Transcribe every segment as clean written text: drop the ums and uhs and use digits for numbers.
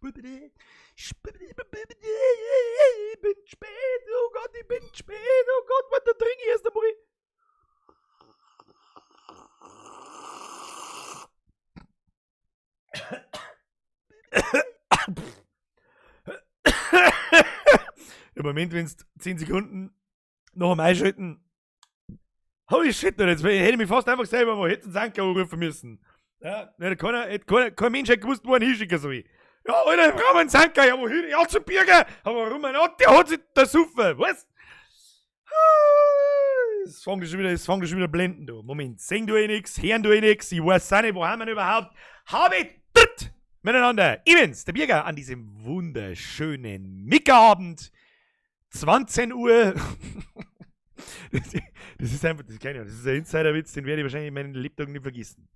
Ich bin spät, oh Gott, ich bin spät, oh Gott, was da trinke ich erst einmal. Im Moment, wenn es 10 Sekunden noch am Einschalten. Holy shit, jetzt hätte ich mich fast einfach selber mal hätten Sanker anrufen müssen. Ja, hätte keiner, hätte keiner, kein Mensch hätte gewusst, wo er hinschicken soll. Ja, Alter, ich brauche einen Sanker, ja, wohin? Ja, zum Birger! Aber warum? Der hat sich da saufen, was? Es fängt schon wieder, es fängt schon wieder blenden, du. Moment, sehen du eh nix, hören du eh nix, ich weiß auch nicht, wo haben wir denn überhaupt? Habe ich dritt miteinander. Ich bin's, der Birger, an diesem wunderschönen Mickerabend. 20 Uhr. Das ist einfach, das ist, keine Ahnung, das ist ein Insiderwitz, den werde ich wahrscheinlich in meinen Lebtagen nicht vergessen.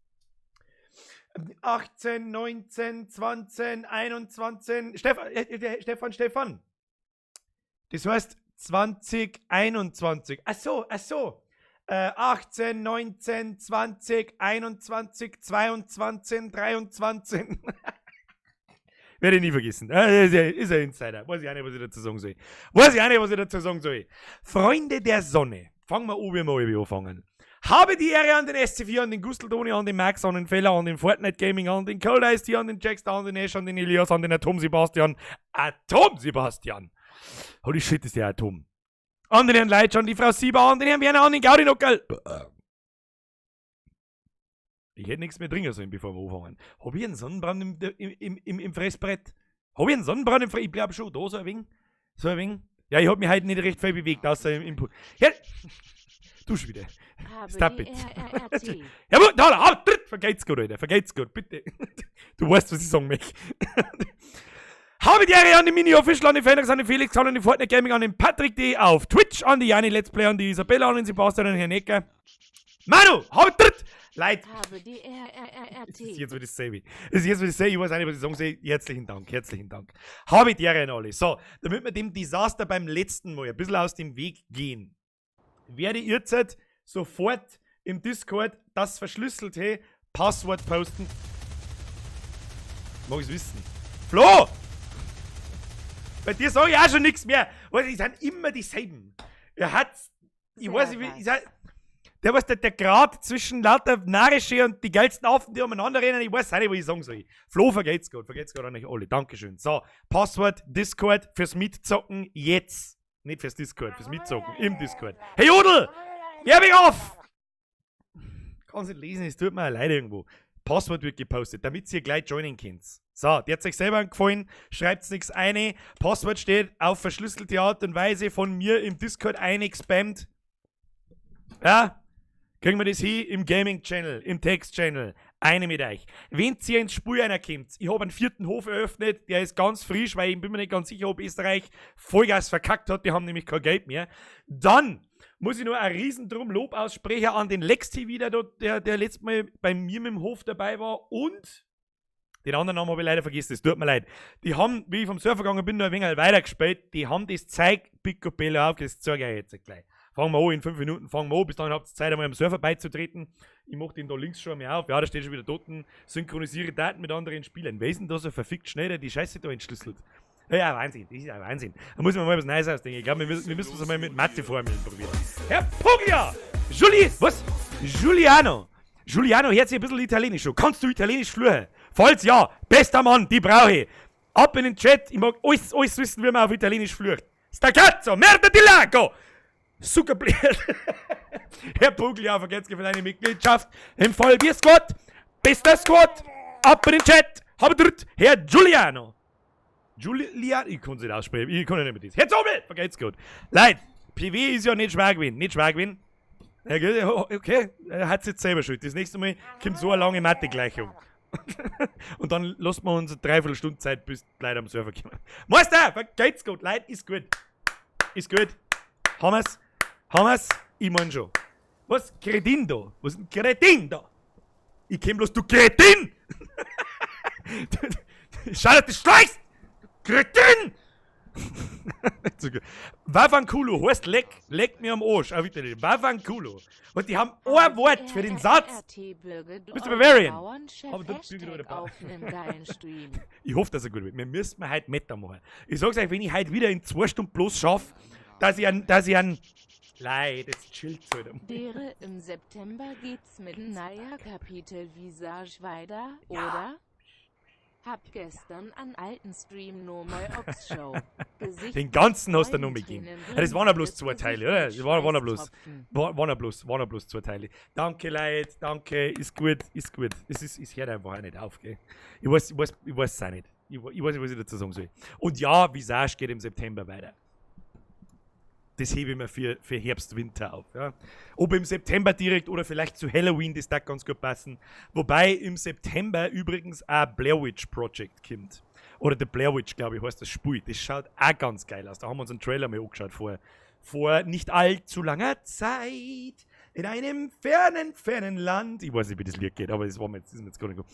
18, 19, 20, 21. Stefan, Stefan, Stefan. Das heißt 2021. Ach so, ach so. 18, 19, 20, 21, 22, 23. Werde ich nie vergessen. Ist ein Insider. Weiß ich auch nicht, was ich dazu sagen soll. Weiß ich auch nicht, was ich dazu sagen soll. Freunde der Sonne. Fangen wir an, wie wir alle anfangen. Habe die Ehre an den SC4, an den Gustl Toni, an den Max, an den Feller, an den Fortnite Gaming, an den Cold Ice Tea, an den Jackstar, an den Ash, an den Elias, an den Atom Sebastian. Atom Sebastian. Holy shit, ist der Atom. An den Herrn Leitsch, an die Frau Sieber, an den Herrn Werner, an den Gaudi-Nockerl. Ich hätte nichts mehr trinken sollen, bevor wir anfangen. Hab ich einen Sonnenbrand im Fressbrett? Hab ich einen Sonnenbrand im Fressbrett? Ich glaube schon, da so ein wenig. So ein wenig. Ja, ich hab mich heute nicht recht viel bewegt, außer im Pool. Ja, du schon wieder. Stop it. Ja, da, da, tritt, vergeht's gut, Alter, vergeht's gut, bitte. Du weißt, was ich sagen möchte. Habe die Ehre an den Mini Official, an den Fenix, an den Felix, an den Fortnite Gaming, an den Patrick D. auf Twitch, an die Jani Let's Play, an die Isabella, an den Sebastian, an den Herrn Ecker. Manu, hab tritt! Leid. Habe die R, R, R, R, Das T. ist jetzt, was ich sage. Das ist jetzt, was ich sage. Ich weiß auch nicht, was ich sagen soll. Herzlichen Dank, herzlichen Dank. Habe die Ehre an alle. So, damit wir dem Desaster beim letzten Mal ein bisschen aus dem Weg gehen, werde ich jetzt sofort im Discord das verschlüsselte Passwort posten. Mag ich's wissen. Flo! Bei dir sag ich auch schon nichts mehr. Weißt du, die sind immer dieselben. Er hat's. Ich weiß nicht, wie. Ich sag, der, was der Grad zwischen lauter Narische und die geilsten Affen, die umeinander rennen, ich weiß auch nicht, was ich sagen soll. Flo, vergeht's gut, vergeht's gut an euch alle. Dankeschön. So, Passwort, Discord fürs Mitzocken jetzt. Nicht fürs Discord, fürs Mitzocken im Discord. Hey Jodel! Geh mich auf! Kann's nicht lesen, es tut mir leid irgendwo. Passwort wird gepostet, damit ihr gleich joinen könnt. So, der hat sich selber gefallen, schreibt's nichts ein. Passwort steht auf verschlüsselte Art und Weise von mir im Discord eingespammt. Ja, kriegen wir das hin im Gaming-Channel, im Text-Channel. Eine mit euch. Wenn ihr ins Spiel einer kommt, ich habe einen vierten Hof eröffnet, der ist ganz frisch, weil ich bin mir nicht ganz sicher, ob Österreich Vollgas verkackt hat, die haben nämlich kein Geld mehr. Dann muss ich nur ein riesen Lob aussprechen an den Lex TV, der letztes Mal bei mir mit dem Hof dabei war, und den anderen Namen habe ich leider vergessen, es tut mir leid. Die haben, wie ich vom Surfer gegangen bin, noch ein wenig weitergespielt, die haben das Zeug picobello auf, das zeige ich euch jetzt gleich. Fangen wir an, in 5 Minuten fangen wir an, bis dahin habt ihr Zeit, einmal am Surfer beizutreten. Ich mach den da links schon einmal auf. Ja, da steht schon wieder dort. Synchronisiere Daten mit anderen Spielern. Wer ist denn da so verfickt schnell, der die Scheiße da entschlüsselt? Ja, Wahnsinn, das ist ja Wahnsinn. Da muss man mal was Neues ausdenken. Ich glaube, wir müssen es mal mit Matheformeln probieren. Herr Puglia! Juli, was? Giuliano! Giuliano hört sich ein bisschen italienisch an. Kannst du italienisch fluchen? Falls ja, bester Mann, die brauche ich. Ab in den Chat, ich mag alles wissen, wie man auf italienisch flucht. Stacazzo, merda di lago! Zuckerblick. Herr Puglia, vergesst für deine Mitgliedschaft im Vollbier-Squad. Bester Squad. Ab in den Chat. Habe dritt, Herr Giuliano. Giuliano, ich kann es nicht aussprechen, ich kann ja nicht mit das. Herr Zobel, vergeht's gut. Leute, PW ist ja nicht schwer gewesen, nicht schwer gewesen. Ja, gut, okay, er hat's jetzt selber schuld. Das nächste Mal kommt so eine lange Mathe-Gleichung. Und dann lassen wir uns eine Dreiviertelstunde Zeit, bis die Leute am Server kommen. Meister, vergeht's gut, Leute, ist gut. Ist gut. Haben wir's? Haben wir's? Ich mein schon. Was? Kretin da? Was ist denn Kretin da? Ich komm bloß, du Kretin! Schau, dass du schleichst! Kretin! Wavankulu heißt leck, leck mir am Arsch. Auf Italienisch. Vaffanculo. Und die haben ein Wort für den Satz. Bist du Bavarian? Aber du Bürger oder Bauer? Ich hoffe, dass er gut wird. Wir müssen heute Meta machen. Ich sag's euch, wenn ich heute wieder in 2 Stunden bloß schaffe, dass ich ein Leid, jetzt chillt halt. Dere, im September geht's mit neuer Kapitel Visage weiter, oder? Hab gestern an alten Stream no mal Ox-Show. Gesicht Den ganzen hast du noch gegeben. Gegeben. Ja, das waren ja bloß zwei Teile, oder? Das waren ja bloß zwei Teile. Danke, Leute, danke, ist gut, ist gut. Es hört einfach auch nicht auf, gell? Ich weiß es auch nicht. Ich weiß nicht, was ich dazu sagen soll. Und ja, Visage geht im September weiter. Das hebe ich mir für Herbst, Winter auf. Ja. Ob im September direkt oder vielleicht zu Halloween, das da ganz gut passen. Wobei im September übrigens auch Blair Witch Project kommt. Oder The Blair Witch, glaube ich, heißt das Spiel. Das schaut auch ganz geil aus. Da haben wir uns einen Trailer mal angeschaut vor nicht allzu langer Zeit. In einem fernen, fernen Land. Ich weiß nicht, wie das Lied geht, aber das war mir jetzt, ist mir jetzt gar nicht gut.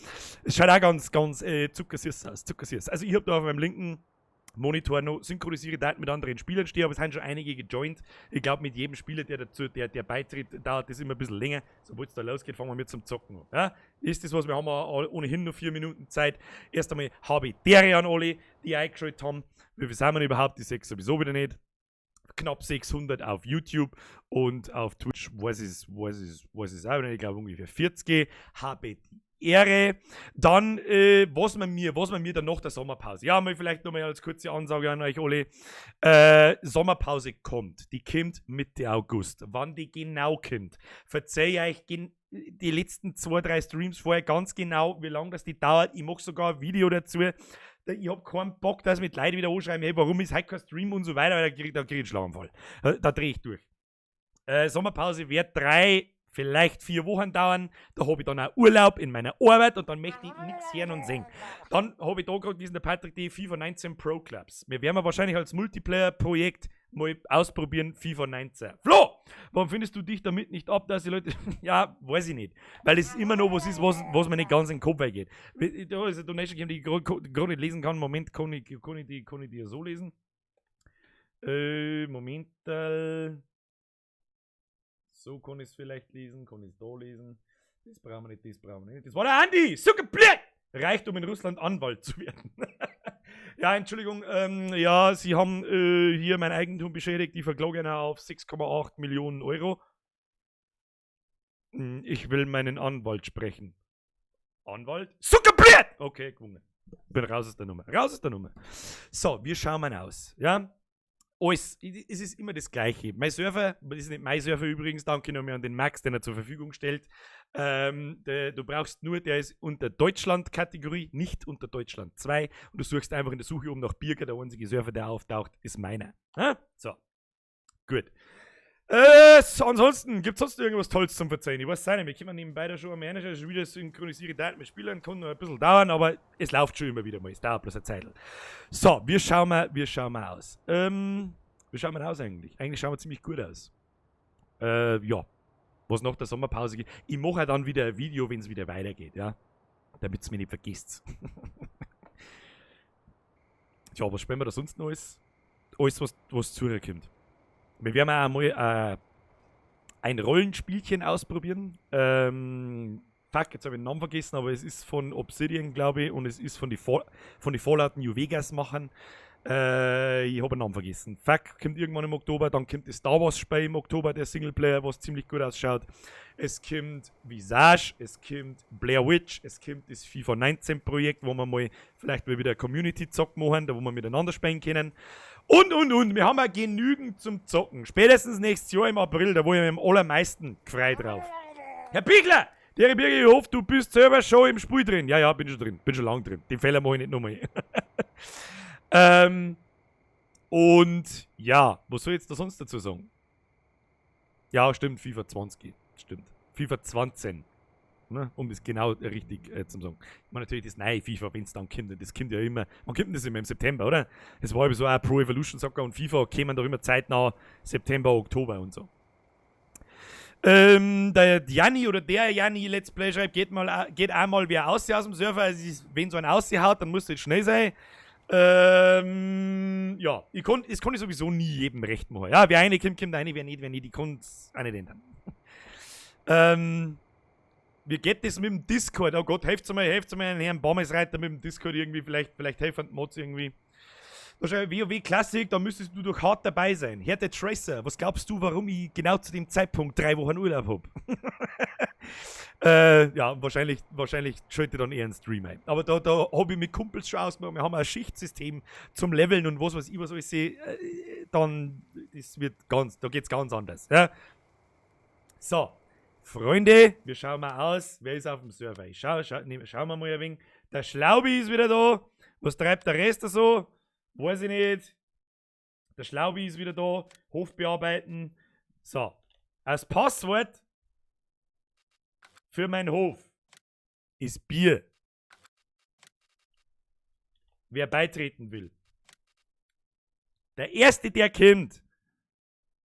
Es schaut auch ganz, ganz zuckersüß aus. Zuckersüß. Also ich habe da auf meinem linken Monitor noch synchronisiere Daten mit anderen Spielern stehe, aber es haben schon einige gejoint. Ich glaube, mit jedem Spieler, der beitritt, dauert das immer ein bisschen länger. Sobald es da losgeht, fangen wir mit zum Zocken an. Ja? Ist das was, wir haben auch ohnehin nur 4 Minuten Zeit. Erst einmal habe ich dere an alle, die eingeschaltet haben. Wie viel sind wir denn überhaupt? Die sechs sowieso wieder nicht. Knapp 600 auf YouTube und auf Twitch weiß ich es auch nicht. Ich glaube, ungefähr 40. Habe die Ehre. Dann, was man mir dann nach der Sommerpause. Ja, mal vielleicht nochmal als kurze Ansage an euch alle. Sommerpause kommt. Die kommt Mitte August. Wann die genau kommt, verzeih ich euch die letzten zwei, drei Streams vorher ganz genau, wie lange das die dauert. Ich mache sogar ein Video dazu. Ich hab keinen Bock, dass mit Leuten wieder anschreiben, hey, warum ist heute kein Stream und so weiter, weil da krieg ich einen Schlaganfall. Da drehe ich durch. Sommerpause wird 3, vielleicht 4 Wochen dauern. Da habe ich dann auch Urlaub in meiner Arbeit und dann möchte ich nichts hören und sehen. Dann habe ich da gerade gelesen, der Patrick, die FIFA 19 Pro Clubs. Wir werden wahrscheinlich als Multiplayer-Projekt mal ausprobieren, FIFA 19. Flo, warum findest du dich damit nicht ab, dass die Leute. Ja, weiß ich nicht. Weil es immer noch was ist, was mir nicht ganz in den Kopf geht. Da ist eine Donation gegeben, die ich gerade nicht lesen kann. Moment, kann ich die ja so lesen? Moment. So kann ich es vielleicht lesen, kann ich es da lesen. Das brauchen wir nicht, das brauchen wir nicht. Das war der Andi! Сука, блять! Reicht, um in Russland Anwalt zu werden. Ja, Entschuldigung, ja, Sie haben hier mein Eigentum beschädigt. Ich verklage Ihnen auf 6,8 Millionen Euro. Ich will meinen Anwalt sprechen. Anwalt? Сука, блять! Okay, gewonnen. Bin raus aus der Nummer. Raus aus der Nummer. So, wir schauen mal aus. Ja? Alles, es ist immer das Gleiche. Mein Server, das ist nicht mein Server übrigens, danke nochmal an den Max, den er zur Verfügung stellt. Du brauchst nur, der ist unter Deutschland-Kategorie, nicht unter Deutschland 2. Und du suchst einfach in der Suche um nach Birger, der einzige Server, der auftaucht, ist meiner. Ha? So. Gut. So, ansonsten, gibt es sonst irgendwas Tolles zum Verzeihen? Ich weiß es nicht, wir können nebenbei da schon am Manager schon wieder synchronisiere Daten mit Spielern, kann noch ein bisschen dauern, aber es läuft schon immer wieder mal. Es dauert bloß eine Zeit. So, wir schauen mal aus. Wie schauen wir aus eigentlich? Eigentlich schauen wir ziemlich gut aus. Ja. Was nach der Sommerpause geht. Ich mache ja dann wieder ein Video, wenn es wieder weitergeht, ja. Damit es mir nicht vergisst. Tja, was spielen wir da sonst noch alles? Alles, was zurückkommt. Wir werden auch mal ein Rollenspielchen ausprobieren. Fuck, jetzt habe ich den Namen vergessen, aber es ist von Obsidian, glaube ich, und es ist von die Fallout New Vegas Machern. Ich habe den Namen vergessen. Fuck, kommt irgendwann im Oktober. Dann kommt das Star Wars Spiel im Oktober, der Singleplayer, was ziemlich gut ausschaut. Es kommt Visage, es kommt Blair Witch, es kommt das FIFA 19 Projekt, wo wir mal vielleicht mal wieder Community-Zock machen, da wo wir miteinander spielen können. Und, und. Wir haben ja genügend zum Zocken. Spätestens nächstes Jahr im April, da wo ich mich am allermeisten gefreut drauf. Herr Pichler! Der Birger, ich hoffe, du bist selber schon im Spiel drin. Ja, bin schon drin. Bin schon lang drin. Den Fehler mache ich nicht nochmal. Und ja, was soll ich jetzt da sonst dazu sagen? Ja, stimmt, FIFA 20. Stimmt. FIFA 20. Ne? Um das genau richtig zu sagen. Ich meine natürlich das neue FIFA, wenn es dann kommt, und das kommt ja immer. Wann kommt denn das immer? Im September, oder? Es war eben so auch Pro Evolution Soccer und FIFA kämen doch immer zeitnah September, Oktober und so. Der Janni oder der Janni Let's Play schreibt, geht einmal wer aus dem Server. Also wenn so ein aushaut, dann muss das schnell sein. Ja, das kann ich sowieso nie jedem recht machen. Ja, wer eine kommt, kommt eine, wer nicht, wer nicht. Ich kann es auch nicht ändern. Wie geht das mit dem Discord? Oh Gott, helft mal einen Herrn Baumesreiter mit dem Discord irgendwie. Vielleicht helfen die Mods irgendwie. Da schreibe ich WoW Classic, da müsstest du doch hart dabei sein. Herr der Tracer, was glaubst du, warum ich genau zu dem Zeitpunkt 3 Wochen Urlaub hab? Ja, wahrscheinlich schalte ich dann eher einen Stream ein. Aber da hab ich mit Kumpels schon ausgemacht, wir haben ein Schichtsystem zum Leveln und was weiß ich, was alles sehe. Dann, das wird ganz, da geht's ganz anders. Ja? So, Freunde, wir schauen mal aus, wer ist auf dem Server? Ich schauen wir mal ein wenig. Der Schlaubi ist wieder da. Was treibt der Rest da so? Weiß ich nicht. Der Schlaubi ist wieder da. Hof bearbeiten. So. Als Passwort für meinen Hof ist Bier. Wer beitreten will. Der Erste, der kommt,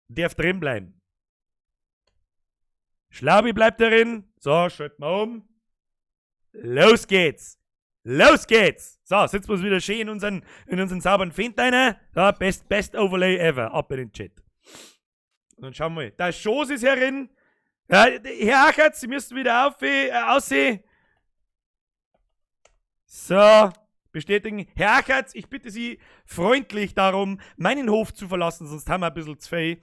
darf drin bleiben. Schlaubi bleibt darin. So, schalten wir um. Los geht's. Los geht's! So, sitzen wir uns wieder schön in unseren sauberen Fenster. So, best Overlay ever. Ab in den Chat. Und dann schauen wir mal. Der Schoß ist herin. Ja, Herr Achatz, Sie müssen wieder aussehen. So, bestätigen. Herr Achatz, ich bitte Sie freundlich darum, meinen Hof zu verlassen, sonst haben wir ein bisschen zu viel.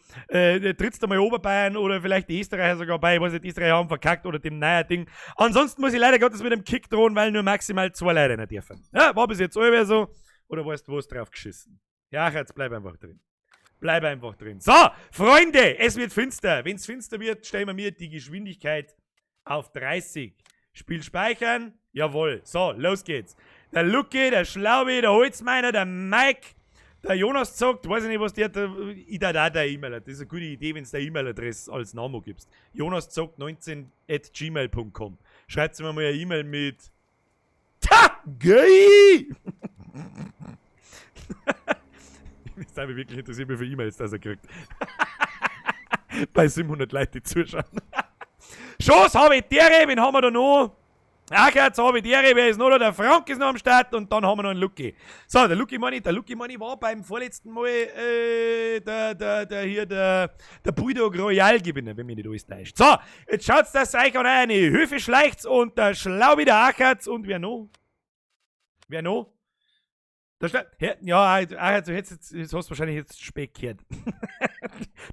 Trittst du mal Oberbayern oder vielleicht die Österreicher sogar bei, ich weiß nicht, die Österreicher haben verkackt oder dem neuen Ding. Ansonsten muss ich leider Gottes mit dem Kick drohen, weil nur maximal 2 Leute nicht dürfen. Ja, war bis jetzt alle so. Oder weißt du was, drauf geschissen. Herr Achatz, bleib einfach drin. Bleib einfach drin. So, Freunde, es wird finster. Wenn's finster wird, stellen wir mir die Geschwindigkeit auf 30. Spiel speichern. Jawohl. So, los geht's. Der Lucky, der Schlaubi, der Holzmeiner, der Mike, der Jonas zockt, weiß ich nicht, was der, ich da der E-Mail. Das ist eine gute Idee, wenn du deine E-Mail-Adresse als Name gibst. jonaszockt19@gmail.com. Schreibt mir mal eine E-Mail mit Ta! Gay! Das hat mich wirklich interessiert, wie viele E-Mails das er kriegt. Bei 700 Leuten, die zuschauen. Schoß habe ich Dere, wen haben wir da noch? Ach, jetzt habe ich Dere, wer ist noch da? Der Frank ist noch am Start und dann haben wir noch einen Lucky. So, der Lucky Money war beim vorletzten Mal der Bulldog Royal Gewinner, wenn mich nicht alles täuscht. So, jetzt schaut's, dass euch an eine Höfe schleicht und der Schlaubi, der Achatz und wer noch? Wer noch? Ja, du hättest jetzt, hast wahrscheinlich jetzt spät gehört.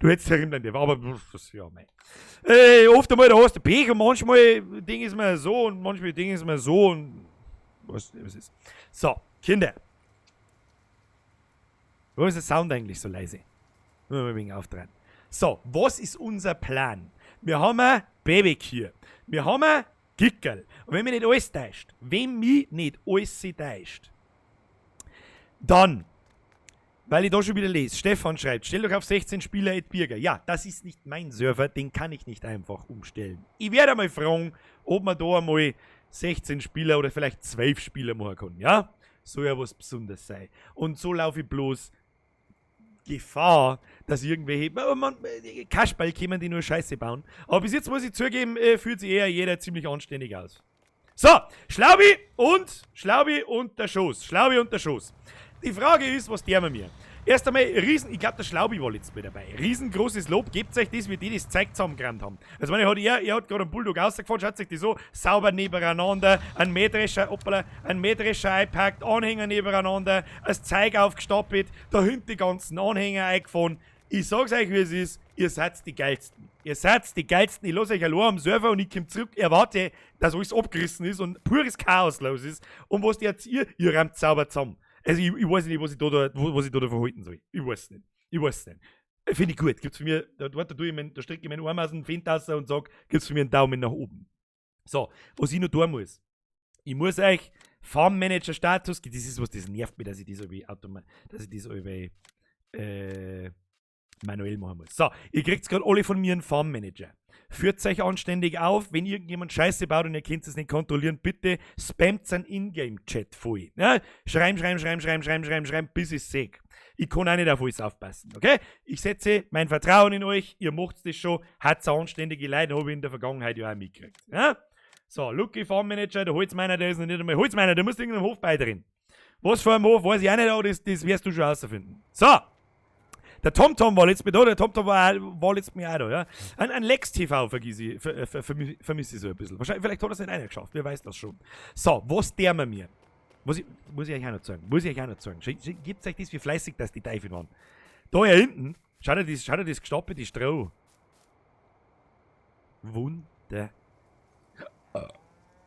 Du hättest herin dürfen, aber das, ja, mei. Oft einmal, da hast du Pech und manchmal Ding ist mir so und manchmal Ding ist mir so und was ist. So, Kinder. Warum ist der Sound eigentlich so leise? Nur mal wegen aufdrehen. So, was ist unser Plan? Wir haben ein Babykühe. Wir haben ein Gickerl. Und wenn mich nicht alles täuscht, dann, weil ich da schon wieder lese, Stefan schreibt, stell doch auf 16 Spieler at Birger. Ja, das ist nicht mein Server, den kann ich nicht einfach umstellen. Ich werde einmal fragen, ob man da einmal 16 Spieler oder vielleicht 12 Spieler machen kann. Ja, soll ja was Besonderes sein. Und so laufe ich bloß Gefahr, dass irgendwelche Kasperl kommen, die nur Scheiße bauen. Aber bis jetzt muss ich zugeben, fühlt sich eher jeder ziemlich anständig aus. So, Schlaubi und der Schoß. Schlaubi und der Schoß. Die Frage ist, was der mit mir? Erst einmal, ich glaube, der Schlaubi war letztes Mal dabei. Riesengroßes Lob, gebt euch das, wie die das Zeug zusammengerammt haben. Also, meine, er hat gerade einen Bulldog rausgefahren, schaut sich die so sauber nebeneinander, ein Mähdrescher, hoppala, ein Mähdrescher eingepackt, Anhänger nebeneinander, das Zeug aufgestapelt, da hinten die ganzen Anhänger eingefahren. Ich sag's euch, wie es ist, ihr seid die Geilsten. Ihr seid die Geilsten. Ich lasse euch allein am Server und ich komm zurück, erwarte, dass alles abgerissen ist und pures Chaos los ist. Und was jetzt ihr rammt sauber zusammen. Also ich weiß nicht, was ich da verhalten soll. Ich weiß nicht. Ich weiß nicht. Finde ich gut. Gibt's von mir, da strecke ich meinen Arm aus dem Fenster und sag, gibt's von mir einen Daumen nach oben. So, was ich noch tun muss. Ich muss euch Farm Manager Status, das ist was, das nervt mich, dass ich das irgendwie manuell machen muss. So, ihr kriegt gerade alle von mir einen Farm Manager. Führt euch anständig auf, wenn irgendjemand Scheiße baut und ihr könnt es nicht kontrollieren, bitte spammt einen Ingame-Chat voll. Ja? Schreiben, schreiben, schreiben, schreiben, schreiben, schreiben, schreiben, bis ich sehe. Ich kann auch nicht auf alles aufpassen, okay? Ich setze mein Vertrauen in euch, ihr macht das schon, hat's anständige Leute, habe ich in der Vergangenheit ja auch mitgekriegt. Ja? So, Lucky Farm Manager, der Holzmeiner, der ist noch nicht einmal Holzmeiner, der muss irgendeinem Hof beidrehen. Was für ein Mo, weiß ich auch nicht, aber das wirst du schon herausfinden. So! Der TomTom war letztes Mal da, der TomTom war letztes Mal auch da, ja. Ein Lex TV vermisse ich so ein bisschen. Wahrscheinlich, vielleicht hat er es nicht einer geschafft, wer weiß das schon. So, was der wir mir? Muss ich euch auch noch zeigen. Muss ich euch auch noch zeigen. Gebt euch das, wie fleißig das die Teufel waren. Da hier hinten, schaut euch das gestapelte Stroh.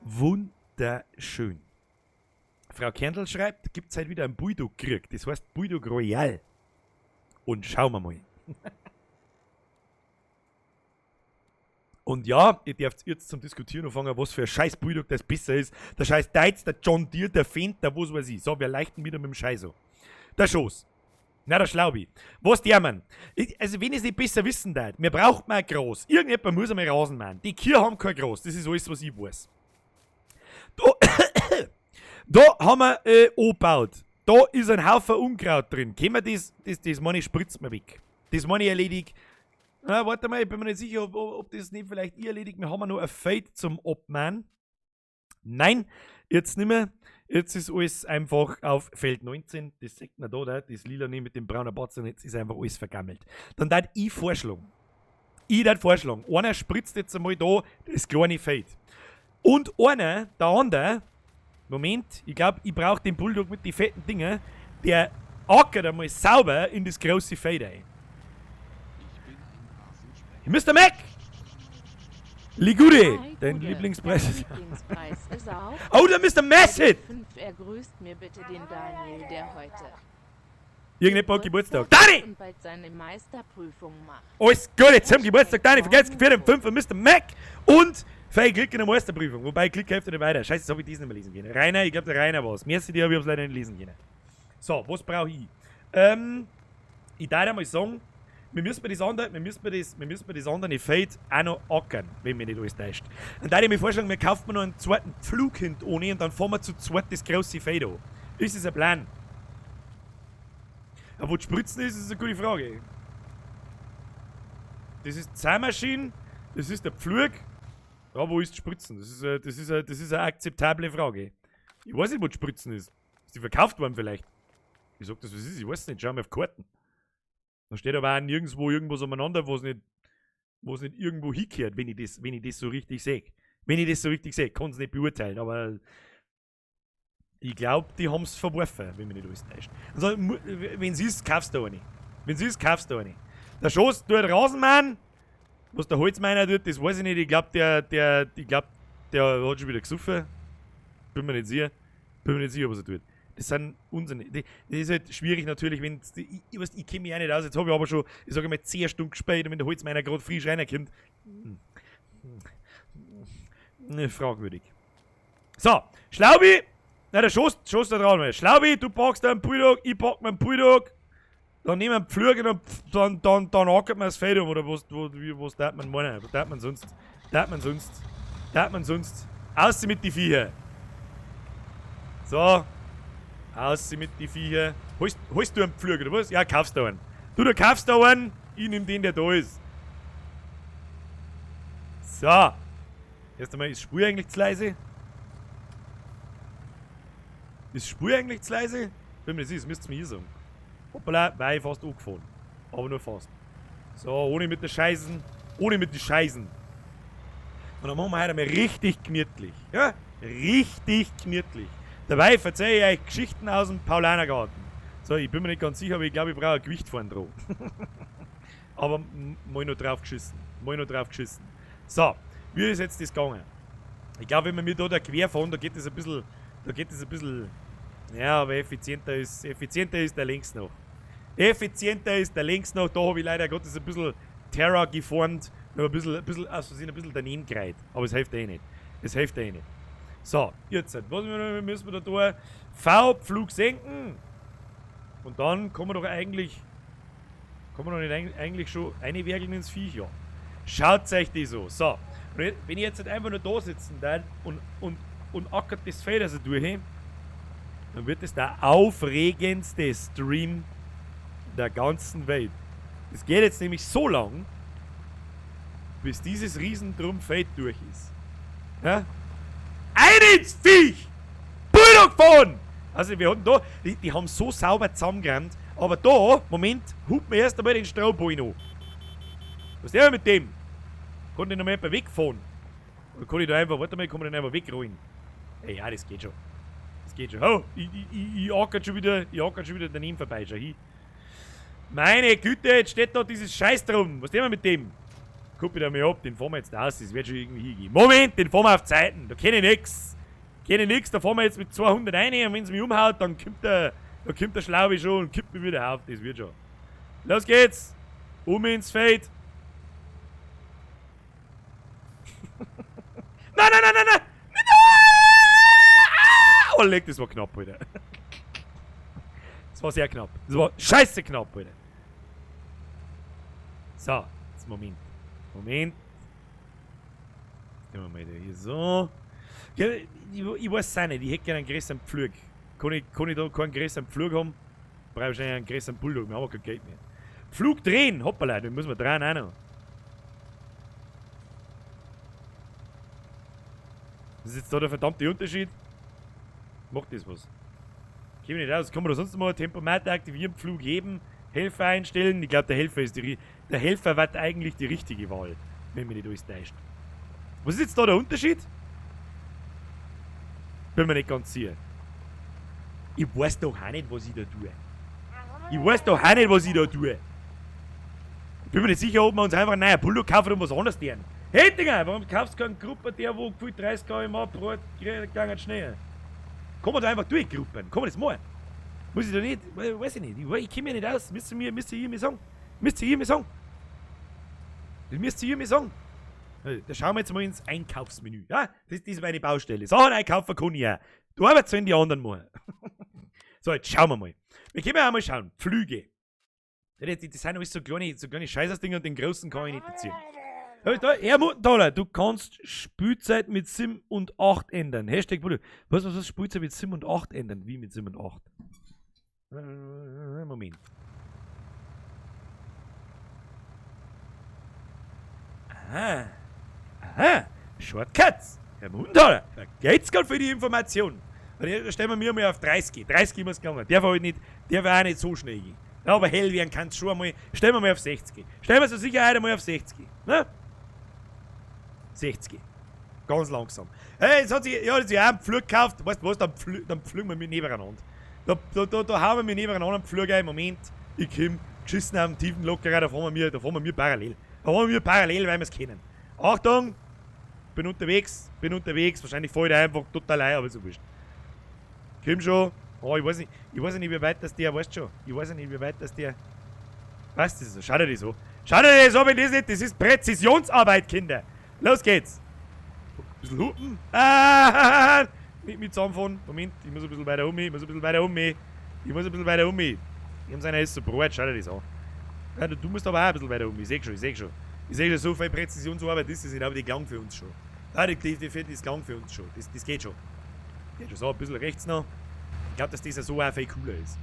Wunderschön. Frau Kerndl schreibt, gibt's heute wieder einen Bulldog-Krieg. Das heißt Bulldog Royal. Und schauen wir mal. Und ja, ihr dürft jetzt zum Diskutieren anfangen, was für ein scheiß Bulldog das besser ist. Der scheiß Deutz, der John Deere, der Fendt, der was weiß ich. So, wir leichten wieder mit dem Scheiß an. Der Schoß. Na, der Schlaubi. Was der Mann? Also, wenn ich es nicht besser wissen darf, wir brauchen mal Gras. Irgendjemand muss einmal Rasen machen. Die Kühe haben kein Gras. Das ist alles, was ich weiß. Da haben wir angebaut. Da ist ein Haufen Unkraut drin. Können wir das meine ich, spritzt mir weg. Das meine ich erledigt. Na, warte mal, ich bin mir nicht sicher, ob das nicht vielleicht ich erledigt. Wir haben noch ein Feld zum Abmachen. Nein, jetzt nicht mehr. Jetzt ist alles einfach auf Feld 19. Das sieht man da, oder? Das lila nicht mit dem braunen Batzen. Jetzt ist einfach alles vergammelt. Dann darf ich vorschlagen. Einer spritzt jetzt einmal da das kleine Feld. Und einer, der andere, Moment, ich glaube, ich brauche den Bulldog mit den fetten Dingen, der ackert einmal sauber in das große Feld ein. Mr. Mac! Ligure! Dein Lieblingspreis ist. Oh, der Mr. Massive! Er grüßt mir bitte den Daniel, der heute. Irgendjemand hat Geburtstag. Dani! Und bald seine Meisterprüfung macht. Alles Gute zum Geburtstag, Dani! Vergesst 4 und 5 von Mr. Mac! Und viel Glück in der Meisterprüfung. Wobei Glück hilft nicht weiter. Scheiße, das habe ich diesen nicht mehr lesen können. Rainer, ich glaube, der Rainer war es. Merci dir, aber ich habe es leider nicht lesen können. So, was brauche ich? Ich darf einmal sagen, wir müssen das andere Feld auch noch ackern, wenn mir nicht alles täuscht. Und da würde ich mir vorschlagen, wir kaufen noch einen zweiten Pflug hinten ohne und dann fahren wir zu zweit das große Feld an. Ist das ein Plan? Aber wo die Spritzen ist, ist eine gute Frage. Das ist die Zahnmaschine, das ist der Pflug. Ja, wo ist die Spritzen? Das ist eine akzeptable Frage. Ich weiß nicht, wo die Spritzen ist. Ist die verkauft worden vielleicht? Ich sag das, was ist? Ich weiß nicht. Schau mal auf Karten. Da steht aber auch nirgendwo irgendwas umeinander, wo es nicht irgendwo hinkehrt, wenn ich das so richtig sehe. Wenn ich das so richtig sehe, kann es nicht beurteilen, aber ich glaube, die haben es verworfen, wenn mich nicht alles täuscht. Also, wenn es ist, kaufst du eine. Wenn es ist, kaufst du eine. Der Schoß tut Rasenmann. Was der Holzmeiner tut, das weiß ich nicht. Ich glaube, der hat schon wieder gesoffen. Bin mir nicht sicher. Was er tut. Das sind unsere. Das ist halt schwierig natürlich, wenn. Ich kenne mich auch nicht aus. Jetzt habe ich aber schon, ich sage mal, 10 Stunden gespielt und wenn der Holzmeiner gerade frisch reinkommt. Fragwürdig. So, Schlaubi! Na, der Schoß da drauf. Schlaubi, du packst einen Bulldog, ich pack meinen Bulldog. Dann nehmen wir einen Pflug und dann ackert man das Feld um, oder was darf man meinen? Was darf man sonst? Darf man sonst? Außer mit die Viecher. So. Außer mit die Viecher. Holst du einen Pflug, oder was? Ja, kaufst du einen. Du kaufst da einen, ich nehm den, der da ist. So. Erst einmal, ist Spur eigentlich zu leise? Ist Spur eigentlich zu leise? Wenn mir das ist, müsst ihr mir hier sagen. Hoppala, war ich fast angefahren. Aber nur fast. So, ohne mit den Scheißen. Ohne mit den Scheißen. Und dann machen wir heute einmal richtig gemütlich. Ja? Richtig gemütlich. Dabei verzeihe ich euch Geschichten aus dem Paulanergarten. So, ich bin mir nicht ganz sicher, aber ich glaube, ich brauche ein Gewicht vorn dran. Aber mal noch drauf geschissen. Mal noch drauf geschissen. So, wie ist jetzt das gegangen? Ich glaube, wenn wir mir da quer fahren, da geht das ein bisschen. Da geht das ein bisschen. Ja, aber effizienter ist der links noch. Effizienter ist der links noch. Da habe ich leider Gottes ein bisschen Terra geformt. Ein bisschen, aus Versehen ein bisschen daneben gereiht. Aber es hilft eh nicht. Es hilft eh nicht. So, jetzt, was müssen wir da tun? V, Pflug senken. Und dann kommen wir doch eigentlich. Kann man doch nicht eigentlich schon einwerkeln ins Viech, ja. Schaut euch das so. So. Und wenn ich jetzt halt einfach nur da sitzen dann und ackert das Feld also durch, dann wird es der aufregendste Stream der ganzen Welt. Es geht jetzt nämlich so lang, bis dieses Riesendrummfeld durch ist. Ja? Ein ins Viech! Bulldog fahren! Also wir hatten da, die haben so sauber zusammengerannt, aber da, Moment, hupt mir erst einmal den Strohballen an. Was ist der mit dem? Kann ich noch mal jemand wegfahren? Oder kann ich da einfach, warte mal, kann man den einfach wegrollen? Ey, ja, das geht schon. Das geht schon. Oh, ich acker schon wieder, ich acker schon wieder daneben vorbei, schau hin. Meine Güte, jetzt steht da dieses Scheiß drum. Was denn mit dem? Guck wieder mal ab, den fahren wir jetzt aus, das wird schon irgendwie hingehen. Moment, den fahren wir auf Zeiten, da kenne ich nix. Kenne ich nix, da fahren wir jetzt mit 200 rein und wenn es mich umhaut, dann kommt der Schlaubi schon und kippt mich wieder auf, das wird schon. Los geht's! Um ins Feld! Nein, nein, nein, nein, nein! Nein! Oh, leck, das war knapp, Alter. Das war sehr knapp. Das war scheiße knapp, Alter. So, jetzt Moment. Moment. Jetzt nehmen wir mal hier so. Ja, ich weiß es auch nicht, ich hätte gerne einen größeren Pflug. Kann ich da keinen größeren Pflug haben? Brauche ich wahrscheinlich einen größeren Bulldog, wir haben kein Geld mehr. Pflug drehen, hoppala, den müssen wir drehen auch noch. Was ist jetzt da der verdammte Unterschied? Macht das was? Geh mir nicht aus. Kann man da sonst mal Tempomat aktivieren, Pflug heben, Helfer einstellen? Ich glaube, der Helfer ist der Helfer wird eigentlich die richtige Wahl, wenn mich nicht alles täuscht. Was ist jetzt da der Unterschied? Bin mir nicht ganz sicher. Ich weiß doch auch nicht, was ich da tue. Ich weiß doch auch nicht, was ich da tue. Ich bin mir nicht sicher, ob wir uns einfach einen neuen Bulldog kaufen und was anderes tun. Hey Digga, warum kaufst du keinen Gruppe, der wo gefühlt 30 km/h pro gegangen schnell? Kann man da einfach durchgruppen? Kann man das machen? Muss ich da nicht, weiß ich nicht, ich kenne mich nicht aus. Müsst ihr mir sagen? Müsst ihr mir sagen? Das müsst ihr mir sagen. Da schauen wir jetzt mal ins Einkaufsmenü. Ja, das ist meine Baustelle. Sachen einkaufen kann ich ja. Du arbeitest sollen die anderen machen. So, jetzt schauen wir mal. Wir können ja auch mal schauen. Pflüge. Das sind alles so kleine Scheißdinger und den großen kann ich nicht beziehen. Herr Muttenthaler, du kannst Spielzeit mit 7 und 8 ändern. Hashtag Bruder. Was Spielzeit mit 7 und 8 ändern? Wie mit 7 und 8? Moment. Aha. Aha. Shortcuts. Herr Muttenthaler, da geht's gerade für die Information. Da stellen wir mir mal auf 30. 30 muss gegangen. Der war halt nicht, der war auch nicht so schnell gehen. Ja, aber hell werden kannst du schon einmal. Stellen wir mal auf 60. Stellen wir zur Sicherheit einmal auf 60. Ne? 60. Ganz langsam. Hey, jetzt hat sich, ja, jetzt hat sich auch einen Pflug gekauft. Weißt du was, dann pflügen wir mich nebeneinander. Da hauen wir mich nebeneinander einen Pflug ein. Moment, ich komm, geschissen auf dem tiefen Lockerer, da fahren wir parallel. Da fahren wir parallel, weil wir es kennen. Achtung! Bin unterwegs. Wahrscheinlich fahre ich da einfach total ein, aber so wurscht. Komm schon. Oh, ich weiß nicht, wie weit das der, weißt schon. Ich weiß nicht, wie weit das der. Was das so? Schau dir das so. Schau dir das so, wenn das nicht. Das ist Präzisionsarbeit, Kinder. Los geht's. Ein bisschen hupen. Ah, nicht mit zusammenfahren. Moment, ich muss ein bisschen weiter um mich. Ich muss ein bisschen weiter um mich. Ich muss ein bisschen weiter um mich. Ich seiner ist so breit, schau dir das an. Ja, du musst aber auch ein bisschen weiter um mich. Ich seh schon, ich seh schon. Ich seh schon, so viel Präzisionsarbeit ist es nicht, aber die klang für uns schon. Ja, die klang für uns schon. Das geht schon. Geht schon so, ein bisschen rechts noch. Ich glaube, dass das ja so auch viel cooler ist.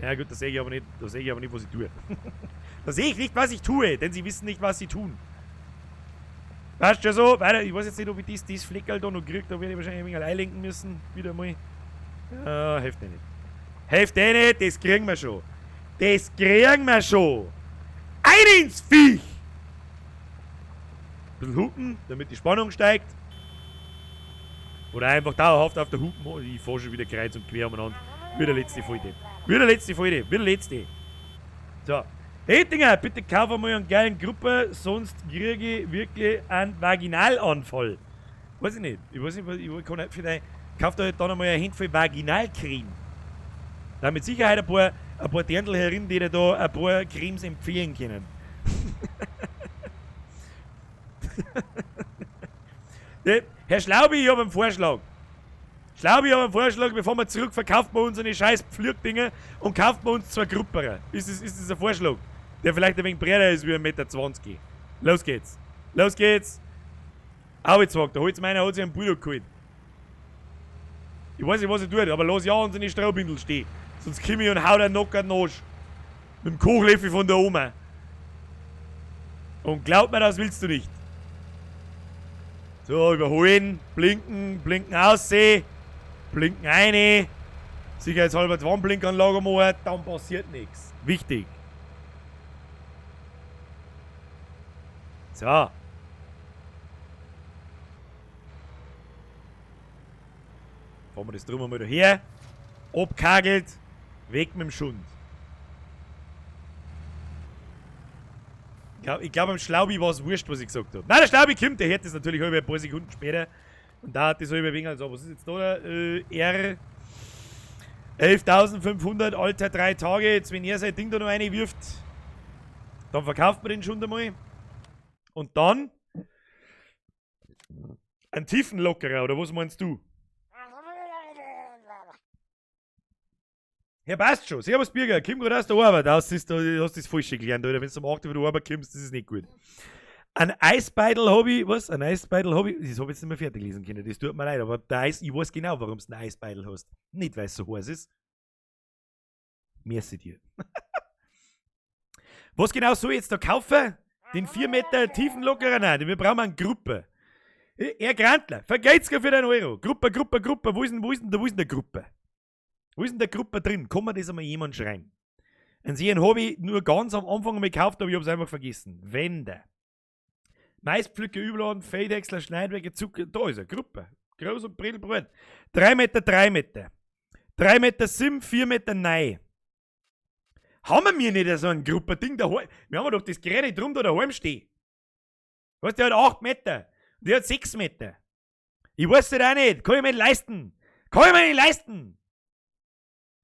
Ja gut, da sehe ich aber nicht, was ich tue. Da sehe ich nicht, was ich tue, denn sie wissen nicht, was sie tun. Weißt du so, weiter, ich weiß jetzt nicht, ob ich das Fleckerl da noch kriege, da werde ich wahrscheinlich ein wenig einlenken müssen. Wieder mal. Ja, hilft eh nicht. Hilft eh nicht, das kriegen wir schon. Das kriegen wir schon. Ein ins Viech! Ein bisschen hupen, damit die Spannung steigt. Oder einfach dauerhaft auf der Hupen. Ich fahre schon wieder kreuz und quer umeinander. Wieder letzte Folge. Wieder letzte Folge. Wieder letzte. So. Hey Dinger, bitte kauf einmal einen geilen Gruppe, sonst kriege ich wirklich einen Vaginalanfall. Weiß ich nicht. Ich weiß nicht, ich kann nicht vielleicht. Kauft euch dann einmal eine Handvoll Vaginalcreme. Da mit Sicherheit ein paar Dirndl herin, die dir da ein paar Cremes empfehlen können. Herr Schlaubi, ich habe einen Vorschlag. Schlaubi, ich habe einen Vorschlag, bevor wir zurückverkauft wir unsere scheiß Pflugdinger und kauft wir uns zwei Grupperer. Ist das ein Vorschlag? Der vielleicht ein wenig breiter ist wie 1,20 Meter. Los geht's. Los geht's. Arbeitswagen, der Holzmeiner hat sich einen Bulldog geholt. Ich weiß nicht, was er tut, aber lass ja unsere Strohbindel stehen. Sonst komm ich und hau den Nocker den Arsch. Mit dem Kochlöffel von der Oma. Und glaub mir, das willst du nicht. So, überholen, blinken, blinken aussehen, blinken eine. Sicherheitshalber die Warnblinkanlage machen, dann passiert nichts. Wichtig. So. Fahren wir das drum einmal daher. Abkagelt. Weg mit dem Schund. Ich glaub, am Schlaubi war es wurscht, was ich gesagt hab. Nein, der Schlaubi kommt, der hört das natürlich halb ein paar Sekunden später. Und da hat das halb ein wenig, also, was ist jetzt da? R 11.500, Alter, 3 Tage. Jetzt, wenn er sein Ding da noch reinwirft, dann verkauft man den schon einmal. Und dann ein Tiefenlockerer, oder was meinst du? Ja, passt schon. Servus, Birger. Komm gerade aus der Arbeit aus. Du hast das Falsche gelernt, oder? Wenn du um 8 Uhr von der Arbeit kommst, das ist nicht gut. Ein Eisbeidel hab ich, was? Ein Eisbeidel hab ich, das hab ich jetzt nicht mehr fertig lesen können, das tut mir leid, aber der Eis, ich weiß genau, warum du ein Eisbeidel hast. Nicht, weil es so heiß ist. Merci dir. Was genau soll ich jetzt da kaufen? Den 4 Meter Tiefenlockerer? Nein, wir brauchen eine Gruppe. Herr Grantler, vergeht's für den Euro. Gruppe, Gruppe, Gruppe, wo ist denn der Gruppe? Wo ist denn der Gruppe drin? Kann man das einmal jemand schreiben? Ein Sehen hab ich nur ganz am Anfang einmal gekauft, aber ich hab's einfach vergessen. Wände. Maispflücke, Überladen, Feldhäcksler, Schneidwerke, Zucker, da ist eine Gruppe. Groß und Brettelbrot. 3 Meter, 3 Meter. 3 Meter 7, 4 Meter 9. Haben wir nicht so ein Gruppe-Ding daheim? Wir haben doch das Gerät drum da daheim stehen. Weißt du, der hat 8 Meter. Der hat 6 Meter. Ich weiß das auch nicht. Kann ich mir nicht leisten. Kann ich mir nicht leisten.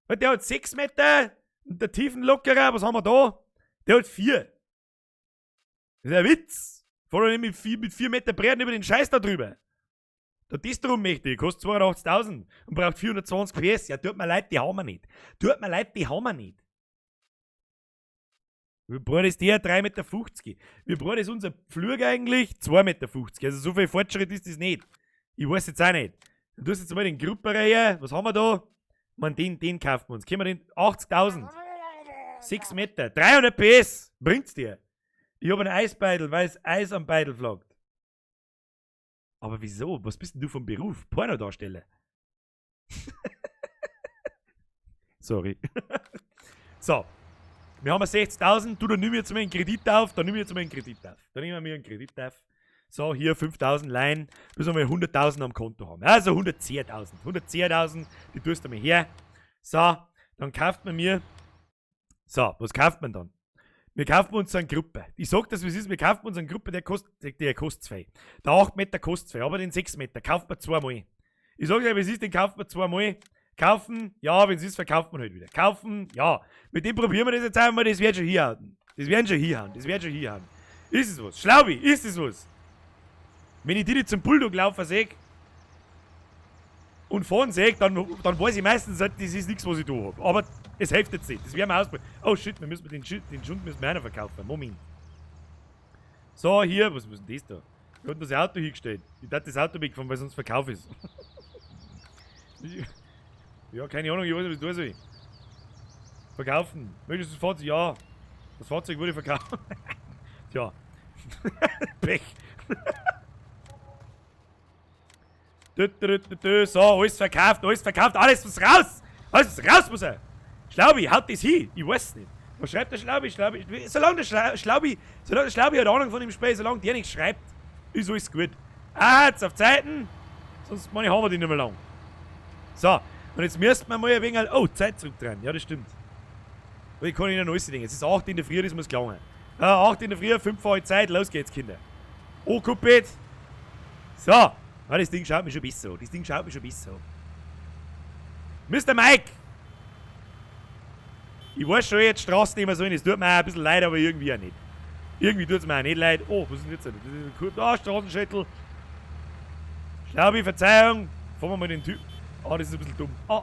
Weil der hat 6 Meter und der Tiefenlockerer, was haben wir da? Der hat 4. Das ist ein Witz. Fahr doch nicht mit 4 Meter Breiten über den Scheiß da drüber. Da das drum möchte ich, kostet 82.000 und braucht 420 PS. Ja, tut mir leid, die haben wir nicht. Tut mir leid, die haben wir nicht. Wie breit ist der? 3,50 Meter. Wie breit ist unser Pflug eigentlich? 2,50 Meter. Also so viel Fortschritt ist das nicht. Ich weiß jetzt auch nicht. Du tust jetzt mal den Gruppereiher. Was haben wir da? Man, den kaufen wir uns. Können wir den? 80.000. 6 Meter. 300 PS. Bringt's dir. Ich hab einen Eisbeidel, weil es Eis am Beidel flagt. Aber wieso? Was bist denn du vom Beruf? Pornodarsteller. Sorry. So. Wir haben 60.000, du, da nimm jetzt mal einen Kredit auf, da nimm ich jetzt mal einen Kredit auf. Da nehmen wir einen Kredit auf. So, hier 5.000 leihen, bis wir mal 100.000 am Konto haben. Also 110.000. 110.000, die tust du mal her. So, dann kauft man mir. So, was kauft man dann? Wir kaufen uns so eine Gruppe. Ich sag das, wie es ist, wir kaufen uns eine Gruppe, der kostet 2. Der 8 Meter kostet 2, aber den 6 Meter kauft man zweimal. Ich sag dir, wie es ist, den kauft man zweimal. Kaufen, ja, wenn es ist, verkauft man halt wieder. Kaufen, ja. Mit dem probieren wir das jetzt einmal, das wird schon hier hauen. Das werden schon hier hauen, das wird schon hier hauen. Ist es was? Schlaubi, ist es was? Wenn ich die nicht zum Bulldog laufen sehe und fahren sehe, dann weiß ich meistens, das ist nichts, was ich da hab. Aber es hilft jetzt nicht. Das werden wir ausprobieren. Oh shit, wir müssen den Schund müssen wir auch noch verkaufen. Moment. So, hier, was ist denn das da? Wir hatten das Auto hingestellt. Ich dachte, das Auto wegfahren, weil sonst Verkauf ist. Ja, keine Ahnung, ich weiß nicht, was ich tun soll. Verkaufen. Möchtest du das Fahrzeug? Ja. Das Fahrzeug wurde verkauft. Tja. Pech. So, alles verkauft, alles muss raus! Alles muss raus, muss er! Schlaubi, haut das hin! Ich weiß nicht. Was schreibt der Schlaubi? Schlaubi? Solange der Schlaubi, hat Ahnung von dem Spiel, solange der nicht schreibt, ist alles gut. Ah, jetzt auf Zeiten! Sonst meine, haben wir die nicht mehr lang. So, und jetzt müssten wir mal ein wenig. Oh, Zeit zurückdrehen. Ja, das stimmt. Aber ich kann Ihnen alles denken. Es ist 8 in der Früh, das muss gelangen. Ja, 8 in der Früh, 5 vor Zeit, los geht's, Kinder. Okupit! So! Ah, das Ding schaut mir schon besser an. Das Ding schaut mir schon besser an. Mr. Mike! Ich weiß schon, jetzt Straßen immer so hin. Es tut mir auch ein bisschen leid, aber irgendwie auch nicht. Irgendwie tut es mir auch nicht leid. Oh, was ist denn jetzt? Das ist ein ah, Straßenschädel. Schlaubi, Verzeihung. Fahren wir mal den Typ. Ah, das ist ein bisschen dumm. Ah.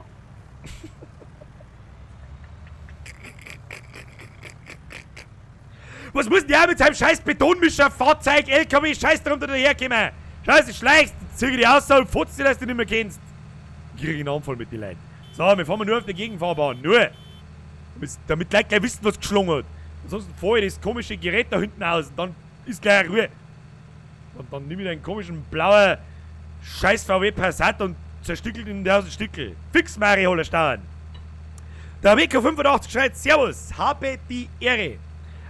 Was muss denn der mit seinem scheiß Betonmischer, Fahrzeug, LKW, Scheiß drunter daherkommen? Scheiße, schleichst, zieh dich aus und futzt dir, dass du nicht mehr kennst. Ich krieg einen Anfall mit den Leuten. So, wir fahren nur auf der Gegenfahrbahn. Nur. Damit die Leute gleich wissen, was geschlungen hat. Ansonsten fahre ich das komische Gerät da hinten aus und dann ist gleich Ruhe. Und dann nehme ich den komischen blauen Scheiß VW Passat und zerstückelt in 1000 Stückel. Fix, Mari, Hollerstauern. Der WK85 schreit: Servus, habe die Ehre.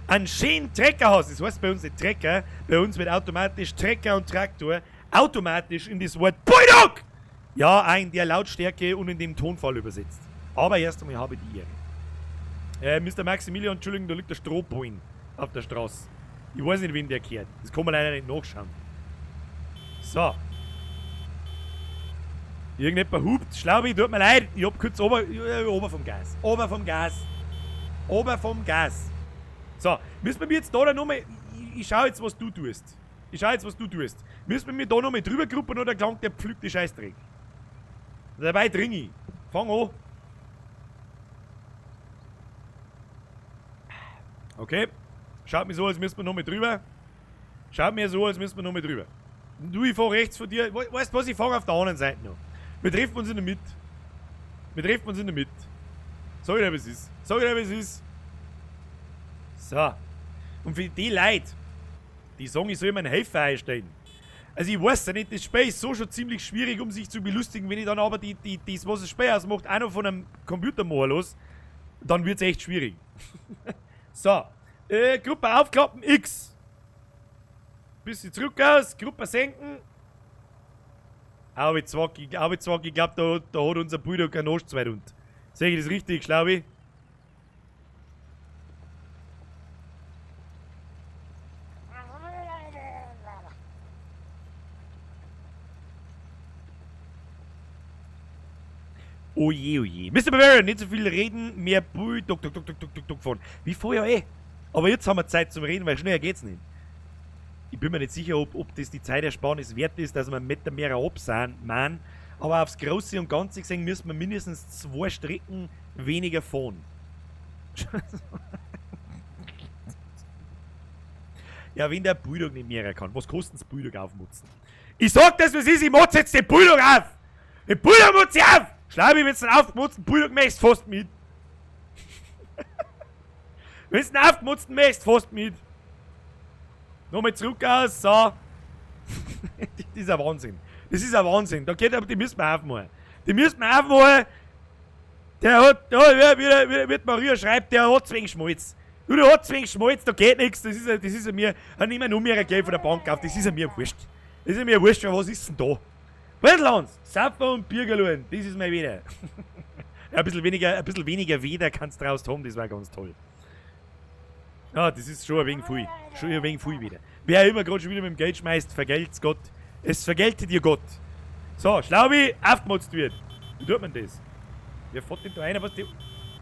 Einen schönen Treckerhaus. Das heißt bei uns nicht Trecker, bei uns wird automatisch Trecker und Traktor automatisch in das Wort Bulldog! Ja, auch in der Lautstärke und in dem Tonfall übersetzt. Aber erst einmal habe die Ehre. Mr. Maximilian, Entschuldigung, da liegt der Strohballen auf der Straße. Ich weiß nicht, wem der gehört. Das kann man leider nicht nachschauen. So. Irgendjemand hupt. Schlaubi, tut mir leid. Ich hab kurz ober vom Gas. Ober vom Gas. Ober vom Gas. So, müssen wir jetzt da nochmal. Ich schau jetzt, was du tust. Ich schau jetzt, was du tust. Müssen wir da nochmal drüber gruppen oder klangt der pflückt die Scheißdreck? Dabei dring ich. Fang an. Okay. Schaut mir so, als müssten wir nochmal drüber. Schaut mir so, als müssten wir nochmal drüber. Du, ich fahr rechts von dir. Weißt du was, ich fahr auf der anderen Seite noch. Wir treffen uns in der Mitte. Wir treffen uns in der Mitte. Sag ich dir, wie es ist. Sag ich dir, wie es ist. So. Und für die Leute, die sagen, ich soll mir einen Helfer einstellen. Also ich weiß ja nicht, das Spiel ist so schon ziemlich schwierig, um sich zu belustigen. Wenn ich dann aber das, was das Spiel ausmacht, auch noch von einem Computer machen los, dann wird's echt schwierig. So. Gruppe aufklappen, X. Bisschen zurück aus, Gruppe senken. Aber zwack, ich glaube, da hat unser Bulldog einen Arsch. Sehe ich das richtig, Schlaubi? Oh je, oh je. Mr. Bavarian, nicht so viel reden, mehr Bulldog, dok, dok, dok, dok, dok, dok fahren. Wie vorher eh. Aber jetzt haben wir Zeit zum Reden, weil schneller geht's nicht. Ich bin mir nicht sicher, ob das die Zeitersparnis wert ist, dass wir einen Meter mehr ab sind, man. Aber aufs Große und Ganze gesehen müssen wir mindestens 2 Strecken weniger fahren. Ja, wenn der Bulldog nicht mehr kann, was kostet das Bulldog aufmutzen? Ich sag das, was ist, ich motze jetzt den Bulldog auf! Den Bulldog motze ich auf! Schlaubi, wenn du den aufgemutzten Bulldog möchtest, fährst mit. Wenn du den aufgemutzten möchtest, fährst mit. Nochmal zurück aus, so. Das ist ein Wahnsinn. Das ist ein Wahnsinn. Da geht aber, die müssen wir aufmachen. Die müssen wir aufmachen. Der hat, da, wie Maria schreibt, der hat zu wenig Schmalz. Du, der hat zu wenig Schmalz, da geht nichts. Das ist mir, da nehmen wir nur mehr Geld von der Bank auf. Das ist mir wurscht. Das ist mir wurscht, was ist denn da? Brettelhans, Saufen und Biergaluen, das ist mein Wieder. Ja, ein bisschen weniger Weder kannst du draus haben, das war ganz toll. Ja, das ist schon ein wenig viel. Schon ein wenig viel wieder. Wer immer gerade schon wieder mit dem Geld schmeißt, vergelt's Gott. Es vergelte dir Gott. So, Schlaubi, aufgemotzt wird. Wie tut man das? Wer fährt denn da einer, was die...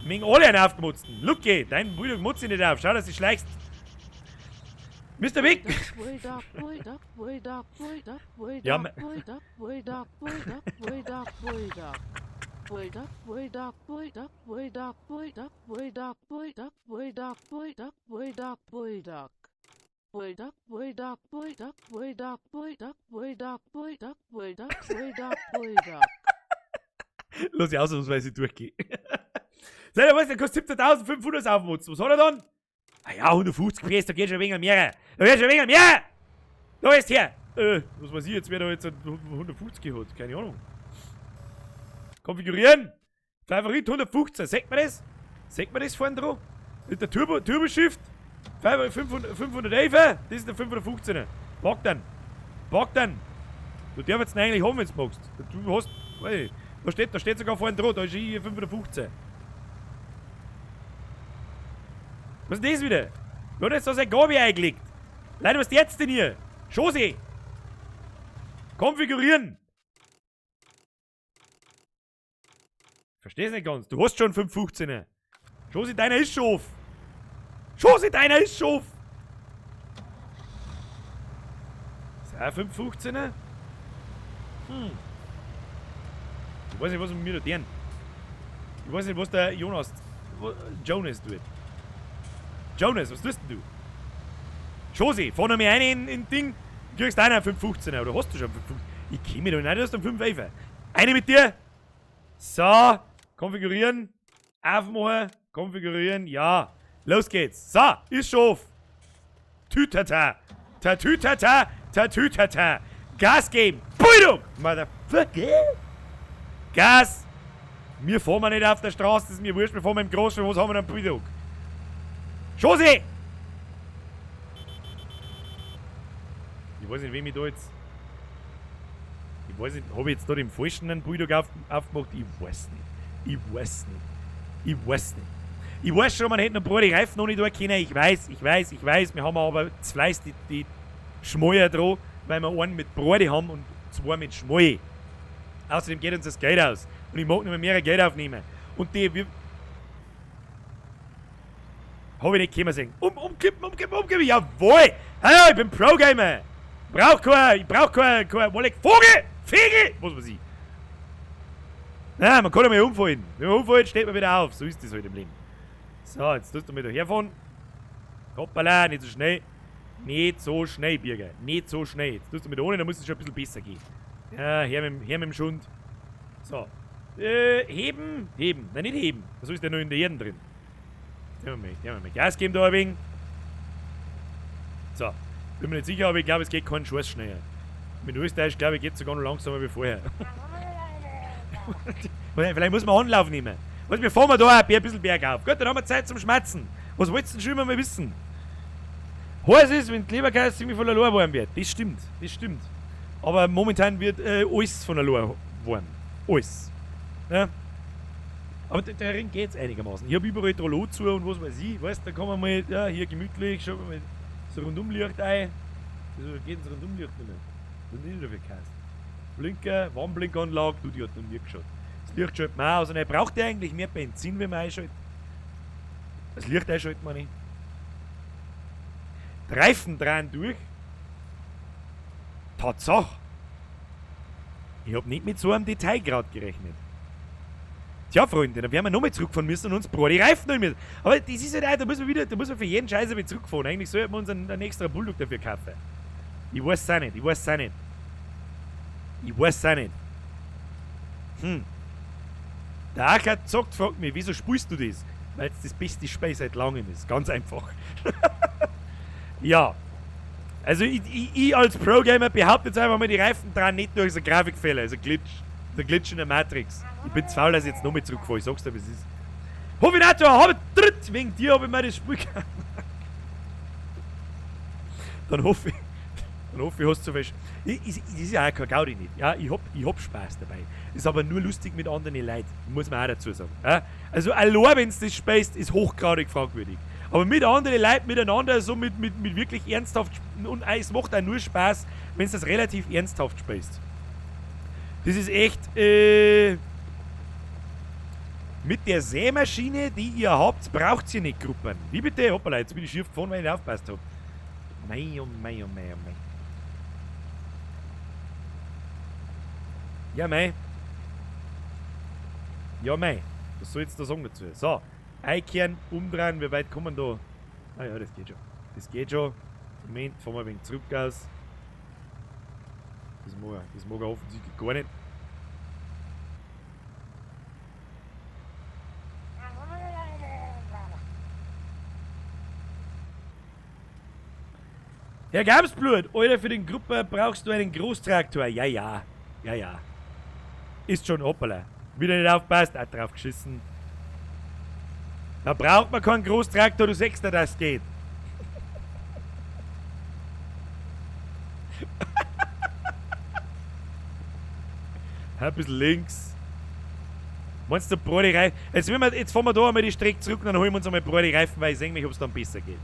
Mengen alle einen aufgemotzten. Lucky, dein Bulldog motzt dich nicht auf. Schau, dass du schleichst. Mr. Wick! Bulldog, Bulldog, Bulldog, Bulldog, Bulldog, Ja, Bulldog, Bulldog, Bulldog, Bulldog, Bulldog. Bulldog, Bulldog, Bulldog, Bulldog, Bulldog, Bulldog, Bulldog, Bulldog, Bulldog, Bulldog, Bulldog. Bulldog, Bulldog, Bulldog, Bulldog, Bulldog, Bulldog, Bulldog, Bulldog, Bulldog, Bulldog. Lass ich ausnahmsweise durchgehen. Sag mal, was, der kostet 17.500 aufmutzen. Was hat er dann? Ah ja, 150 PS, da geht schon ein wenig mehr. Da geht schon ein wenig mehr! Da ist her! Was weiß ich jetzt, wer da jetzt 150 hat? Keine Ahnung. Konfigurieren! Favorit 115, sagt man das? Sagt man das vorne dran? Mit der Turbo Shift? 511, das ist der 515er. Pack dann! Pack dann! Du darfst ihn eigentlich haben, wenn du magst. Du hast. Weiß ich, da steht sogar vorne dran, da ist hier 515. Was ist denn das wieder? Wer hat jetzt da sein Gabi eingelegt? Leute, was ist jetzt denn hier? Schosi! Konfigurieren! Versteh's nicht ganz. Du hast schon 515er. Schosi, deiner ist schon auf. Schosi, deiner ist schon auf. Ist auch 515er? Hm. Ich weiß nicht, was mit mir da deren. Ich weiß nicht, was der Jonas tut. Jonas, was tust denn du? Josi, fahr noch mal rein in Ding. Du kriegst einen 515er, oder hast du schon 515er? Ich kenn mich doch nicht, du hast einen 511er. Eine mit dir. So, konfigurieren. Aufmachen. Konfigurieren, ja. Los geht's. So, ist schon auf. Tütata. Tatütata. Tatütata. Gas geben. Bulldog! Motherfucker. Gas. Wir fahren wir nicht auf der Straße, das ist mir wurscht, wir fahren mit dem Großen, was haben wir denn Bulldog? Chance! Ich weiß nicht, wem ich da jetzt... Ich weiß nicht, habe ich jetzt da den falschen einen Bulldog aufgemacht? Ich weiß nicht. Ich weiß nicht. Ich weiß nicht. Ich weiß schon, man hätte noch die Reifen noch nicht da können. Ich weiß, ich weiß, ich weiß. Wir haben aber zu Fleiß die Schmoyer dran, weil wir einen mit Brode haben und zwei mit Schmoll. Außerdem geht uns das Geld aus. Und ich mag nicht mehr Geld aufnehmen. Und die... Wir hab ich nicht kommen sehen. Umkippen, umkippen, umkippen. Jawohl! Hallo, ich bin Pro-Gamer! Brauch kein, ich brauch kein Vogel! Fegel! Was weiß ich. Na, man kann ja mal umfallen. Wenn man umfällt, steht man wieder auf. So ist das halt im Leben. So, jetzt tust du mal da herfahren. Hoppala, nicht so schnell. Nicht so schnell, Birger. Nicht so schnell. Jetzt tust du mit ohne, dann muss es schon ein bisschen besser gehen. Ja, her mit dem Schund. So. Heben, heben. Nein, nicht heben. Was ist denn noch in der Erde drin? Jetzt wir mal Gas geben da ein wenig. So. Bin mir nicht sicher, aber ich glaube, es geht keinen Schuss schneller. Mit Österreich, glaube ich, geht es sogar noch langsamer wie vorher. Vielleicht muss man Anlauf nehmen. Was, wir fahren da ein bisschen bergauf. Gut, dann haben wir Zeit zum Schmatzen. Was wolltest du denn schon immer mal wissen? Heiß ist, wenn die Leberkäse ziemlich von allein warm wird. Das stimmt, das stimmt. Aber momentan wird alles von allein warm. Alles. Ja? Aber der Ring geht's einigermaßen. Ich habe überall Trollo zu und was weiß ich. Weißt, da kann man mal, ja, hier gemütlich, schaut man mal so Rundumlicht ein. Wieso geht das Rundumlicht nicht mehr? Was ist denn da für Käse? Blinker, Warnblinkanlage, du, die hat noch nie geschaut. Das Licht schaltet man aus. Und er braucht ja eigentlich mehr Benzin, wenn man einschaltet. Das Licht einschaltet man nicht. Die Reifen drehen durch. Tatsache. Ich hab nicht mit so einem Detailgrad gerechnet. Tja, Freunde, dann werden wir nochmal zurückfahren müssen und uns die Reifen nehmen müssen. Aber das ist halt auch, da muss man wieder, da muss man für jeden Scheiß wieder zurückfahren. Eigentlich sollten wir uns einen extra Bulldog dafür kaufen. Ich weiß es auch nicht, ich weiß es auch nicht. Ich weiß es auch nicht. Hm. Der Acker zockt, fragt mich, wieso spielst du das? Weil es das beste Spiel seit langem ist. Ganz einfach. Ja. Also ich als Pro-Gamer behaupte jetzt einfach mal, die Reifen dran nicht durch so einen Grafikfehler, also Glitch. Der Glitch in der Matrix. Ich bin zu faul, dass ich jetzt nochmal zurückfahre. Ich sag's dir, wie es ist. Hofinator, hab dritt! Wegen dir hab ich mir das Spiel gekauft. Dann hoffe ich, hast du so viel. Das ist ja auch kein Gaudi nicht. Ja, ich hab Spaß dabei. Ist aber nur lustig mit anderen Leuten, muss man auch dazu sagen. Ja? Also allein, wenn du das spielst, ist hochgradig fragwürdig. Aber mit anderen Leuten miteinander, so mit wirklich ernsthaft. Und es macht auch nur Spaß, wenn du das relativ ernsthaft spielst. Das ist echt, mit der Sämaschine, die ihr habt, braucht ihr nicht Gruppen. Wie bitte? Hoppala, jetzt bin ich schief gefahren, weil ich nicht aufgepasst hab. Mei, oh mei, oh mei, oh mei. Ja, mei. Ja, mei. Was soll ich jetzt da sagen dazu? So, einkehren, umdrehen, wie weit kommen wir da? Ah ja, das geht schon. Das geht schon. Moment, fahren wir ein wenig zurück aus. Das mag er offensichtlich gar nicht. Herr Gamsblut, Alter, für den Gruppe brauchst du einen Großtraktor. Ja, ja. Ja, ja. Ist schon hoppala. Wieder nicht aufpasst, hat drauf geschissen. Da braucht man keinen Großtraktor, du sagst ja, das geht. Ein bisschen links. Meinst du, Brody Reifen? Jetzt fahren wir da einmal die Strecke zurück und dann holen wir uns einmal Brody Reifen, weil ich sehe mich, ob es dann besser geht.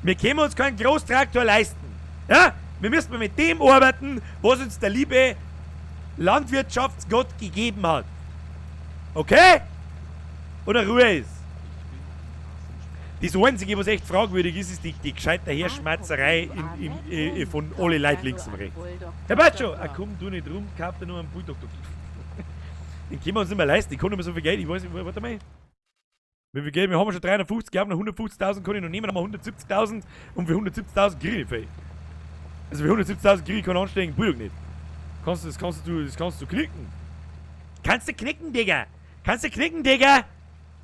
Wir können uns keinen Großtraktor leisten. Ja? Wir müssen mit dem arbeiten, was uns der liebe Landwirtschaftsgott gegeben hat. Okay? Oder Ruhe ist. Das Einzige, was echt fragwürdig ist, ist die gescheite Herschmatzerei von alle Leuten links und rechts. Herr Batscho, ah, komm, du nicht rum, kauf dir nur einen Bulldog. Den können wir uns nicht mehr leisten, ich kann nicht mehr so viel Geld, ich weiß nicht, warte mal. Wie viel Geld? Wir haben schon 350, ich habe noch 150.000, kann ich noch nehmen, dann haben wir 170.000 und für 170.000 kriege ich viel. Also für 170.000 kriege ich keinen anständigen Bulldog nicht. Das kannst du knicken. Kannst du knicken, Digga! Kannst du knicken, Digga!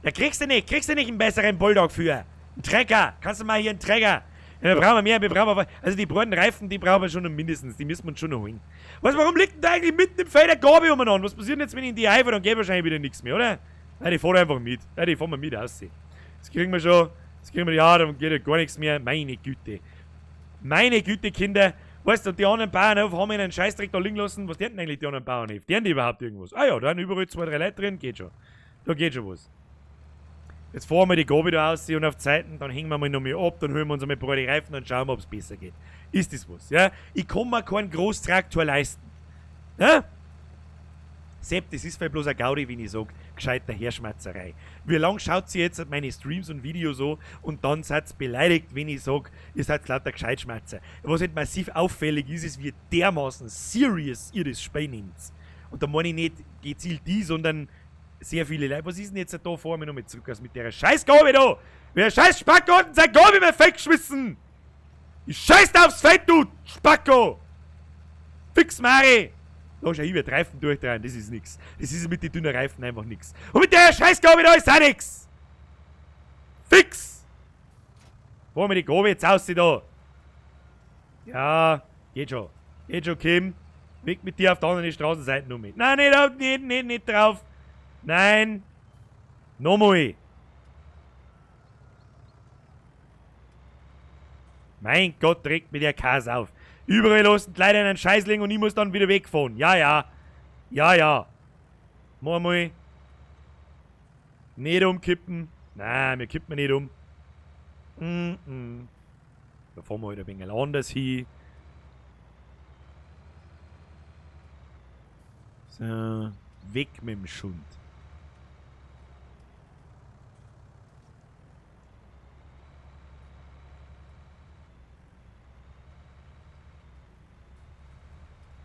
Da kriegst du nicht einen besseren Bulldog für. Einen Trecker. Kannst du mal hier einen Trecker. Ja, wir brauchen mehr, wir brauchen. Also die breiten Reifen, die brauchen wir schon noch mindestens. Die müssen wir uns schon noch holen. Was, warum liegt denn da eigentlich mitten im Feld der Gabe umeinander? Was passiert denn jetzt, wenn ich in die einfahre? Dann geht wahrscheinlich wieder nichts mehr, oder? Nein, die fahren einfach mit. Nein, die fahren wir mit aus. Das kriegen wir schon. Das kriegen wir, ja, dann geht ja gar nichts mehr. Meine Güte. Meine Güte, Kinder. Weißt du, und die anderen Bauernhof haben einen Scheißdreck da liegen lassen. Was die denn eigentlich die anderen Bauernhöfe? Die haben die überhaupt irgendwas? Ah ja, da sind überall 2, 3 Leute drin. Geht schon. Da geht schon was. Jetzt fahren wir die Gabe da aus und auf Zeiten, dann hängen wir mal noch mehr ab, dann holen wir uns einmal breite Reifen und schauen wir, ob's besser geht. Ist das was, ja? Ich kann mir keinen Großtraktor leisten. Ja? Sepp, das ist vielleicht bloß ein Gaudi, wenn ich sag, gescheiter Herschmatzerei. Wie lange schaut sie jetzt meine Streams und Videos so und dann seid ihr beleidigt, wenn ich sag, ihr seid lauter Gescheitschmatzer. Was halt massiv auffällig ist, ist, wie dermaßen serious ihr das Spiel nehmt. Und da meine ich nicht gezielt die, sondern sehr viele Leute. Was ist denn jetzt da vor mir nochmal zurück aus mit der Scheißgabe da? Wer scheiß Spacko hat denn sein Gabe mir weggeschmissen? Ich scheiß da aufs Feld, du Spacko! Fix Mari! Da schau ich, wird Reifen durchdrehen, das ist nix. Das ist mit den dünnen Reifen einfach nix. Und mit der Scheißgabe da ist auch nix! Fix! Wo haben wir die Gabe jetzt aus da? Ja, geht schon. Geht schon, Kim. Weg mit dir auf der anderen Straßenseite noch mit. Nein, nicht, nicht, nicht, nicht drauf. Nein! Nochmal! Mein Gott, regt mir der Kass auf. Überall lassen die Leute einen Scheiß liegen und ich muss dann wieder wegfahren. Ja, ja. Ja, ja. Mach mal. Nicht umkippen. Nein, wir kippen nicht um. Mm -mm. Da fahren wir halt ein wenig anders hin. So. Weg mit dem Schund.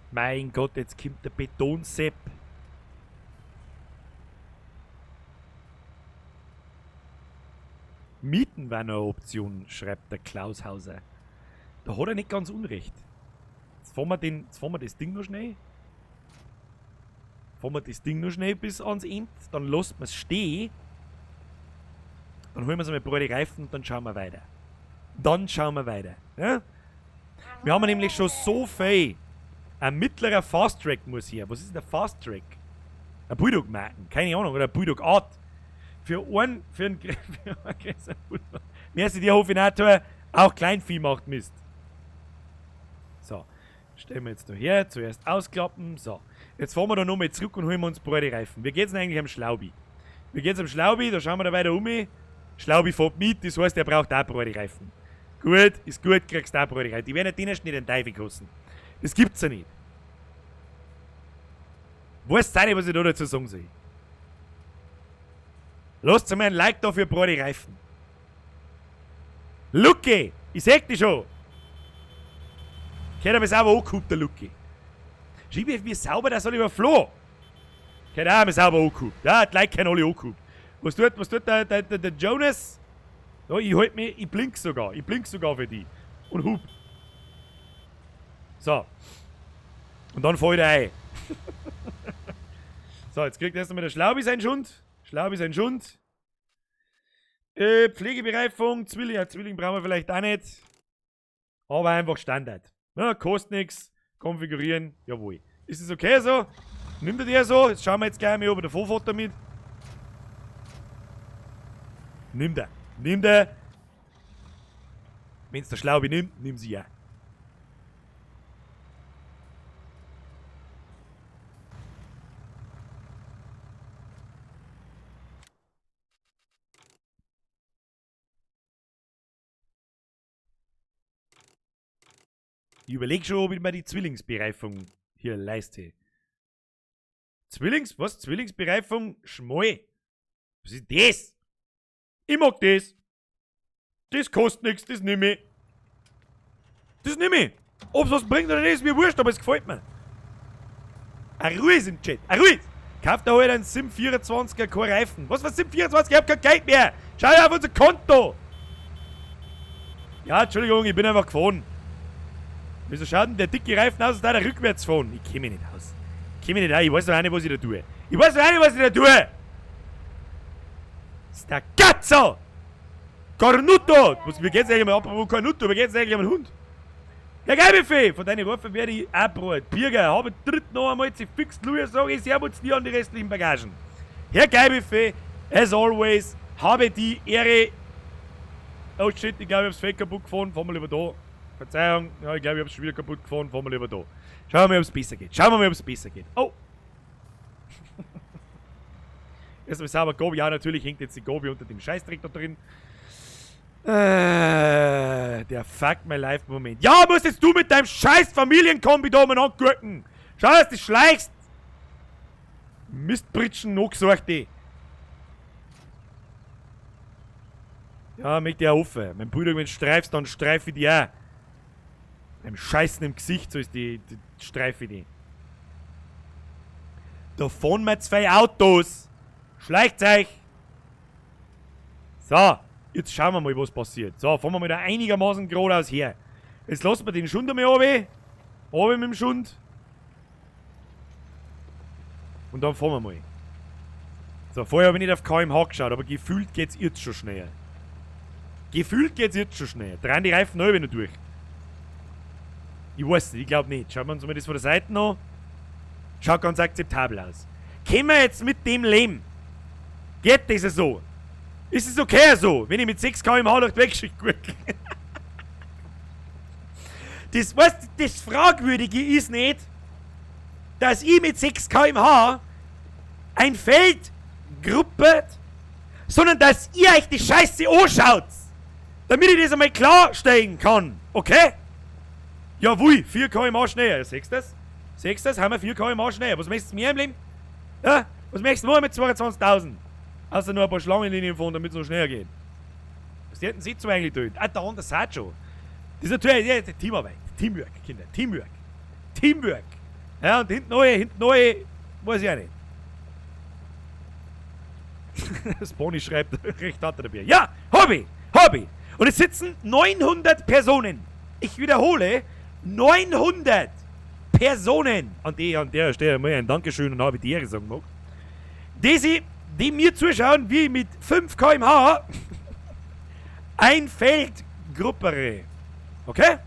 Mein Gott, jetzt kommt der Betonsepp. Mieten war noch eine Option, schreibt der Klaus Hauser. Da hat er nicht ganz unrecht. Jetzt fahren wir, das Ding noch schnell. Fahren wir das Ding noch schnell bis ans Ende. Dann lassen wir es stehen. Dann holen wir uns einmal breite Reifen und dann schauen wir weiter. Dann schauen wir weiter. Ja? Wir haben nämlich schon so viel. Ein mittlerer Fast Track muss hier. Was ist denn der Fast Track? Ein Bulldog-Marken, keine Ahnung, oder ein Bulldog-Art. Für einen größeren Bulldog. Merci dir, Hofinator. Auch Kleinvieh macht Mist. So, stellen wir jetzt da her. Zuerst ausklappen. So, jetzt fahren wir da nochmal zurück und holen wir uns breite Reifen. Wie geht's denn eigentlich am Schlaubi? Wie geht's am Schlaubi? Da schauen wir da weiter um. Schlaubi fährt mit, das heißt, er braucht auch breite Reifen. Gut, ist gut, kriegst du auch breite Reifen. Die werden ja nicht den Teufel kosten. Das gibt's ja nicht. Weiß auch nicht, was ich da dazu sagen soll. Lasst mir ein Like da für breite Reifen. Lucky! Ich seh dich schon! Könnt ihr mir sauber angehupt, der Lucky. Schau, wie sauber der soll über Flo. Könnt auch mir sauber angehupt. Ja, die Leute können alle angehupt. Was tut der Jonas? Da, ich halt mich, ich blink sogar. Ich blink sogar für die. Und hup. So. Und dann fall ich da ein. So, jetzt kriegt erst einmal der Schlaubi seinen Schund. Schlaubi seinen Schund. Pflegebereifung, Zwilling. Ja, Zwilling brauchen wir vielleicht auch nicht. Aber einfach Standard. Ja, kostet nichts. Konfigurieren. Jawohl. Ist das okay so? Nimmt er der so? Jetzt schauen wir jetzt gleich mal, ob er der Vorvater mit. Nimmt er. Nimmt er. Wenn's der Schlaubi nimmt, nimm sie ja. Ich überlege schon, ob ich mir die Zwillingsbereifung hier leiste. Zwillings? Was? Zwillingsbereifung? Schmal. Was ist das? Ich mag das. Das kostet nichts, das nehme ich. Das nehme ich. Ob's was bringt oder nicht, ist mir wurscht, aber es gefällt mir. Eine Ruhe ist im Chat. Eine Ruhe. Kauft da halt einen Sim 24er kein Reifen. Was für Sim 24? Ich hab kein Geld mehr. Schau auf unser Konto. Ja, Entschuldigung, ich bin einfach gefahren. Wieso schaut denn der dicke Reifen aus, als da der rückwärts fahren? Ich kenn mich nicht aus. Ich kenn mich nicht aus, ich weiß doch auch nicht, was ich da tue. Ich weiß doch auch nicht, was ich da tue! Das ist der Gatzo! Cornuto! Was, wie geht's eigentlich mal apropos Cornuto, wie geht's eigentlich am Hund? Herr Geilbuffet, von deinen Rufen werde ich abgeholt. Birger, habe dritt noch einmal zu fix Luja, sage ich Servus dir an die restlichen Bagagen. Herr Geilbuffet, as always, habe die Ehre. Oh shit, ich glaube, ich hab's Feld kaputt gefahren, fahren wir lieber da. Verzeihung, ja, ich glaube, ich hab's schon wieder kaputt gefahren, fahren wir lieber da. Schauen wir mal, ob's besser geht. Schauen wir mal, ob's besser geht. Oh! Erstmal sauber Gobi. Ja, natürlich hängt jetzt die Gobi unter dem Scheißdreck da drin. Der Fuck my life Moment. Ja, musst jetzt du mit deinem scheiß Familienkombi da umeinander gurken. Schau, dass du schleichst. Mistbritschen noch gesagt, die. Ja, möchte ich auch offen. Mein Bruder, wenn du streifst, dann streife ich die auch. Beim Scheißen im Gesicht, so ist die, die streife ich die. Da fahren wir zwei Autos. Schleicht euch. So, jetzt schauen wir mal, was passiert. So, fahren wir mal da einigermaßen geradeaus her. Jetzt lassen wir den Schund einmal runter. Runter mit dem Schund. Und dann fahren wir mal. So, vorher habe ich nicht auf kmh geschaut, aber gefühlt geht's jetzt schon schneller. Gefühlt geht's jetzt schon schneller. Drehen die Reifen noch wieder durch. Ich weiß nicht, ich glaube nicht. Schauen wir uns mal das von der Seite an. Schaut ganz akzeptabel aus. Können wir jetzt mit dem leben? Geht das so? Ist es okay so, wenn ich mit 6 km/h durch die Weggeschichte gucke? Das, weißt, das Fragwürdige ist nicht, dass ich mit 6 km/h ein Feld gruppet, sondern dass ihr euch die Scheiße anschaut, damit ich das einmal klarstellen kann, okay? Jawohl, 4 km/h schneller, siehst du das? Siehst du das? Haben wir 4 km/h schneller. Was möchtest du mehr im Leben? Ja? Was möchtest du mehr mit 22.000? Außer nur ein paar Schlangenlinien fahren, damit es noch schneller geht. Was hätten sie zu eigentlich tun? Ah, da unten seid schon. Das ist natürlich ja, Teamarbeit. Teamwork, Kinder. Teamwork. Teamwork. Ja, und hinten neue, weiß ich auch nicht. Das Pony schreibt, recht hat er dabei. Ja, Hobby, Hobby. Und es sitzen 900 Personen. Ich wiederhole, 900 Personen. An der Stelle mal ein Dankeschön und habe die Ehre sagen mag. Die mir zuschauen, wie ich mit 5 km/h ein Feld gruppere. Okay?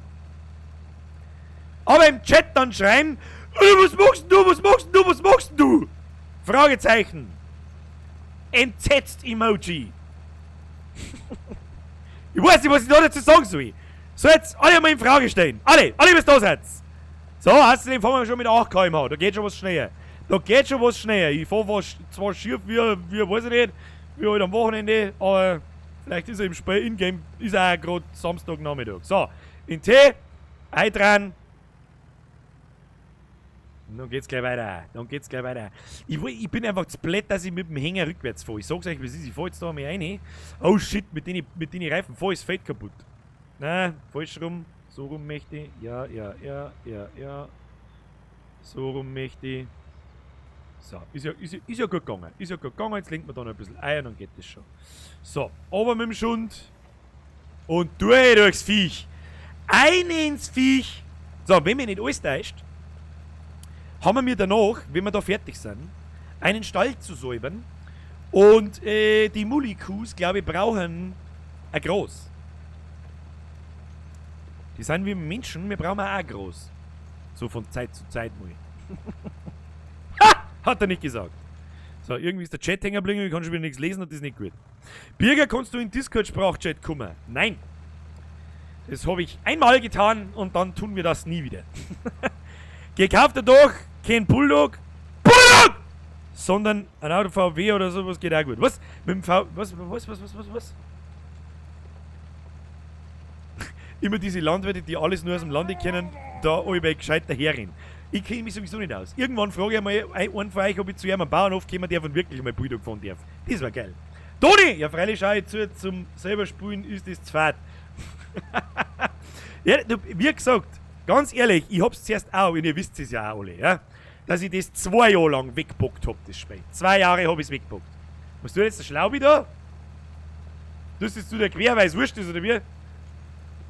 Aber im Chat dann schreiben, was machst du, was machst du, was machst du? Fragezeichen. Entsetzt Emoji. Ich weiß nicht, was ich da dazu sagen soll. So, jetzt alle mal in Frage stellen. Alle, alle, bis da seid. So, außerdem fahren wir schon mit 8 km/h. Da geht schon was schneller. Da geht schon was schneller. Ich fahre zwar schief wie, weiß ich nicht, wie heute am Wochenende, aber vielleicht ist er im Spiel, in-game, ist er auch gerade Samstagnachmittag. So, in T, eintran. Und dann geht's gleich weiter. Dann geht's gleich weiter. Ich bin einfach zu blöd, dass ich mit dem Hänger rückwärts fahre. Ich sag's euch, wie es ist. Ich fahr jetzt da mal rein. Oh shit, mit den Reifen fahr ich das Feld kaputt. Nein, falsch rum. So rum möchte ich. Ja, ja, ja, ja, ja. So rum möchte ich. So, ist ja gut gegangen. Ist ja gut gegangen. Jetzt lenkt man da noch ein bisschen ein und dann geht das schon. So, aber mit dem Schund. Und durch durchs Viech. Eine ins Viech. So, wenn mich nicht alles täuscht, haben wir danach, wenn wir da fertig sind, einen Stall zu säubern. Und die Mullikuhs, glaube ich, brauchen ein Groß. Die sind wie Menschen, wir brauchen auch groß. So von Zeit zu Zeit mal. Ha! Hat er nicht gesagt. So, irgendwie ist der Chat hängen geblieben, ich kann schon wieder nichts lesen und das ist nicht gut. Birger, kannst du in Discord-Sprachchat kommen? Nein. Das habe ich einmal getan und dann tun wir das nie wieder. Gekauft er doch kein Bulldog. Bulldog! Sondern ein Auto VW oder sowas geht auch gut. Was? Mit dem V. Was? Immer diese Landwirte, die alles nur aus dem Lande kennen, da alle gescheit daherrennen. Ich kenne mich sowieso nicht aus. Irgendwann frage ich mal einen von euch, ob ich zu einem Bauernhof komme, der von wirklich mal Bulldog fahren darf. Das war geil. Toni! Ja, freilich schaue ich zu, zum selber spielen ist das zu fad. Ja, du, wie gesagt, ganz ehrlich, ich hab's zuerst auch, und ihr wisst es ja auch alle, ja, dass ich das 2 Jahre lang weggepackt hab, das Spiel. 2 Jahre hab ich's weggepackt. Was tut jetzt der Schlaubi da? Tust jetzt du der quer, weil es wurscht ist, oder wie?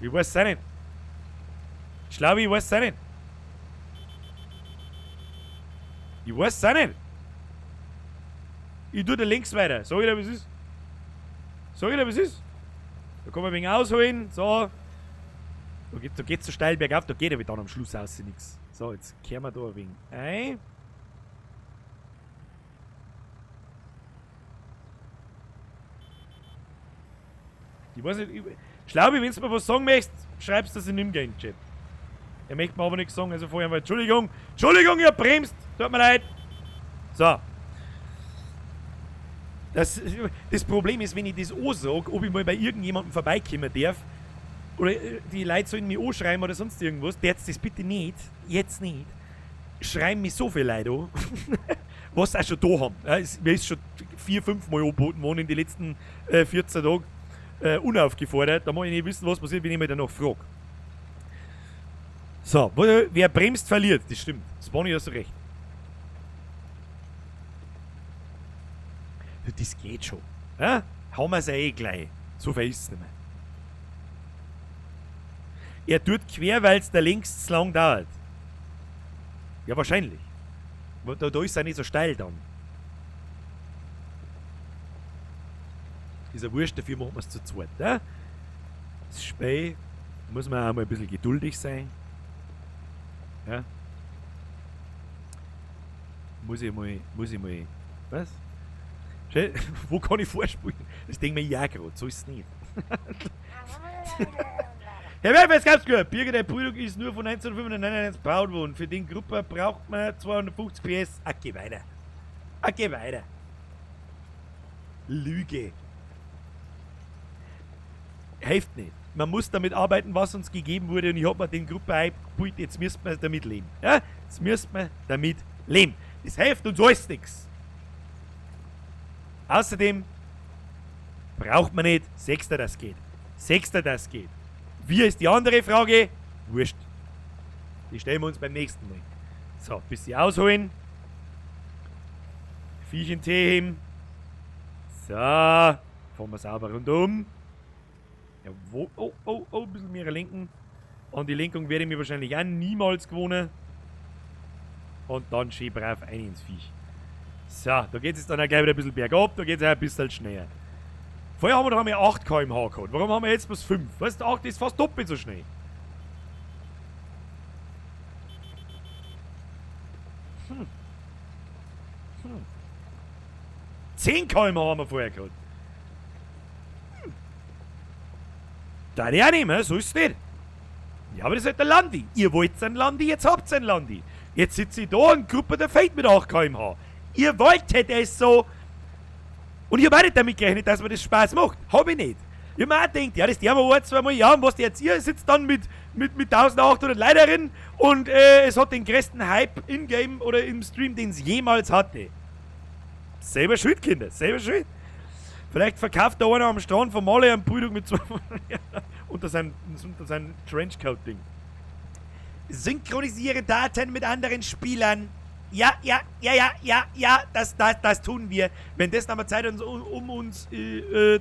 Ich weiß es auch nicht. Schlaubi, ich weiß es auch nicht. Ich weiß es auch nicht. Ich tu da links weiter. Sag ich dir, was ist? Sag ich dir, was ist? Da kann man ein wenig ausholen. So. Da geht's so steil bergauf, da geht aber dann am Schluss aus nichts. So, jetzt kehren wir da ein wenig ein. Ich weiß nicht, Schlaubi, wenn du mir was sagen möchtest, schreibst du das in den Game-Chat. Er möchte mir aber nichts sagen, also vorher mal Entschuldigung, Entschuldigung, ihr bremst, tut mir leid. So. Das Problem ist, wenn ich das ansage, ob ich mal bei irgendjemandem vorbeikommen darf, oder die Leute sollen mich anschreiben oder sonst irgendwas, jetzt das bitte nicht, jetzt nicht, schreiben mich so viele Leute an, was sie auch schon da haben. Ja, mir ist schon 4, 5 Mal angeboten worden in den letzten 14 Tagen. Unaufgefordert, da mag ich nicht wissen, was passiert, wenn ich mich danach frage. So, wer bremst, verliert. Das stimmt. Spawny, hast du recht. Das geht schon. Ja? Hauen wir's ja eh gleich. So viel ist's nicht mehr. Er tut quer, weil's der links zu lang dauert. Ja, wahrscheinlich. Da ist er nicht so steil dann. Ist ja wurscht, dafür machen wir's zu zweit. Ja? Das Spiel muss man auch mal ein bisschen geduldig sein. Ja? Muss ich mal, was? Schön, wo kann ich vorspulen? Das denke ich mir ja grad, so ist es nicht. Herr Werfer, jetzt ganz gut. Birgit, der Bulldog ist nur von 1999 gebaut worden. Für den Gruppe braucht man 250 PS. Ah, geh weiter. Ah, geh weiter. Lüge. Hilft nicht. Man muss damit arbeiten, was uns gegeben wurde, und ich hab mir den Gruppe eingebaut, jetzt müssen wir damit leben. Ja? Jetzt müssen wir damit leben. Das hilft uns alles nix. Außerdem braucht man nicht. Sechster, das geht. Sechster, das geht. Wie ist die andere Frage? Wurscht. Die stellen wir uns beim nächsten Mal. So, bisschen ausholen. Viech in Tee heben. So, fahren wir sauber rundum. Ja, wo? Oh, oh, oh, ein bisschen mehr lenken. An die Lenkung werde ich mir wahrscheinlich auch niemals gewohnen. Und dann schön brav ein ins Viech. So, da geht es dann auch gleich wieder ein bisschen bergab, da geht es auch ein bisschen schneller. Vorher haben wir doch einmal 8 km/h gehabt. Warum haben wir jetzt bloß 5? Weißt du, 8 ist fast doppelt so schnell. 10 km/h haben wir vorher gehabt. Da ich auch nicht mehr, so ist es nicht. Ja, aber das ist halt der Landi. Ihr wollt einen Landi, jetzt habt ihr einen Landi. Jetzt sitze ich da und Gruppe der Feld mit 8 km/h. Ihr wolltet es so. Und ich hab auch nicht damit gerechnet, dass mir das Spaß macht. Hab ich nicht. Ich hab mir auch gedacht, ja, das darf man ein, zwei Mal. Ja, und was jetzt ihr sitzt dann mit 1800 Leiterinnen und es hat den größten Hype in-game oder im Stream, den es jemals hatte. Selber schuld, Kinder, selber schuld. Vielleicht verkauft da einer am Strand von Malle einen Bulldog mit zwei unter seinem Trenchcoat-Ding. Synchronisiere Daten mit anderen Spielern. Ja, ja, ja, ja, ja, ja, das tun wir. Wenn das dann mal Zeit ist, um uns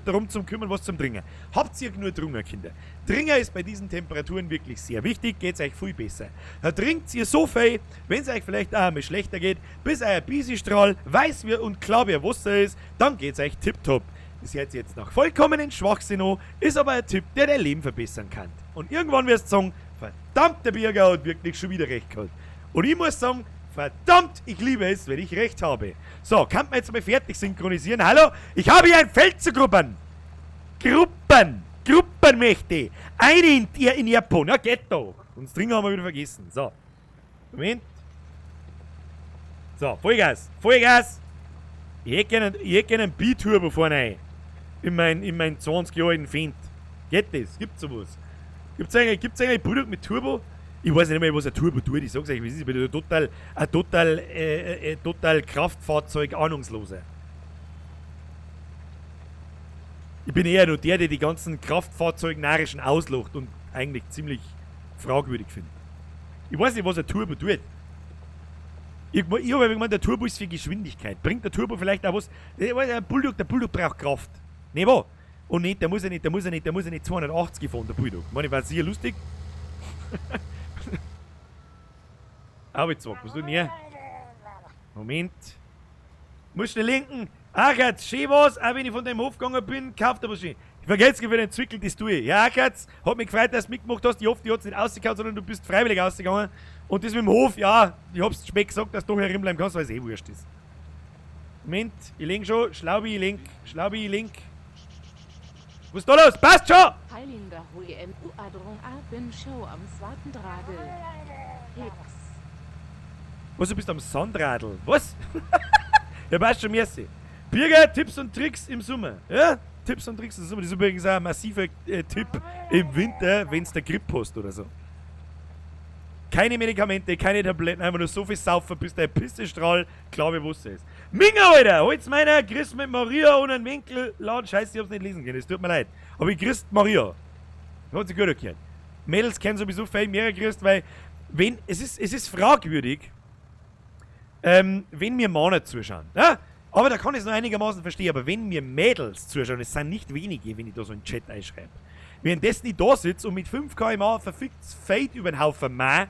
darum zu kümmern, was zum Trinken. Habt ihr nur Drunger, Kinder? Dringer ist bei diesen Temperaturen wirklich sehr wichtig, geht's euch viel besser. Da trinkt ihr so viel, wenn's euch vielleicht auch einmal schlechter geht, bis euer Bisi-Strahl weiß wie und klar wie Wasser ist, dann geht's euch tipptopp. Das hört sich jetzt nach vollkommenen Schwachsinn an, ist aber ein Tipp, der dein Leben verbessern kann. Und irgendwann wirst du sagen, verdammt, der Birger hat wirklich schon wieder recht gehabt. Und ich muss sagen, verdammt, ich liebe es, wenn ich recht habe. So, kann man jetzt mal fertig synchronisieren? Hallo, ich habe hier ein Feld zu gruppen. Gruppen, Gruppen möchte ich. Eine in Japan, ja geht doch. Und das Ding haben wir wieder vergessen. So, Moment. So, Vollgas, Vollgas. Ich hätte gerne einen Biturbo vorne. In mein 20 Jahre alten Fendt. Geht das? Gibt's sowas? Gibt's eigentlich Produkt mit Turbo? Ich weiß nicht mehr, was ein Turbo tut. Ich sag's euch, wie es ist. Ich bin ein total Kraftfahrzeug Ahnungsloser. Ich bin eher nur der, der die ganzen Kraftfahrzeugnarischen auslacht und eigentlich ziemlich fragwürdig findet. Ich weiß nicht, was ein Turbo tut. Ich habe gemeint, der Turbo ist für Geschwindigkeit. Bringt der Turbo vielleicht auch was? Der Bulldog braucht Kraft. Ne, wo? Und nicht, der muss ja nicht 280 fahren, der Bulldog. Ich meine, ich war sicher lustig. Aber jetzt was du denn hier? Moment. Muss schnell lenken. Achatz, schön was, auch wenn ich von dem Hof gegangen bin, kauft er was schön. Ich vergesse für den Zwickel, das tue ich. Ja, Achatz, hat mich gefreut, dass du mitgemacht hast. Ich hoffe, die hat's nicht rausgehauen, sondern du bist freiwillig rausgegangen. Und das mit dem Hof, ja, ich hab's spät gesagt, dass du da herin bleiben kannst, weil es eh wurscht ist. Moment, ich lenk schon. Schlaubi, ich lenk. Schlaubi, ich lenk. Was ist da los? Passt schon! Heilinder Hui M U Adrung A bin Show am Swartendradl. Hicks. Was, du bist am Sandradl? Was? Ja, passt schon, merci. Birger, Tipps und Tricks im Sommer. Ja? Tipps und Tricks im Sommer. Das ist übrigens auch ein massiver Tipp im Winter, wenn's der Grippe hast oder so. Keine Medikamente, keine Tabletten, einfach nur so viel saufen, bis der Pissestrahl klar wie Wasser ist. Minga, Alter! Holt's meiner, grüß mit Maria und einen Winkel. Laden, scheiße, ich hab's nicht lesen können, es tut mir leid. Aber ich grüß Maria. Hat sich gut erklärt. Mädels kennen sowieso viel mehr grüßt, weil, wenn, es ist fragwürdig, wenn mir Männer zuschauen. Ja? Aber da kann ich's noch einigermaßen verstehen, aber wenn mir Mädels zuschauen, es sind nicht wenige, wenn ich da so einen Chat einschreibe. Währenddessen ich da sitze und mit 5 km/h verfickt Fade über den Haufen mah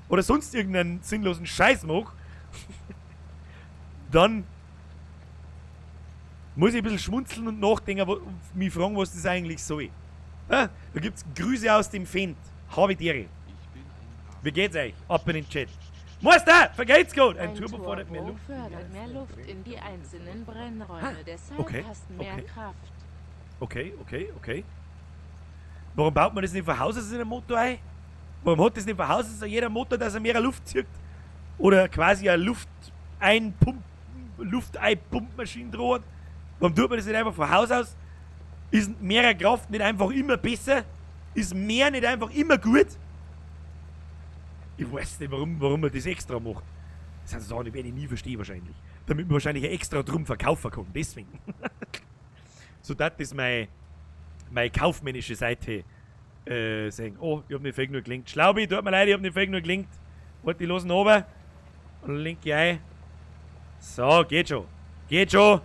oder sonst irgendeinen sinnlosen Scheiß mach, dann muss ich ein bisschen schmunzeln und nachdenken, mich fragen, was das eigentlich soll. Ja? Da gibt's Grüße aus dem Fendt. Habe die Ehre. Wie geht's euch? Ab in den Chat. Meister, vergeht's gut! Ein Ein Turbo fordert mehr Turbo Luft. fördert mehr Luft in die einzelnen Brennräume, Ah, deshalb okay, hast mehr okay. Kraft. Okay, okay, okay. Warum baut man das nicht von Haus aus in den Motor ein? Warum hat das nicht von Haus aus jeder Motor, dass er mehr Luft zieht? Oder quasi eine Lufteinpumpmaschine droht? Warum tut man das nicht einfach von Haus aus? Ist mehr Kraft nicht einfach immer besser? Ist mehr nicht einfach immer gut? Ich weiß nicht, warum man das extra macht. Das sind so Sachen, die werde ich nie verstehen wahrscheinlich. Damit man wahrscheinlich extra drum verkaufen kann. Deswegen. So, das ist meine kaufmännische Seite sagen. Oh, ich hab nicht fake nur gelinkt. Schlaubi, tut mir leid, ich hab nicht fake nur gelinkt. Warte, ich lass ihn runter. Und link ich ein. So, geht schon. Geht schon.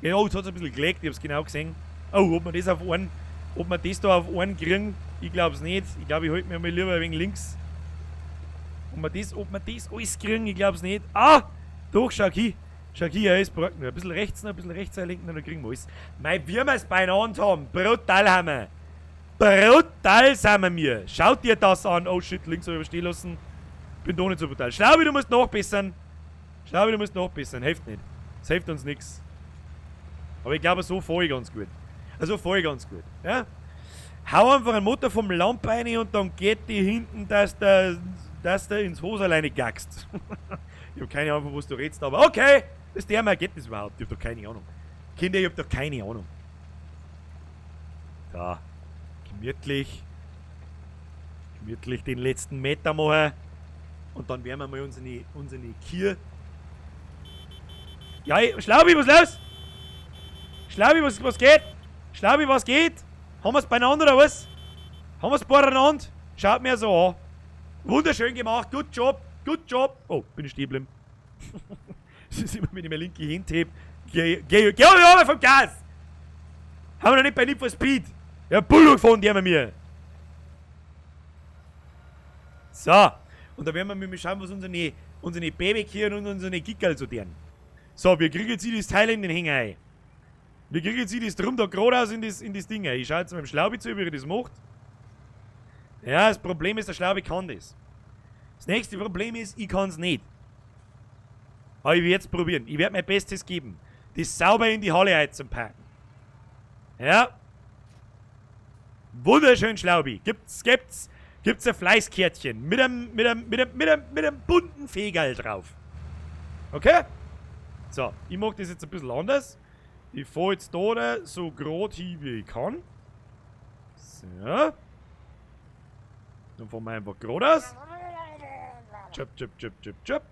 Ja, oh, jetzt hat's ein bisschen gelegt, ich hab's genau gesehen. Oh, ob wir das auf einen, ob wir das da auf einen kriegen, ich glaub's nicht. Ich glaub, ich halt mir mal lieber ein wenig links. Ob wir das alles kriegen, ich glaub's nicht. Ah! Doch, schau hier. Schau hier, ja, es braucht nur ein bisschen rechts noch, ein bisschen rechts einlenken und dann kriegen wir alles. Mei, wie wir's beieinander haben. Brutal haben wir. Brutal sind wir mir. Schaut dir das an. Oh shit, links hab ich stehen lassen. Bin doch nicht so brutal. Schlaubi, du musst nachbessern. Schlaubi, du musst nachbessern. Hilft nicht. Das hilft uns nix. Aber ich glaube, so fahr ich ganz gut. Also fahr ich ganz gut. Ja? Hau einfach einen Motor vom Lamp rein und dann geht die hinten, dass der ins Hose alleine gackst. Ich hab keine Ahnung, von was du redest, aber okay, das Thema geht das überhaupt. Ich hab doch keine Ahnung. Kinder, ich hab doch keine Ahnung. Da. Gemütlich. Gemütlich den letzten Meter machen. Und dann werden wir mal unsere Kier. Ja, ey, Schlaubi, was los? Schlaubi, was geht? Schlaubi, was geht? Haben wir's beieinander oder was? Haben wir's beieinander? Schaut mir so an. Wunderschön gemacht, good job, good job. Oh, bin ich stehen geblieben. Das ist immer, wenn ich meine linke Hand heb. Geh, geh, geh runter vom Gas! Haben wir noch nicht bei Need for Speed. Ja, Bullo gefahren, die haben wir mir. So. Und da werden wir mal schauen, was unsere Babykier und unsere Gickerl so deren. So, wir kriegen jetzt hier das Teil in den Hänger ein. Wir kriegen jetzt hier das drum da geradeaus in das Ding ein. Ich schau jetzt mal dem Schlaubi zu, wie er das macht. Ja, das Problem ist, der Schlaubi kann das. Das nächste Problem ist, ich kann's nicht. Aber ich werd's probieren. Ich werd mein Bestes geben, das sauber in die Halle einzupacken. Ja. Wunderschön, Schlaubi. Gibt's ein Fleißkärtchen mit einem bunten Fegerl drauf. Okay? So, ich mach das jetzt ein bisschen anders. Ich fahr jetzt da so grad hin, wie ich kann. So. Dann fahren wir einfach geradeaus. Chop, chop, chop, chop, chop.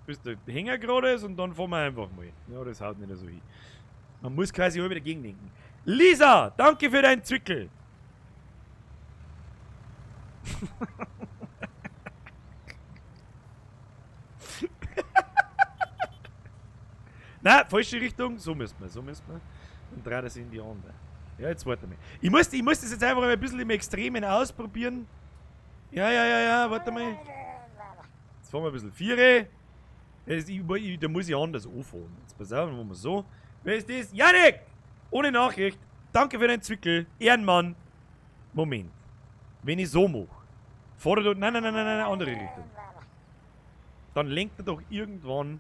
Bis der Hänger gerade ist und dann fahren wir einfach mal. Ja, das haut nicht so hin. Man muss quasi immer wieder gegenlenken. Lisa, danke für deinen Zwickel. Na, falsche Richtung. So müssen wir, so müssen wir. Dann dreht er sich in die andere. Ja, jetzt warte mal. Ich muss das jetzt einfach mal ein bisschen im Extremen ausprobieren. Ja, ja, ja, ja, warte mal. Jetzt fahren wir ein bisschen Viere. Da muss ich anders anfahren. Jetzt pass auf, dann machen wir so. Wer ist das? Janik! Ohne Nachricht. Danke für den Zwickel. Ehrenmann. Moment. Wenn ich so mache. Fahre du. Nein, nein, nein, nein, nein, andere Richtung. Dann lenkt er doch irgendwann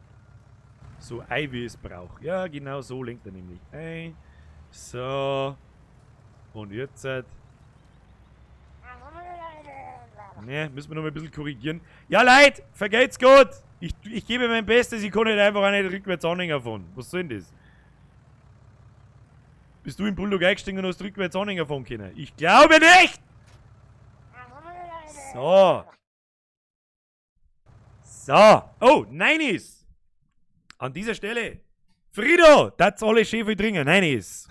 so ein, wie es braucht. Ja, genau so lenkt er nämlich ein. So. Und jetzt. Ne, müssen wir noch mal ein bisschen korrigieren. Ja, Leute, vergeht's gut. Ich gebe mein Bestes, ich kann nicht einfach auch nicht rückwärts Anhänger fahren. Was soll denn das? Bist du im Bulldog eingestiegen und hast rückwärts Anhänger fahren können? Ich glaube nicht! So. So. Oh, Nineys. An dieser Stelle. Frido, das alle schön viel dringen. Nineys.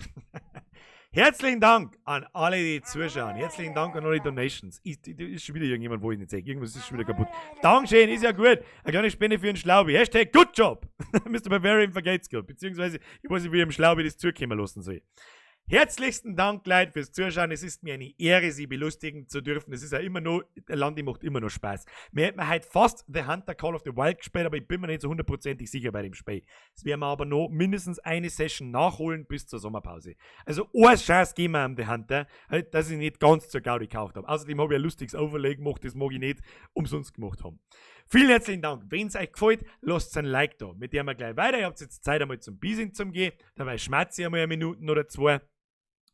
Herzlichen Dank an alle, die zuschauen. Herzlichen Dank an alle Donations. Ist schon wieder irgendjemand, wo ich nicht sehe. Irgendwas ist schon wieder kaputt. Dankeschön, ist ja gut. Eine kleine Spende für den Schlaubi. Hashtag Good Job. Mr. Bavarian vergeht's gut. Beziehungsweise, ich weiß nicht, wie ich dem Schlaubi das zukommen lassen soll. Herzlichsten Dank, Leute, fürs Zuschauen. Es ist mir eine Ehre, Sie belustigen zu dürfen. Es ist ja immer noch, der Landi macht immer noch Spaß. Mir hätten wir heute fast The Hunter Call of the Wild gespielt, aber ich bin mir nicht so hundertprozentig sicher bei dem Spiel. Das werden wir aber noch mindestens eine Session nachholen bis zur Sommerpause. Also, eine Chance geben wir am The Hunter, halt, dass ich nicht ganz zur Gaudi gekauft habe. Außerdem habe ich ein lustiges Overlay gemacht, das mag ich nicht umsonst gemacht haben. Vielen herzlichen Dank. Wenn es euch gefällt, lasst ein Like da. Mit dem wir gleich weiter. Ihr habt jetzt Zeit, einmal zum Biesing zum gehen. Dabei schmatze ich einmal eine Minute oder zwei.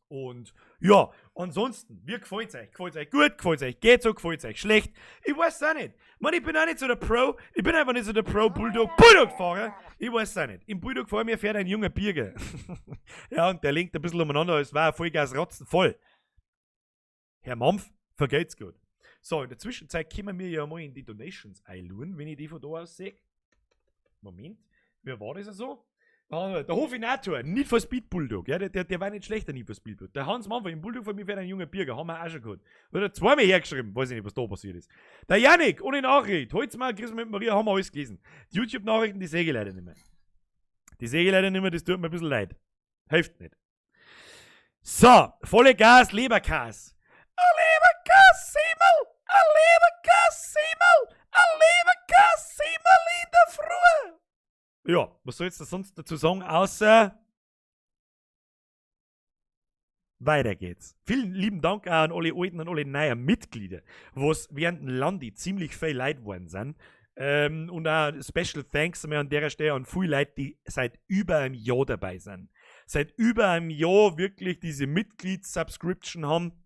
Und ja, ansonsten, wie gefällt's euch? Gefällt's euch gut? Gefällt's euch geht so? Gefällt's euch schlecht? Ich weiß auch nicht. Man, ich bin auch nicht so der Pro. Ich bin einfach nicht so der Pro Bulldog. Bulldog-Fahrer. Ich weiß auch nicht. Im Bulldog vor mir fährt ein junger Birger. Ja, und der lenkt ein bisschen umeinander. Es war Vollgas rotzen voll. Herr Mampf, vergeht's gut. So, in der Zwischenzeit können wir ja mal in die Donations einluren, wenn ich die von da aus sehe. Moment, wer war das so? Der Hofinator, Need for Speed Bulldog. Ja, der war nicht schlechter Need for Speed Bulldog. Der Hans Manfred, im Bulldog von mir fährt ein junger Birger, haben wir auch schon gehabt. Oder zweimal hergeschrieben, weiß ich nicht, was da passiert ist. Der Janik, ohne Nachricht. Heute mal, Chris mit Maria, haben wir alles gelesen. Die YouTube-Nachrichten, die sehe ich leider nicht mehr. Die sehe ich leider nicht mehr, das tut mir ein bisschen leid. Hilft nicht. So, volle Gas, Leberkäse. A Leberkäse-Semmel, a Leberkäse-Semmel, a Leberkäse-Semmel in der Früh. Ja, was soll ich jetzt sonst dazu sagen, außer weiter geht's. Vielen lieben Dank auch an alle alten und alle neuen Mitglieder, was während dem Landi ziemlich viel Leute geworden sind. Und auch Special Thanks an der Stelle an viele Leute, die seit über einem Jahr dabei sind. Seit über einem Jahr wirklich diese Mitglieds-Subscription haben.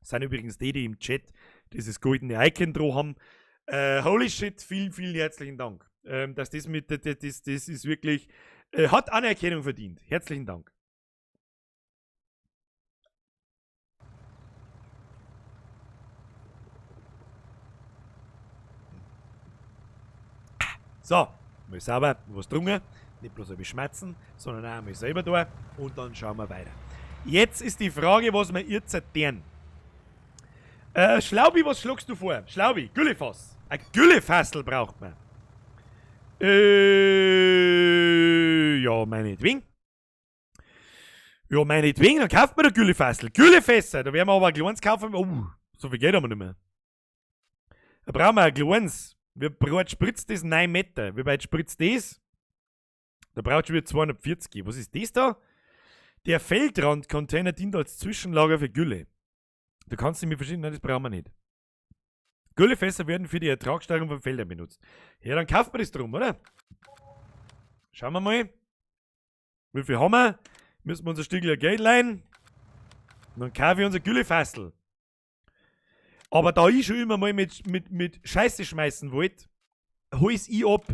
Das sind übrigens die, die im Chat dieses goldene Icon drauf haben. Holy shit, vielen, vielen herzlichen Dank. Dass das mit, das, das, das ist wirklich, hat Anerkennung verdient. Herzlichen Dank. So, mal sauber was drungen. Nicht bloß ein bisschen schmerzen, sondern auch einmal selber da. Und dann schauen wir weiter. Jetzt ist die Frage, was wir jetzt tun. Schlaubi, was schlagst du vor? Schlaubi, Güllefass. Ein Güllefassel braucht man. Ja, meinetwegen. Ja, meinetwegen, dann kauft man ein Güllefassel. Güllefässer, da werden wir aber ein kleines kaufen. Oh, so viel Geld haben wir nicht mehr. Da brauchen wir ein kleines. Wie breit spritzt das? 9 Meter. Wie weit spritzt das? Da braucht schon wieder 240. Was ist das da? Der Feldrandcontainer dient als Zwischenlager für Gülle. Du kannst nicht mit verschiedenen, nein, das brauchen wir nicht. Güllefässer werden für die Ertragssteigerung von Feldern benutzt. Ja, dann kauft man das drum, oder? Schauen wir mal. Wie viel haben wir? Müssen wir unser Stückchen Geld leihen. Und dann kaufe ich unser Güllefassel. Aber da ich schon immer mal mit Scheiße schmeißen wollte, hol ich's ich ab.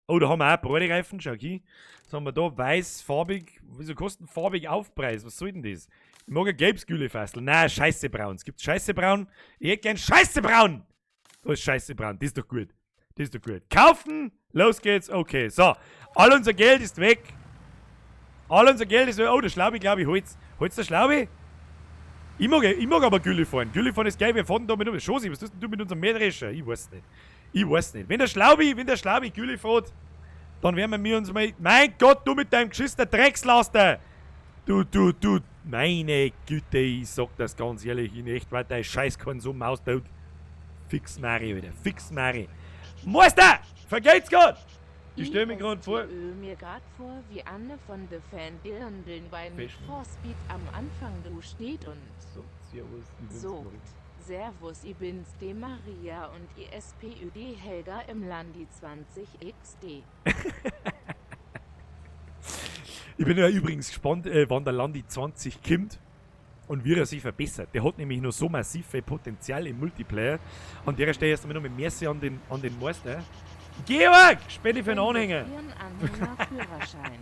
Oh, da haben wir auch Bräutereifen, schau hier. Was haben wir da? Weiß, farbig. Wieso kostet farbig Aufpreis? Was soll denn das? Ich mag ein gelbes Güllefassel. Nein, Scheiße braun. Es gibt Scheiße braun. Ich hätte gern Scheiße braun. Da ist Scheiße braun. Das ist doch gut. Das ist doch gut. Kaufen! Los geht's. Okay, so. All unser Geld ist weg. All unser Geld ist weg. Oh, der Schlaubi, glaub ich, holt's. Holt's der Schlaubi? Ich mag aber Gülle fahren. Gülle fahren ist geil. Wir fahren da mit unserem Schosi. Was tust denn du mit unserem Mähdrescher? Ich weiß nicht. Ich weiß nicht. Wenn der Schlaubi Gülle fährt, dann werden wir uns mal... Mein Gott, du mit deinem geschissenen Dreckslaster! Du. Meine Güte, ich sag das ganz ehrlich, in echt, weil dein Scheißkonsum austaut. Fix Mari wieder. Fix Mari. Meister! Vergeht's gut! Ich stell mir grad vor. Ich stell mir grad vor, wie Anne von The Fan Dirndln bei Need Fashion. for Speed am Anfang du steht und So, servus, ich bin's, so. Marie. Servus, ich bin's, de Maria und ISPÜD Helga im Landi 20 XD. Ich bin ja übrigens gespannt, wann der Landi 20 kommt und wie er sich verbessert. Der hat nämlich noch so massiv viel Potenzial im Multiplayer. An der Stelle erst einmal noch mit Merci an den Meister. Georg! Spende für den Anhänger! Ihren Anhängerführerschein.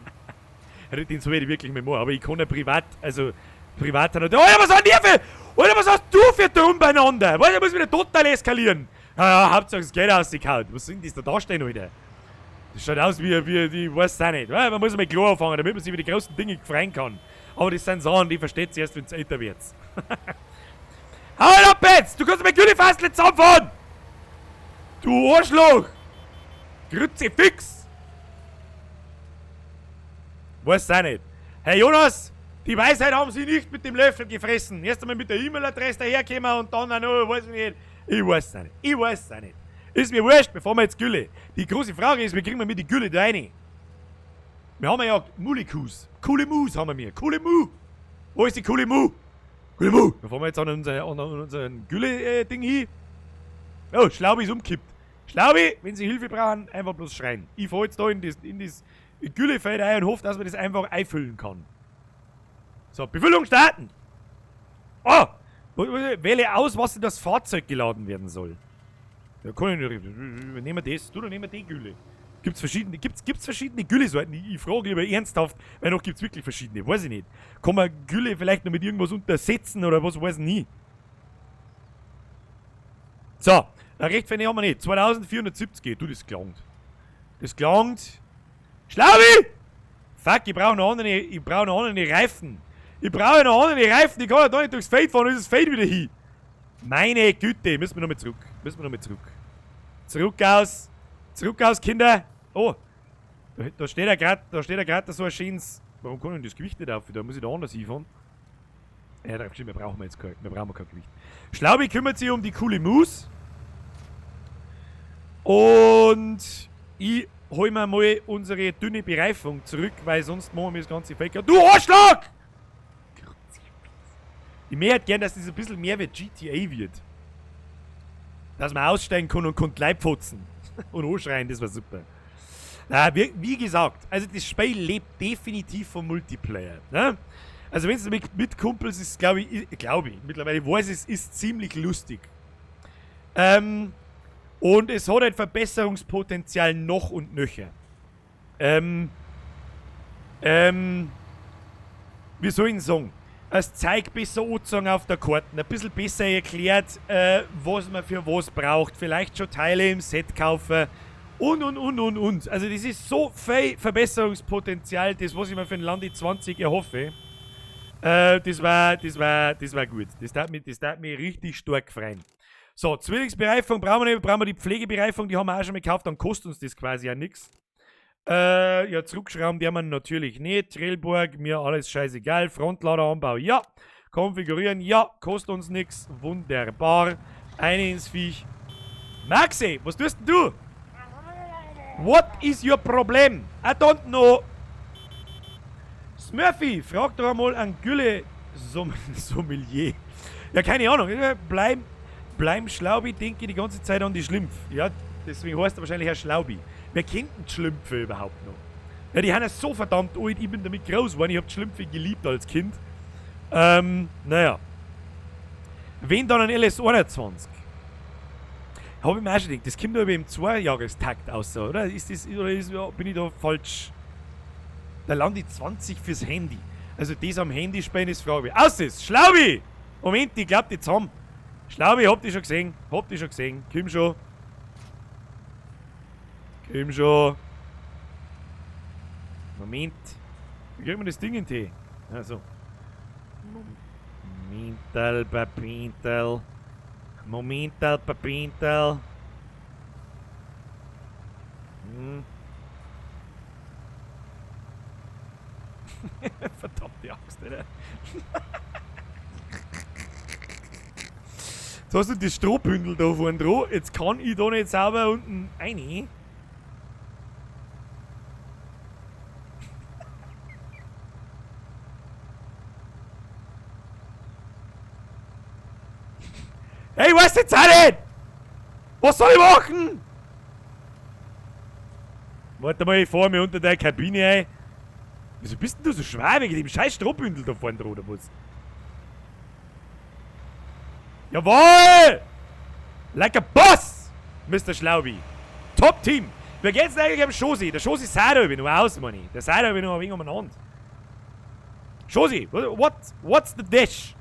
Den soll ich wirklich mit machen, aber ich kann ja privat, also privat dann. Oh ja, was hat der für? Alter, was hast du für Drum beieinander? Was, ich muss wieder total eskalieren. Ja, ja, Hauptsache das Geld rausgehauen. Was sind das da darstellen, Alter? Das schaut aus wie die, weiß auch nicht. Ja, man muss einmal klar anfangen, damit man sich über die großen Dinge freuen kann. Aber das sind Sachen, die versteht sie erst, wenn es älter wird. Hau halt ab jetzt! Du kannst mit Güllefastel zusammenfahren! Du Arschloch! Kruzifix! Weiß auch nicht. Hey Jonas, die Weisheit haben sie nicht mit dem Löffel gefressen. Erst einmal mit der E-Mail-Adresse daherkommen und dann auch noch, weiß ich nicht. Ich weiß es nicht. Ich weiß es auch nicht. Ist mir wurscht, bevor wir jetzt Gülle. Die große Frage ist, wie kriegen wir mit die Gülle da rein? Wir haben ja Mulikus. Coole Mus haben wir mir. Coole Mu. Wo ist die coole Mu? Coole Mu. Da fahren wir jetzt an unseren Gülle-Ding hin. Oh, Schlaubi ist umgekippt. Schlaubi, wenn Sie Hilfe brauchen, einfach bloß schreien. Ich fahr jetzt da in das Güllefeld ein und hoffe, dass man das einfach einfüllen kann. So, Befüllung starten! Oh! Wähle aus, was in das Fahrzeug geladen werden soll. Ja, kann ich nicht. Nehmen wir das. Du, dann nehmen wir die Gülle. Gibt's verschiedene Gülle-Sorten? Ich frage lieber ernsthaft, weil noch gibt's wirklich verschiedene. Weiß ich nicht. Kann man Gülle vielleicht noch mit irgendwas untersetzen oder was, weiß ich nie. So, recht feine haben wir nicht. 2470. Du, das gelangt. Das gelangt. Schlaubi! Fuck, ich brauche noch andere Reifen. Ich brauche noch andere Reifen. Ich kann ja da nicht durchs Feld fahren, dann ist das Feld wieder hin. Meine Güte, müssen wir noch mal zurück. Müssen wir noch mal zurück. Zurück aus. Zurück aus, Kinder. Oh. Da steht ja grad so ein schönes. Warum kann ich denn das Gewicht nicht auf? Da muss ich da anders hinfahren. Ja, da stimmt, wir brauchen kein Gewicht. Schlaubi kümmert sich um die coole Mus. Und ich hol mir mal unsere dünne Bereifung zurück, weil sonst machen wir das ganze Fake. Du Arschloch! Ich möchte halt gern, dass das ein bisschen mehr wie GTA wird. Dass man aussteigen kann und kann Leib fotzen. Und anschreien, das war super. Na, wie gesagt, also das Spiel lebt definitiv vom Multiplayer. Ne? Also wenn es mit Kumpels ist, glaube ich, mittlerweile weiß ich, es ist ziemlich lustig. Und es hat ein Verbesserungspotenzial noch und nöcher. Wie soll ich denn sagen? Das Zeug besser angezogen auf der Karte, ein bisschen besser erklärt, was man für was braucht, vielleicht schon Teile im Set kaufen und, und, und, und. Also das ist so viel Verbesserungspotenzial, das was ich mir für den Landi 20 erhoffe. Das war gut. Das tat mich richtig stark freuen. So, Zwillingsbereifung brauchen wir nicht, brauchen wir die Pflegebereifung, die haben wir auch schon mal gekauft, dann kostet uns das quasi ja nichts. Ja, zurückschrauben die haben wir natürlich nicht. Trelleborg, mir alles scheißegal. Frontladeranbau, ja. Konfigurieren, ja. Kostet uns nichts. Wunderbar. Eine ins Viech. Maxi, was tust denn du? What is your problem? I don't know. Smurfy, frag doch einmal an Gülle Sommelier. Ja, keine Ahnung. Bleib Schlaubi, denke die ganze Zeit an die Schlümpf. Ja, deswegen heißt er wahrscheinlich Herr Schlaubi. Wer kennt denn die Schlümpfe überhaupt noch? Ja, die sind ja so verdammt alt. Ich bin damit groß geworden. Ich hab die Schlümpfe geliebt als Kind. Naja. Wenn dann ein LS21? Habe ich mir auch schon gedacht, das kommt aber im Zweijahrestakt aus, oder? Ist das, oder ist, bin ich da falsch? Der Landi 20 fürs Handy. Also das am Handy spielen ist fragwürdig. Aus ist! Schlaubi! Moment, ich glaub die zusammen. Schlaubi, hab dich schon gesehen. Hab dich schon gesehen. Komm schon. Komm schon. Moment. Wie kriegt man das Ding in die? Also. Momental, Papintal. Momental, Papintal. Verdammte Axt, Alter. Jetzt hast du das Strohbündel da vorne dran. Jetzt kann ich da nicht sauber unten rein. Hey, ich weiß jetzt auch nicht! Was soll ich machen? Warte mal, ich fahr mir unter der Kabine ein. Wieso bist denn du so schwer wegen dem scheiß Strohbündel da vorne dran, oder was? Jawohl! Like a boss! Mr. Schlaubi. Top Team! Wie geht's denn eigentlich am Schosi? Der Schosi sah da noch aus, meine ich. Der sah da noch ein wenig umeinander. Schosi, what's the dish?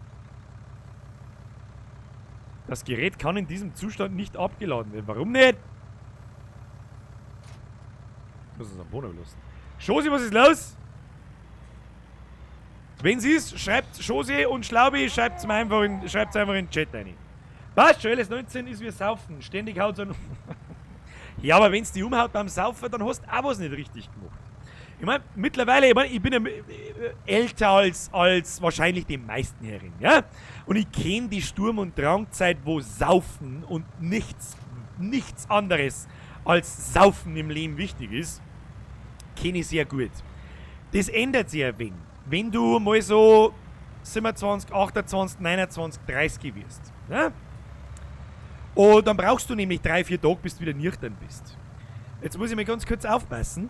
Das Gerät kann in diesem Zustand nicht abgeladen werden. Warum nicht? Ich muss es am Boden lassen. Schosi, was ist los? Wenn sie ist, schreibt Schosi und Schlaubi, schreibt's mir einfach in, schreibt's einfach in den Chat rein. Passt schon, LS19 ist wie Saufen. Ständig haut's an. Ja, aber wenn's die umhaut beim Saufen, dann hast du auch was nicht richtig gemacht. Ich mein, mittlerweile, ich mein, ich bin ja älter als wahrscheinlich die meisten hierin, ja? Und ich kenn die Sturm- und Drangzeit, wo Saufen und nichts anderes als Saufen im Leben wichtig ist, kenn ich sehr gut. Das ändert sich ein wenig, wenn du mal so 27, 28, 29, 30 wirst. Ne? Und dann brauchst du nämlich 3, 4 Tage, bis du wieder nüchtern bist. Jetzt muss ich mal ganz kurz aufpassen.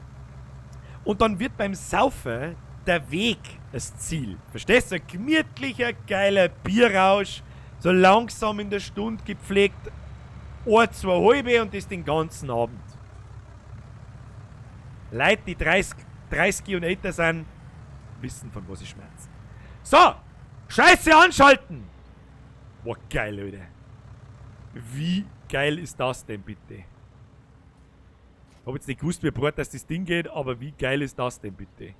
Und dann wird beim Saufen der Weg das Ziel. Verstehst du? Ein gemütlicher, geiler Bierrausch, so langsam in der Stunde gepflegt, 1, 2 halbe und das den ganzen Abend. Leute, die 30 und älter sind, wissen, von was ich schmerze. So! Scheiße anschalten! Boah, geil, Leute. Wie geil ist das denn bitte? Hab jetzt nicht gewusst, wie breit das Ding geht, aber wie geil ist das denn bitte?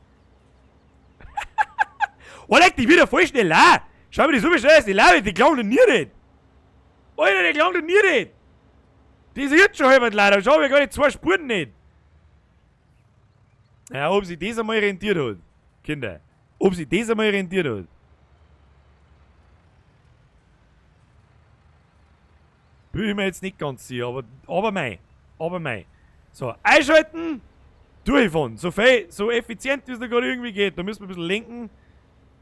Oh, leck dich wieder voll schnell an! Schau mir die so schnell aus, die Laube, die klauen nie nicht! Alter, die klauen nie nicht! Die ist jetzt schon halb leider, schau mir gar nicht 2 Spuren nicht! Ja, ob sich das einmal rentiert hat, Kinder. Ob sich das einmal rentiert hat. Bin ich mir jetzt nicht ganz sicher, aber mei. Aber mei. So, einschalten, durchfahren. So viel, so effizient, wie es da gerade irgendwie geht. Da müssen wir ein bisschen lenken.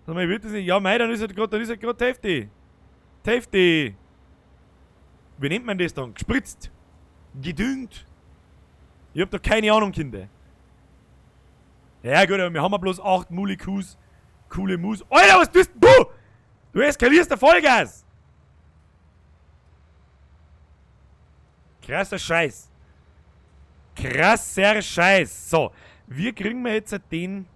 Sag mal, ich will das nicht. Ja, mei, dann ist halt grad, dann ist halt grad die Hälfte. Die Hälfte. Wie nennt man das dann? Gespritzt. Gedüngt. Ich hab da keine Ahnung, Kinder. Ja gut, aber wir haben ja bloß 8 Mulikus. Coole Mus. Alter, was tust denn du? Du eskalierst der Vollgas. Krasser Scheiß. Krasser Scheiß. So, wir kriegen wir jetzt den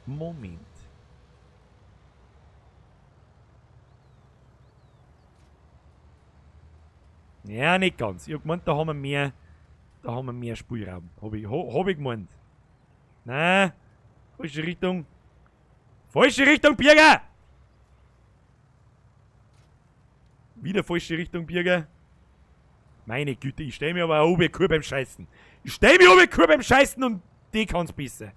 Moment. Ja, nicht ganz. Ich hab gemeint, da haben wir mehr, da haben wir mehr Spielraum. Hab ich gemeint. Nein. Falsche Richtung. Falsche Richtung, Birger! Wieder falsche Richtung, Birger. Meine Güte, ich stell mir aber auch oben Kur beim Scheißen. Ich stell mir oben Kur beim Scheißen und die kann's besser.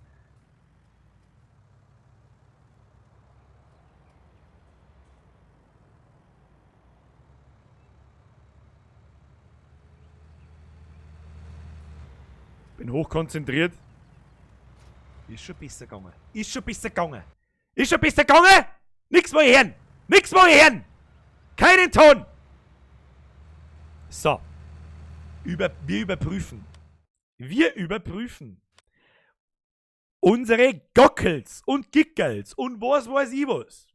Bin hochkonzentriert. Ist schon besser gegangen. Ist schon besser gegangen. Ist schon besser gegangen! Nix mal hören! Nix mal hören! Keinen Ton! So. Wir überprüfen. Wir überprüfen. Unsere Gockels und Gickels und was weiß ich was.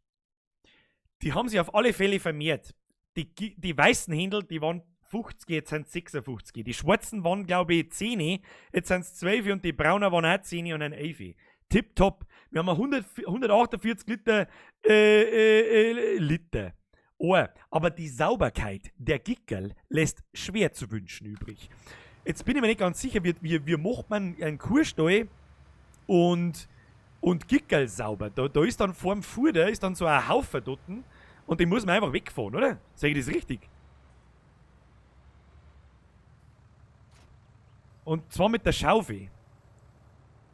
Die haben sich auf alle Fälle vermehrt. Die weißen Händel, die waren 50, jetzt sind's 56. Die schwarzen waren, glaub ich, 10, jetzt sind's 12 und die braunen waren auch 10 und ein 11. Tipptopp. Wir haben 148 Liter. Oh, aber die Sauberkeit der Gickerl lässt schwer zu wünschen übrig. Jetzt bin ich mir nicht ganz sicher, wie macht man einen Kuhstall und Gickerl sauber? Da ist dann vorm Fuder ist dann so ein Haufen dort und den muss man einfach wegfahren, oder? Sag ich das richtig? Und zwar mit der Schaufel.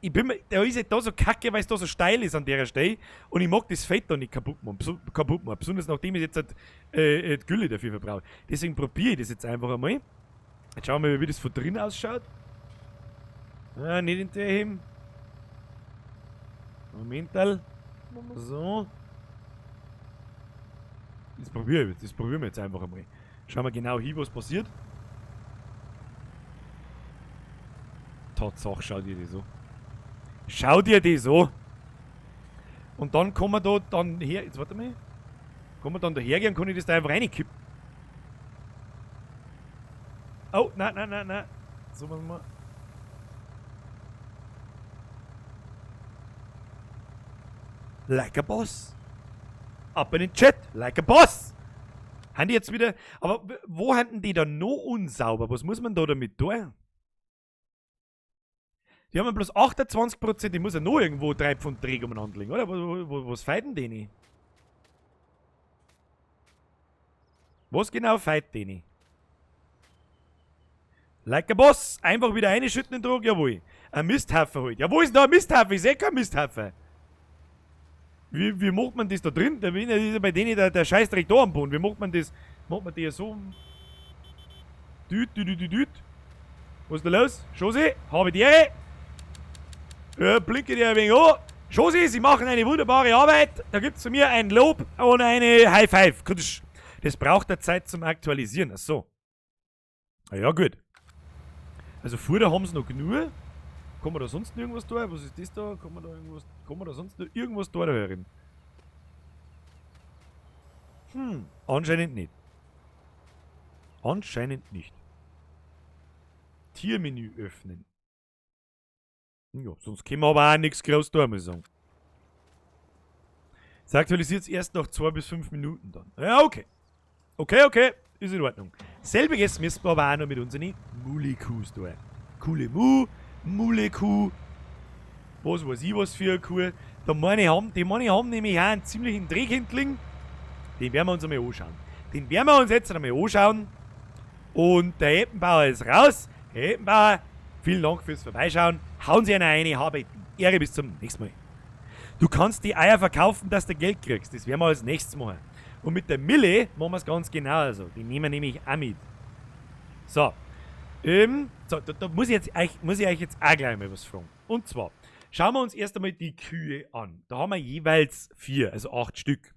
Ich bin mir, der ist halt da so kacke, weil's da so steil ist an der Stelle. Und ich mag das Fett da nicht kaputt machen, kaputt machen. Besonders nachdem ich jetzt halt die Gülle dafür verbrauche. Deswegen probiere ich das jetzt einfach einmal. Jetzt schauen wir mal, wie das von drin ausschaut. Ah, nicht hinterheben. Momental. So. Das probiere ich jetzt. Das probieren wir jetzt einfach einmal. Schauen wir genau hin, was passiert. Tatsache, schau dir das an. Schau dir das an. Und dann kann man da dann her. Jetzt warte mal. Kann man dann da hergehen und kann ich das da einfach reinkippen? Oh, nein, nein, nein, nein. So, warte mal. Like a boss. Ab in den Chat. Like a boss. Haben die jetzt wieder. Aber wo haben die da noch unsauber? Was muss man da damit tun? Die haben ja bloß 28%, die muss ja noch irgendwo 3 Pfund Dreck umeinander liegen, oder? Was feiten die nicht? Was genau feit die nicht? Like a boss. Einfach wieder einschütten in den Trog, jawohl. Ein Misthaufen halt. Ja, wo ist denn da ein Misthaufen? Ich seh keinen Misthaufen. Wie macht man das da drin? Da ist ja bei denen der Scheißdreck da am Boden. Wie macht man das? Macht man die ja so? Düt, düt, düt, düt, düt. Was ist da los? Josi, habe die Ehre. Ja, blinke dir ein wenig an. Josi, Sie machen eine wunderbare Arbeit. Da gibt's von mir ein Lob und eine High Five. Das braucht ja Zeit zum Aktualisieren. Ach so. Na ja, gut. Also Futter haben sie noch genug. Kann man da sonst noch irgendwas tun? Was ist das da? Kann man da irgendwas, kann man da sonst noch irgendwas tun da herin? Anscheinend nicht. Anscheinend nicht. Tiermenü öffnen. Ja, sonst können wir aber auch nichts groß tun, muss ich sagen. Es aktualisiert es erst nach 2 bis 5 Minuten dann. Ja, okay. Okay, okay. Ist in Ordnung. Selbiges müssen wir aber auch noch mit unseren Mulikus tun. Coole Mu, Mulekuh. Was weiß ich was für eine Kuh. Da meine ich, haben, die meine ich haben nämlich auch einen ziemlichen Dreck hinten. Den werden wir uns einmal anschauen. Den werden wir uns jetzt einmal anschauen. Und der Eppenbauer ist raus. Herr Eppenbauer, vielen Dank fürs Vorbeischauen. Hauen Sie eine rein, habe die Ehre, bis zum nächsten Mal. Du kannst die Eier verkaufen, dass du Geld kriegst. Das werden wir als nächstes machen. Und mit der Mille machen wir es ganz genau so. Die nehmen wir nämlich auch mit. So. So, da muss ich, jetzt, muss ich euch jetzt auch gleich mal was fragen. Und zwar, schauen wir uns erst einmal die Kühe an. Da haben wir jeweils 4, also 8 Stück.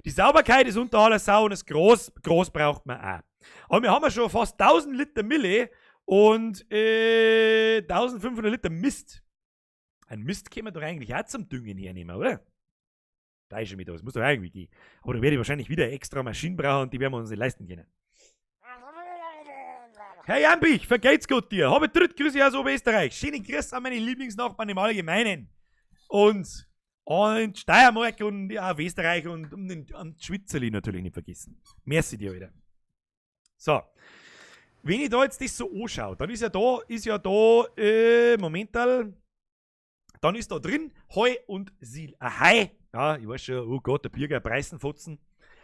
Die Sauberkeit ist unter aller Sau und das Gras, Gras braucht man auch. Aber wir haben ja schon fast 1000 Liter Mille und 1500 Liter Mist. Ein Mist können wir doch eigentlich auch zum Düngen hernehmen, oder? Da ist schon wieder, das muss doch irgendwie gehen. Aber da werde ich wahrscheinlich wieder extra Maschinen brauchen und die werden wir uns nicht leisten können. Herr Jambich, vergeht's Gott dir. Habe dritt Grüße aus Oberösterreich. Schöne Grüße an meine Lieblingsnachbarn im Allgemeinen. Und an Steiermark und ja, auf Österreich und an Schwitzerli natürlich nicht vergessen. Merci dir wieder. So. Wenn ich da jetzt das so anschaue, dann ist ja da, Momental, dann ist da drin Heu und Sil. Ein Hai, ja, ich weiß schon, oh Gott, der Birger, Preisenfotzen.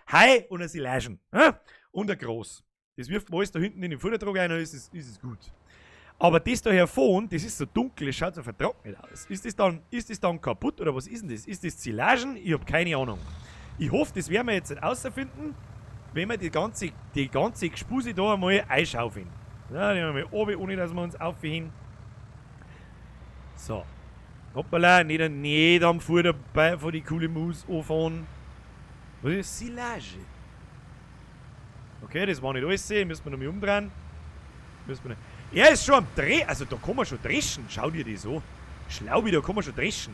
Hai und ein Silagen, ja, und ein Groß. Das wirft man alles da hinten in den Futtertrog ein, dann ist es gut. Aber das da hervor, das ist so dunkel, das schaut so vertrocknet aus. Ist das dann kaputt oder was ist denn das? Ist das Silagen? Ich hab keine Ahnung. Ich hoffe, das werden wir jetzt nicht außerfinden, wenn wir die ganze Gespuse da einmal einschaufeln. Ja, die haben wir oben, ohne dass wir uns aufhören. So. Hoppala, nicht am Futter bei, von die coole Maus anfahren. Was ist Silage? Okay, das war nicht alles, müssen wir noch mal umdrehen. Müssen wir nicht. Er ist schon am Dreh, also da kann man schon dreschen. Schau dir das an. Schlau wie, da kann man schon dreschen.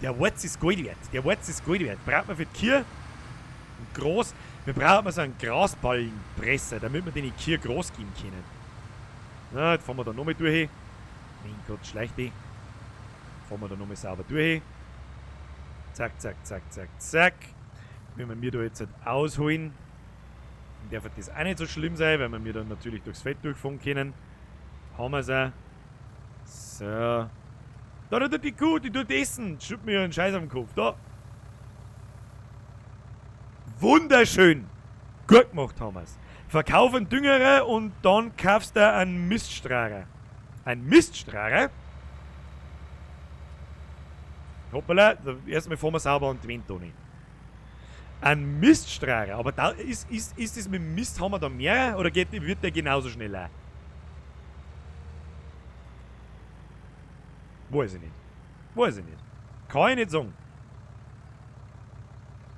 Der Wurz ist Gold wert. Der Wurz ist Gold wert. Braucht man für die Kühe ein Gras. Wir brauchen so einen Grasballenpresser, damit wir den Kühe groß geben können. Na, jetzt fahren wir da nochmal durch. Mein Gott, schleicht die. Fahren wir da nochmal sauber durch. Zack, zack, zack, zack, zack. Wenn wir da jetzt halt ausholen, dann darf das auch nicht so schlimm sein, weil wir mir dann natürlich durchs Feld durchfahren können. Haben wir's auch. So. Da tut die Kuh, die tut essen. Schütt mir einen Scheiß auf den Kopf. Da. Wunderschön. Gut gemacht haben wir's. Verkauf einen Düngerer und dann kaufst du einen Miststrahler. Ein Miststrahler? Hoppala, erstmal fahren wir sauber und die Wand da nicht. Ein Miststrahler, aber da ist das mit dem Mist, haben wir da mehr oder wird der genauso schnell auch? Weiß ich nicht. Weiß ich nicht. Kann ich nicht sagen.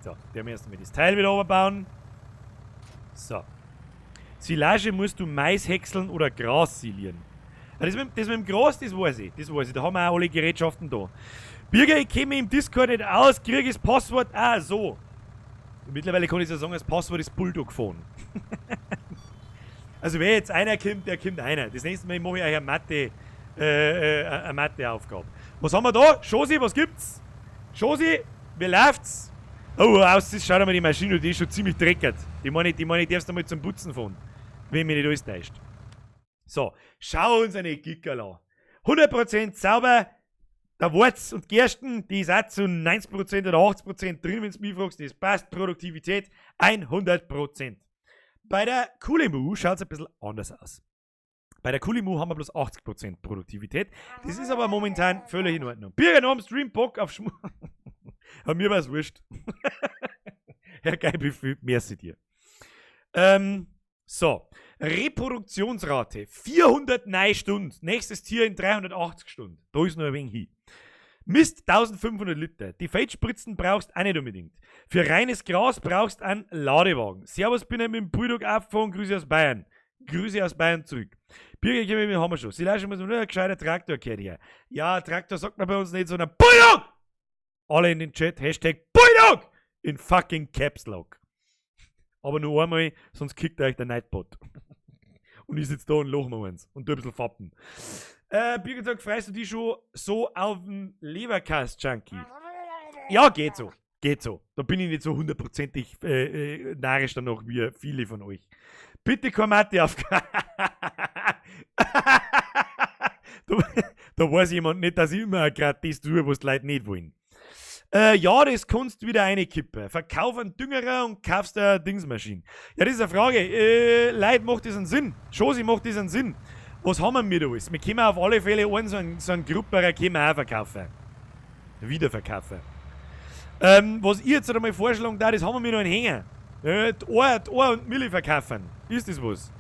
So, der müssen wir das Teil wieder runterbauen. So. Silage musst du Mais häckseln oder Gras silieren. Ja, das mit dem Gras, das weiß ich. Das weiß ich. Da haben wir auch alle Gerätschaften da. Birger, ich kenne mich im Discord nicht aus, kriege das Passwort auch so. Mittlerweile kann ich so sagen, das Passwort ist Bulldog Phone. Also wer jetzt einer kommt, der kommt einer. Das nächste Mal mache ich euch eine Matheaufgabe. Was haben wir da? Josi, was gibt's? Josi, wie läuft's? Oh, aus, das schaut einmal die Maschine, die ist schon ziemlich dreckert. Die meine ich, darfst du mal zum Putzen fahren. Wenn mich nicht alles täuscht. So, schau uns eine Gickerl an. 100% sauber. Der Wurz und Gersten, die ist auch zu 90% oder 80% drin, wenn du mich fragst. Das passt. Produktivität 100%. Bei der Kulimu schaut's ein bisschen anders aus. Bei der Kulimu haben wir bloß 80% Produktivität. Das ist aber momentan völlig in Ordnung. Birger noch am Stream Bock auf Schmu. Aber mir war's wurscht. Herr Geibüffel, merci dir. So. Reproduktionsrate 409 Stunden. Nächstes Tier in 380 Stunden. Da ist noch ein wenig hin. Mist 1500 Liter. Die Feldspritzen brauchst auch nicht unbedingt. Für reines Gras brauchst einen Ladewagen. Servus, bin ich mit dem Bulldog aufgefahren. Grüße aus Bayern. Grüße aus Bayern zurück. Birger, haben wir schon. Silage muss nur ein gescheiter Traktor gehört her. Ja, Traktor sagt man bei uns nicht, sondern Bulldog! Alle in den Chat, Hashtag Bulldog! In fucking Caps Lock. Aber nur einmal, sonst kickt euch der Nightbot. Und ich sitze da und lache mir eins und tu ein bisschen fappen. Birgit sagt, freust du dich schon so auf den Leberkast-Junkie? Ja, geht so. Geht so. Da bin ich nicht so hundertprozentig narrisch danach wie viele von euch. Bitte keine Mathe auf. Da weiß jemand nicht, dass ich immer grad das tue, was die Leute nicht wollen. Ja, das kannst du wieder reinkippen. Verkauf einen Düngerer und kaufst eine Dingsmaschine. Ja, das ist eine Frage. Leute, macht das einen Sinn? Josi, macht das einen Sinn? Was haben wir da alles? Wir können auf alle Fälle einen, so einen Grupperer können wir auch verkaufen. Wiederverkaufen. Was ich jetzt einmal vorschlagen darf, das haben wir noch einen Hänger. Die Ohr und Mille verkaufen. Ist das was?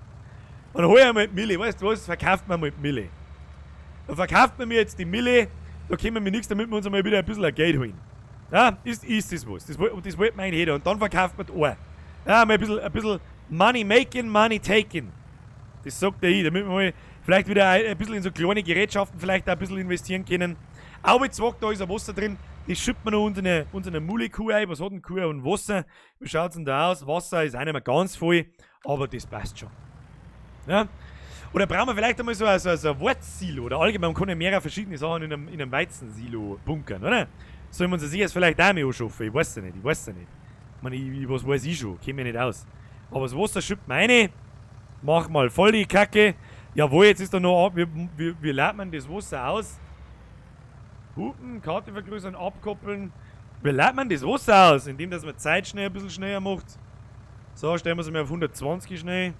Dann hol ich einmal die Mille. Weißt du was? Verkauft man mal die Mille. Dann verkauft man mir jetzt die Mille, da können wir nichts, damit wir uns einmal wieder ein bisschen Geld holen. Ja, ist das was? Das wollte man eigentlich jeder. Und dann verkauft man die Ohr. Ja, mal ein bisschen Money making, Money taking. Das sagt der ich, damit wir mal vielleicht wieder ein bisschen in so kleine Gerätschaften vielleicht auch ein bisschen investieren können. Aber jetzt da ist ein Wasser drin, das schüttet man noch unter eine Mule-Kuh ein. Was hat denn Kuh und Wasser? Wie schaut's denn da aus? Wasser ist auch nicht mehr ganz voll, aber das passt schon. Ja? Oder brauchen wir vielleicht einmal so ein Wortsilo oder allgemein, man kann ja mehrere verschiedene Sachen in einem Weizensilo bunkern, oder? Sollen wir uns das jetzt vielleicht auch mal anschaffen? Ich weiß ja nicht, ich weiß ja nicht. Ich meine, was weiß ich schon, kenn mich nicht aus. Aber das Wasser schüttet man rein, mach mal voll die Kacke. Jawohl, jetzt ist da noch, wie lädt man das Wasser aus? Hupen, Karte vergrößern, abkoppeln. Wie lädt man das Wasser aus? Indem, dass man Zeit schnell ein bisschen schneller macht. So, stellen wir es mal auf 120 schnell.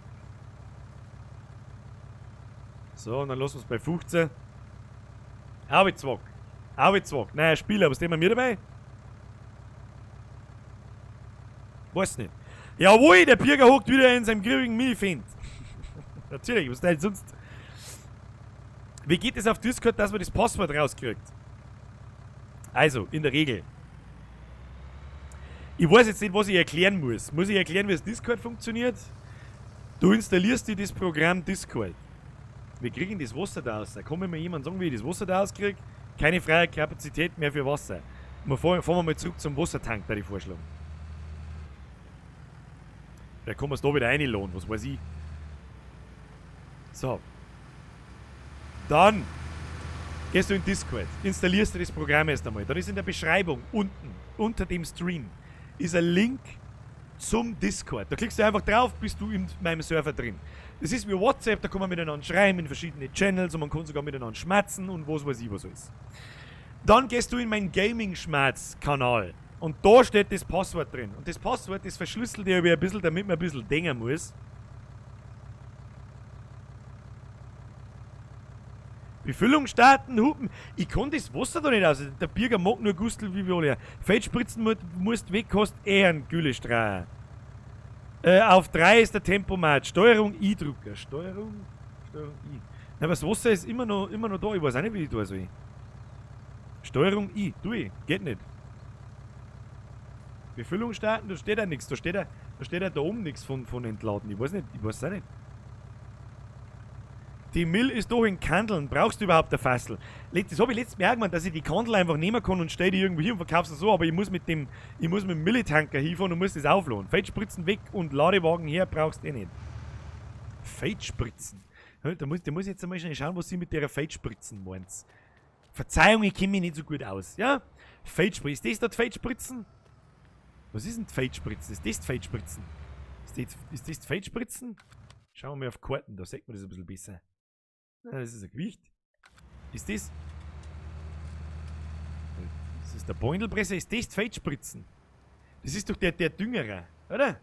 So, und dann lassen wir es bei 15. Arbeitszwack. Arbeitszwack. Naja, Spieler, was nehmen wir dabei? Weiß nicht. Jawohl, der Birger hockt wieder in seinem grübigen Mini-Find. Natürlich, was denn sonst? Wie geht es auf Discord, dass man das Passwort rauskriegt? Also, in der Regel. Ich weiß jetzt nicht, was ich erklären muss. Muss ich erklären, wie das Discord funktioniert? Du installierst dir das Programm Discord. Wir kriegen das Wasser da raus. Kann mir mal jemand sagen, wie ich das Wasser da rauskriege? Keine freie Kapazität mehr für Wasser. Wir fahren wir mal zurück zum Wassertank, da ich vorschlagen. Vielleicht kann man es da wieder reinladen, was weiß ich. So. Dann gehst du in Discord, installierst du das Programm erst einmal. Dann ist in der Beschreibung unten, unter dem Stream, ist ein Link zum Discord. Da klickst du einfach drauf, bist du in meinem Server drin. Das ist wie WhatsApp, da kann man miteinander schreiben in verschiedene Channels und man kann sogar miteinander schmatzen und was weiß ich was alles. Dann gehst du in meinen Gaming-Schmerz-Kanal und da steht das Passwort drin. Und das Passwort, das verschlüsselt ich ein bisschen, damit man ein bisschen denken muss. Befüllung starten, hupen. Ich kann das Wasser da nicht aus. Der Birger mag nur Gustel wie wir alle. Feldspritzen musst weg, kostet eh einen Güllestrahl. Auf 3 ist der Tempomat. Steuerung I drücken. Steuerung I. Na, aber das Wasser ist immer noch da. Ich weiß auch nicht, wie ich da soll. Steuerung I. Tu ich. Geht nicht. Befüllung starten, da steht ja nichts. Da steht ja da oben nichts von Entladen. Ich weiß nicht, ich weiß auch nicht. Die Mill ist doch in Kandeln. Brauchst du überhaupt ein Fassel? Das habe ich letztes Mal gemeint, dass ich die Kandel einfach nehmen kann und stell die irgendwo hin und verkauf sie so, aber ich muss mit dem Millitanker hinfahren und muss das aufladen. Feldspritzen weg und Ladewagen her brauchst du eh nicht. Feldspritzen. Da muss ich jetzt einmal schnell schauen, was sie mit der Feldspritzen meint. Verzeihung, ich kenne mich nicht so gut aus. Ja? Feldspritzen. Ist das da die Feldspritzen? Was ist denn die Feldspritzen? Ist das die Feldspritzen? Ist das die Feldspritzen? Schauen wir mal auf Karten, da sieht man das ein bisschen besser. Ah, das ist ein Gewicht. Ist das? Das ist der Beutelpresse. Ist das die Feldspritzen? Das ist doch der Düngerer, oder?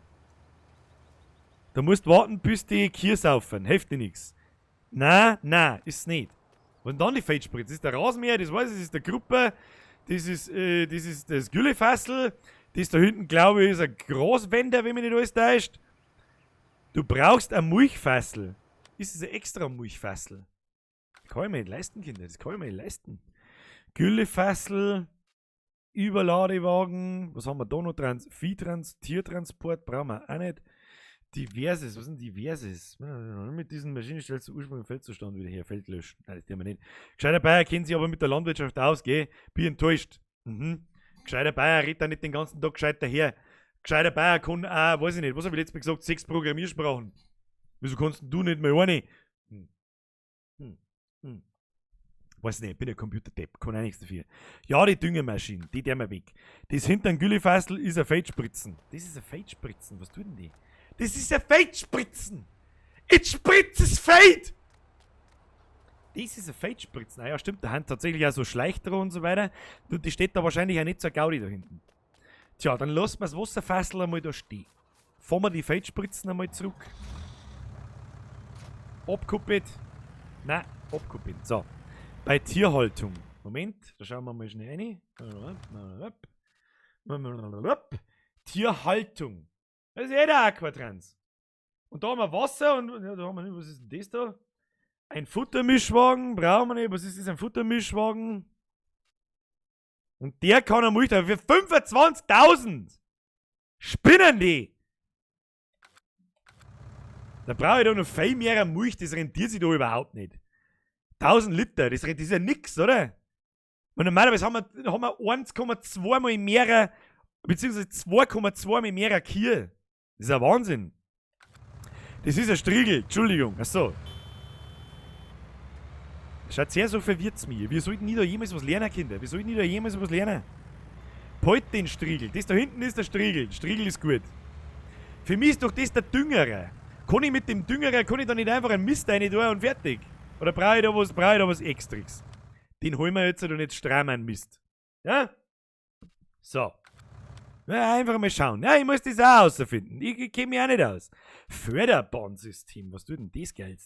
Da musst warten, bis die Kühe saufen. Hilft dir nix. Na, na, ist's nicht. Und dann die Feldspritze. Das ist der Rasenmäher, das weiß ich, das ist der Gruppe, das ist das Güllefassel, das da hinten, glaube ich, ist ein Graswender, wenn mich nicht alles täuscht. Du brauchst ein Mulchfassel. Ist es ein extra Mulchfassel? Kann ich mir nicht leisten, Kinder. Das kann ich mir nicht leisten. Güllefassel, Überladewagen, was haben wir da noch dran? Viehtrans, Tiertransport brauchen wir auch nicht. Diverses, was sind Diverses? Mit diesen Maschinen stellst du ursprünglich Feldzustand wieder her, Feld löschen. Nein, das tun wir nicht. Gescheiter Bayer kennt sich aber mit der Landwirtschaft aus, gell? Bin enttäuscht. Gescheiter Bayer redet da nicht den ganzen Tag gescheit daher. Gescheiter Bayer kann auch, weiß ich nicht, was habe ich letztes Mal gesagt, sechs Programmiersprachen. Wieso kannst denn du nicht mehr eine? Weiß nicht, ich bin ein Computerdepp, kann auch nichts dafür. Ja, die Düngemaschinen, die der wir weg. Das hinter dem Güllefassel ist ein Feldspritzen. Das ist ein Feldspritzen, was tut denn die? Das ist ein Feldspritzen! It spritzes Feld! Das ist ein Feldspritzen. Ah ja, stimmt, da haben tatsächlich auch so Schleichter und so weiter. Und die steht da wahrscheinlich auch nicht so Gaudi da hinten. Tja, dann lassen wir das Wasserfassel einmal da stehen. Fahren wir die Feldspritzen einmal zurück. Abkuppelt. Nein, abkuppeln. So. Bei Tierhaltung. Moment, da schauen wir mal schnell rein. Tierhaltung. Das ist eh der Aquatrans. Und da haben wir Wasser und ja, da haben wir nicht, was ist denn das da? Ein Futtermischwagen, brauchen wir nicht. Was ist das? Ein Futtermischwagen? Und der kann er Milch für 25.000! Spinnen die! Da brauche ich doch noch viel mehr Milch, das rentiert sich doch überhaupt nicht. 1000 Liter, das ist ja nix, oder? Und normalerweise haben wir 1,2 mal mehr, beziehungsweise 2,2 mal mehr Kühe. Das ist ja Wahnsinn. Das ist ein Striegel, Entschuldigung. Achso. Schaut sehr, so verwirrt's mich. Wir sollten nie da jemals was lernen, Kinder. Wir sollten nie da jemals was lernen. Behalt den Striegel. Das da hinten ist der Striegel. Striegel ist gut. Für mich ist doch das der Düngerer. Kann ich mit dem Düngerer, kann ich da nicht einfach einen Mist rein tun und fertig? Oder brauche ich da was Extras? Den holen wir jetzt und jetzt streuen wir einen Mist. Ja? So. Ja, einfach mal schauen. Ja, ich muss das auch herausfinden. Ich kenne mich auch nicht aus. Förderbahnsystem, was tut denn das Geld?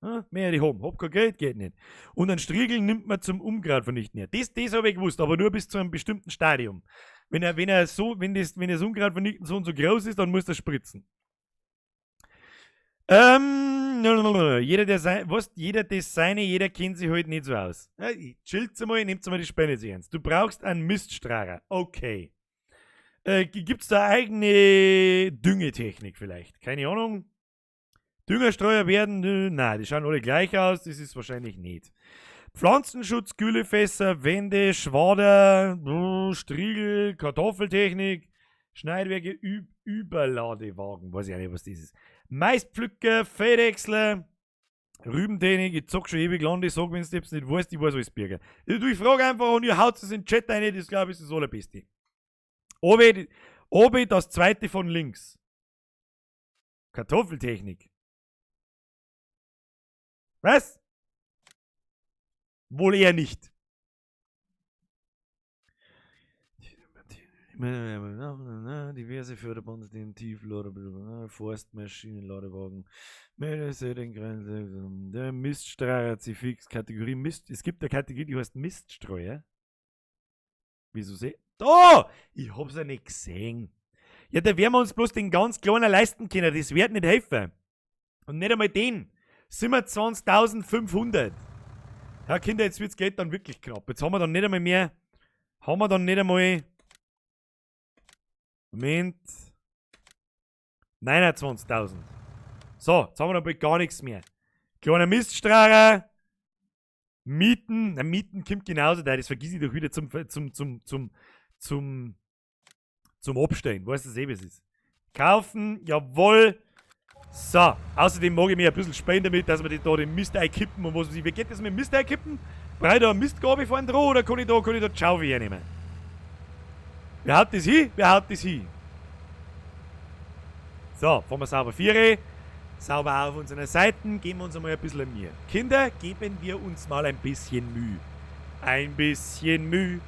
Ja, mehr die haben. Hab kein Geld, geht nicht. Und einen Striegel nimmt man zum Unkraut vernichten her. Das habe ich gewusst, aber nur bis zu einem bestimmten Stadium. Wenn das Unkraut vernichten so und so groß ist, dann muss er spritzen. Was, jeder das seine, jeder kennt sich halt nicht so aus. Ja, chillt's einmal, nehmt einmal die Spende zu ernst. Du brauchst einen Miststrahler. Okay. Gibt's da eigene Düngetechnik vielleicht? Keine Ahnung. Düngerstreuer werden, nein, die schauen alle gleich aus, das ist wahrscheinlich nicht. Pflanzenschutz, Güllefässer, Wände, Schwader, Striegel, Kartoffeltechnik, Schneidwerke, Ü Überladewagen, weiß ich auch nicht, was das ist. Maispflücker, Feldhäcksler, Rübentechnik, ich zock schon ewig lang, ich sag, wenn du es nicht weißt, ich weiß alles, Birger. Du, ich frage einfach und ihr haut es in den Chat rein, das, glaube ich, ist das Allerbeste. Obi, Obi, das zweite von links. Kartoffeltechnik. Was? Wohl eher nicht. Diverse Förderbahnsysteme, Tieflader, Forstmaschinen, Ladewagen, der Miststreuer fix, Kategorie Mist. Es gibt eine Kategorie, die heißt Miststreuer. Wieso seh? Da! Ich hab's ja nicht gesehen. Ja, da werden wir uns bloß den ganz kleinen leisten können. Das wird nicht helfen. Und nicht einmal den. 27.500. Ja, Kinder, jetzt wird's Geld dann wirklich knapp. Jetzt haben wir dann nicht einmal mehr. Haben wir dann nicht einmal. Moment. 29.000. So, jetzt haben wir noch bald gar nichts mehr. Kleiner Miststrahler. Mieten. Na, Mieten kommt genauso da. Das vergiss ich doch wieder zum Abstellen. Weißt du eh, wie es ist. Kaufen, jawohl. So, außerdem mag ich mich ein bisschen spielen damit, dass wir da den Mist einkippen und was weiß ich. Wie geht das mit dem Mist einkippen? Brauche ich da eine Mistgabe vorne dran oder kann ich da die Schaufel hernehmen? Wer haut das hin? Wer haut das hin? So, fahren wir sauber Viere. Sauber auf unseren Seiten, geben wir uns einmal ein bisschen Mühe. Kinder, geben wir uns mal ein bisschen Mühe. Ein bisschen Mühe,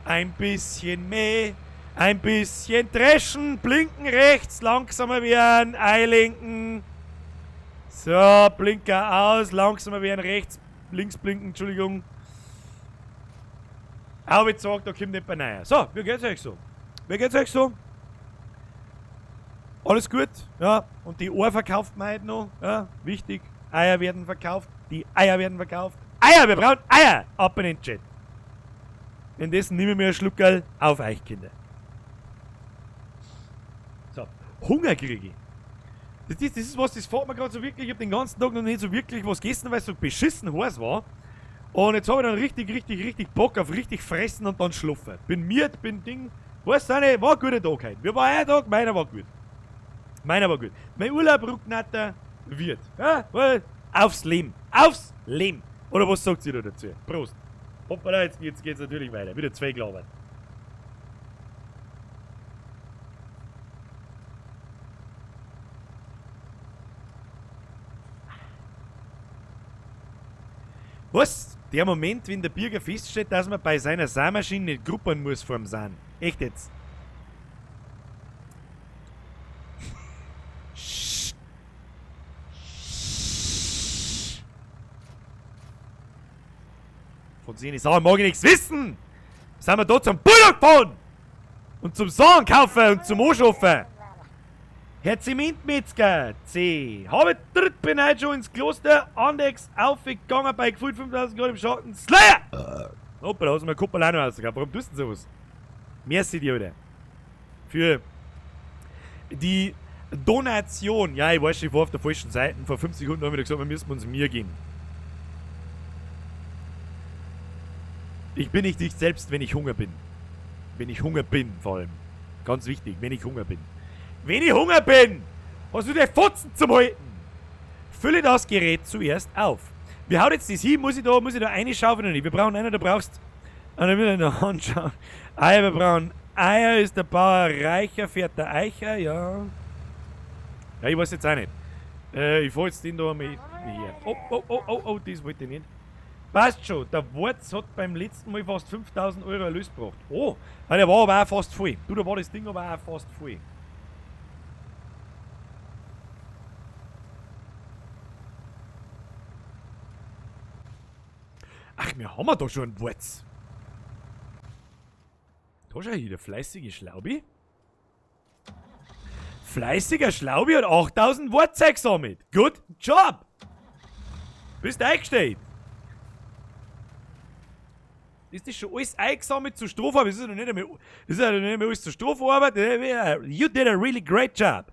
ein bisschen mehr, ein bisschen dreschen, blinken rechts, langsamer werden, einlenken. So, Blinker aus, langsamer werden, rechts, links blinken, Entschuldigung. Aber ich sag, da kommt nicht mehr rein. So, wie geht's euch so? Wie geht's euch so? Alles gut, ja. Und die Ohr verkauft man heute noch, ja, wichtig. Eier werden verkauft, die Eier werden verkauft. Eier, wir brauchen Eier! Ab in den Chat. Indessen nehme ich mir ein Schluckerl auf euch, Kinder. So, Hunger kriege ich. Das ist was, das fährt mir gerade so wirklich. Ich hab den ganzen Tag noch nicht so wirklich was gegessen, weil es so beschissen heiß war. Und jetzt habe ich dann richtig, richtig, richtig Bock auf richtig fressen und dann schlafen. Bin miert, bin Ding. Weiß auch nicht, war ein guter Tag heute. Wie war euer Tag? Meiner war gut. Meiner war gut. Mein Urlaub Rucknatter wird. Ja, weil, aufs Leben. Aufs Leben. Oder was sagt ihr da dazu? Prost. Hoppala, jetzt geht's natürlich weiter. Wieder zwei gelabert. Was? Der Moment, wenn der Birger feststellt, dass man bei seiner Saarmaschine nicht gruppern muss vorm Sahn. Echt jetzt? Von sehen Sachen mag ich nichts wissen! Sind wir da zum Bulldog fahren? Und zum Sachen kaufen und zum Anschaffen! Herr Zementmetzger, C. Habe dritt bin heute schon ins Kloster Andex aufgegangen bei gefühlt 5000 Grad im Schatten. Slayer! Hoppala, da hast du mir Kuppel auch noch rausgehauen. Warum tust du denn sowas? Merci dir, Alter. Für die Donation. Ja, ich weiß schon, ich war auf der falschen Seite. Vor 5 Sekunden haben wir gesagt, wir müssen uns mir geben. Ich bin nicht ich selbst, wenn ich Hunger bin. Wenn ich Hunger bin, vor allem. Ganz wichtig, wenn ich Hunger bin. Wenn ich Hunger bin, hast du die Fotzen zum Halten. Fülle das Gerät zuerst auf. Wie haut jetzt das hin? Muss ich da reinschaufeln oder nicht? Wir brauchen einen, da brauchst... Einer will in der Hand schauen. Eier, wir brauchen Eier, ist der Bauer reicher, fährt der Eicher, ja. Ja, ich weiß jetzt auch nicht. Ich fahr jetzt den da mal hier. Oh, oh, oh, oh, oh, das wollte ich nicht. Passt schon, der Warz hat beim letzten Mal fast 5000 Euro Erlös gebracht. Oh, der war aber auch fast voll. Du, da war das Ding aber auch fast voll. Ach, wir haben ja da schon einen Warz. Da schau hier, der fleißige Schlaubi. Fleißiger Schlaubi hat 8000 Warze gesammelt. Good job! Bist eingestellt. Ist das schon alles eingesammelt zur Strafarbeit? Das ist ja noch nicht einmal, das ist ja noch nicht einmal alles zur Strafarbeit. You did a really great job.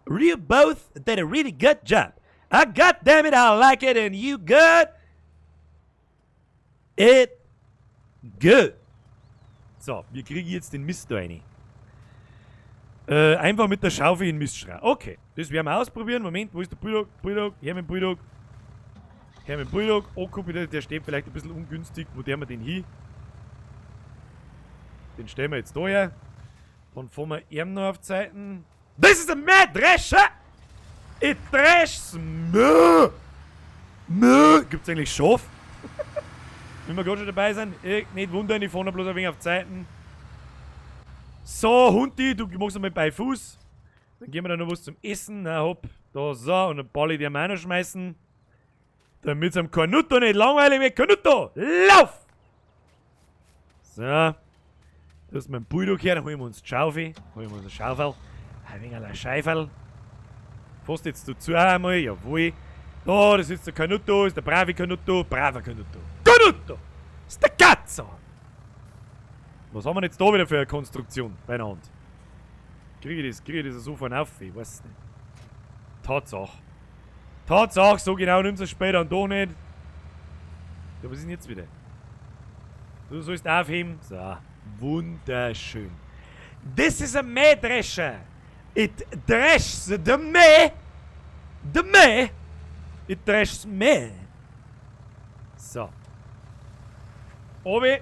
You both did a really good job. Ah, God damn it, I like it and you got it good. So, wir kriegen jetzt den Mist da rein. Einfach mit der Schaufel in den Mistschrei. Okay, das werden wir ausprobieren. Moment, wo ist der Bulldog? Bulldog, her mit dem Bulldog. Her mit dem Bulldog. Oh, guck bitte, der steht vielleicht ein bisschen ungünstig. Wo der wir den hin? Den stellen wir jetzt da her. Dann fahren wir ihm noch auf Zeiten. This is a Mähdrescher! Ich dresch's! Mö! Mö! Gibt's eigentlich Schaf? Wenn wir gerade schon dabei sind, nicht wundern, ich fahre noch bloß ein wenig auf Zeiten. So, Hundi, du machst einmal bei Fuß. Dann gehen wir da noch was zum Essen. Na hopp, da so, und ein Balli die auch noch schmeißen. Damit es am Cornutto nicht langweilig wird. Cornutto, lauf! So. Da ist mein Bulldog her, dann holen wir uns die Schaufel. Holen wir uns eine Schaufel. Ein wenig ein Scheifel. Fast jetzt dazu einmal, jawohl. Da, das ist der Cornutto, ist der brave Cornutto, braver Cornutto. Cornutto! Ist der Katze! Was haben wir denn jetzt da wieder für eine Konstruktion beieinander? Kriege ich das so von auf? Ich weiß es nicht. Tatsache. Tatsache, so genau nimmst du es später und doch nicht. Ja, was ist denn jetzt wieder? Du sollst aufheben. So, wunderschön. This is a Mähdrescher. It dresches the Mäh. The Mäh. It dresches Mäh. So. Obi.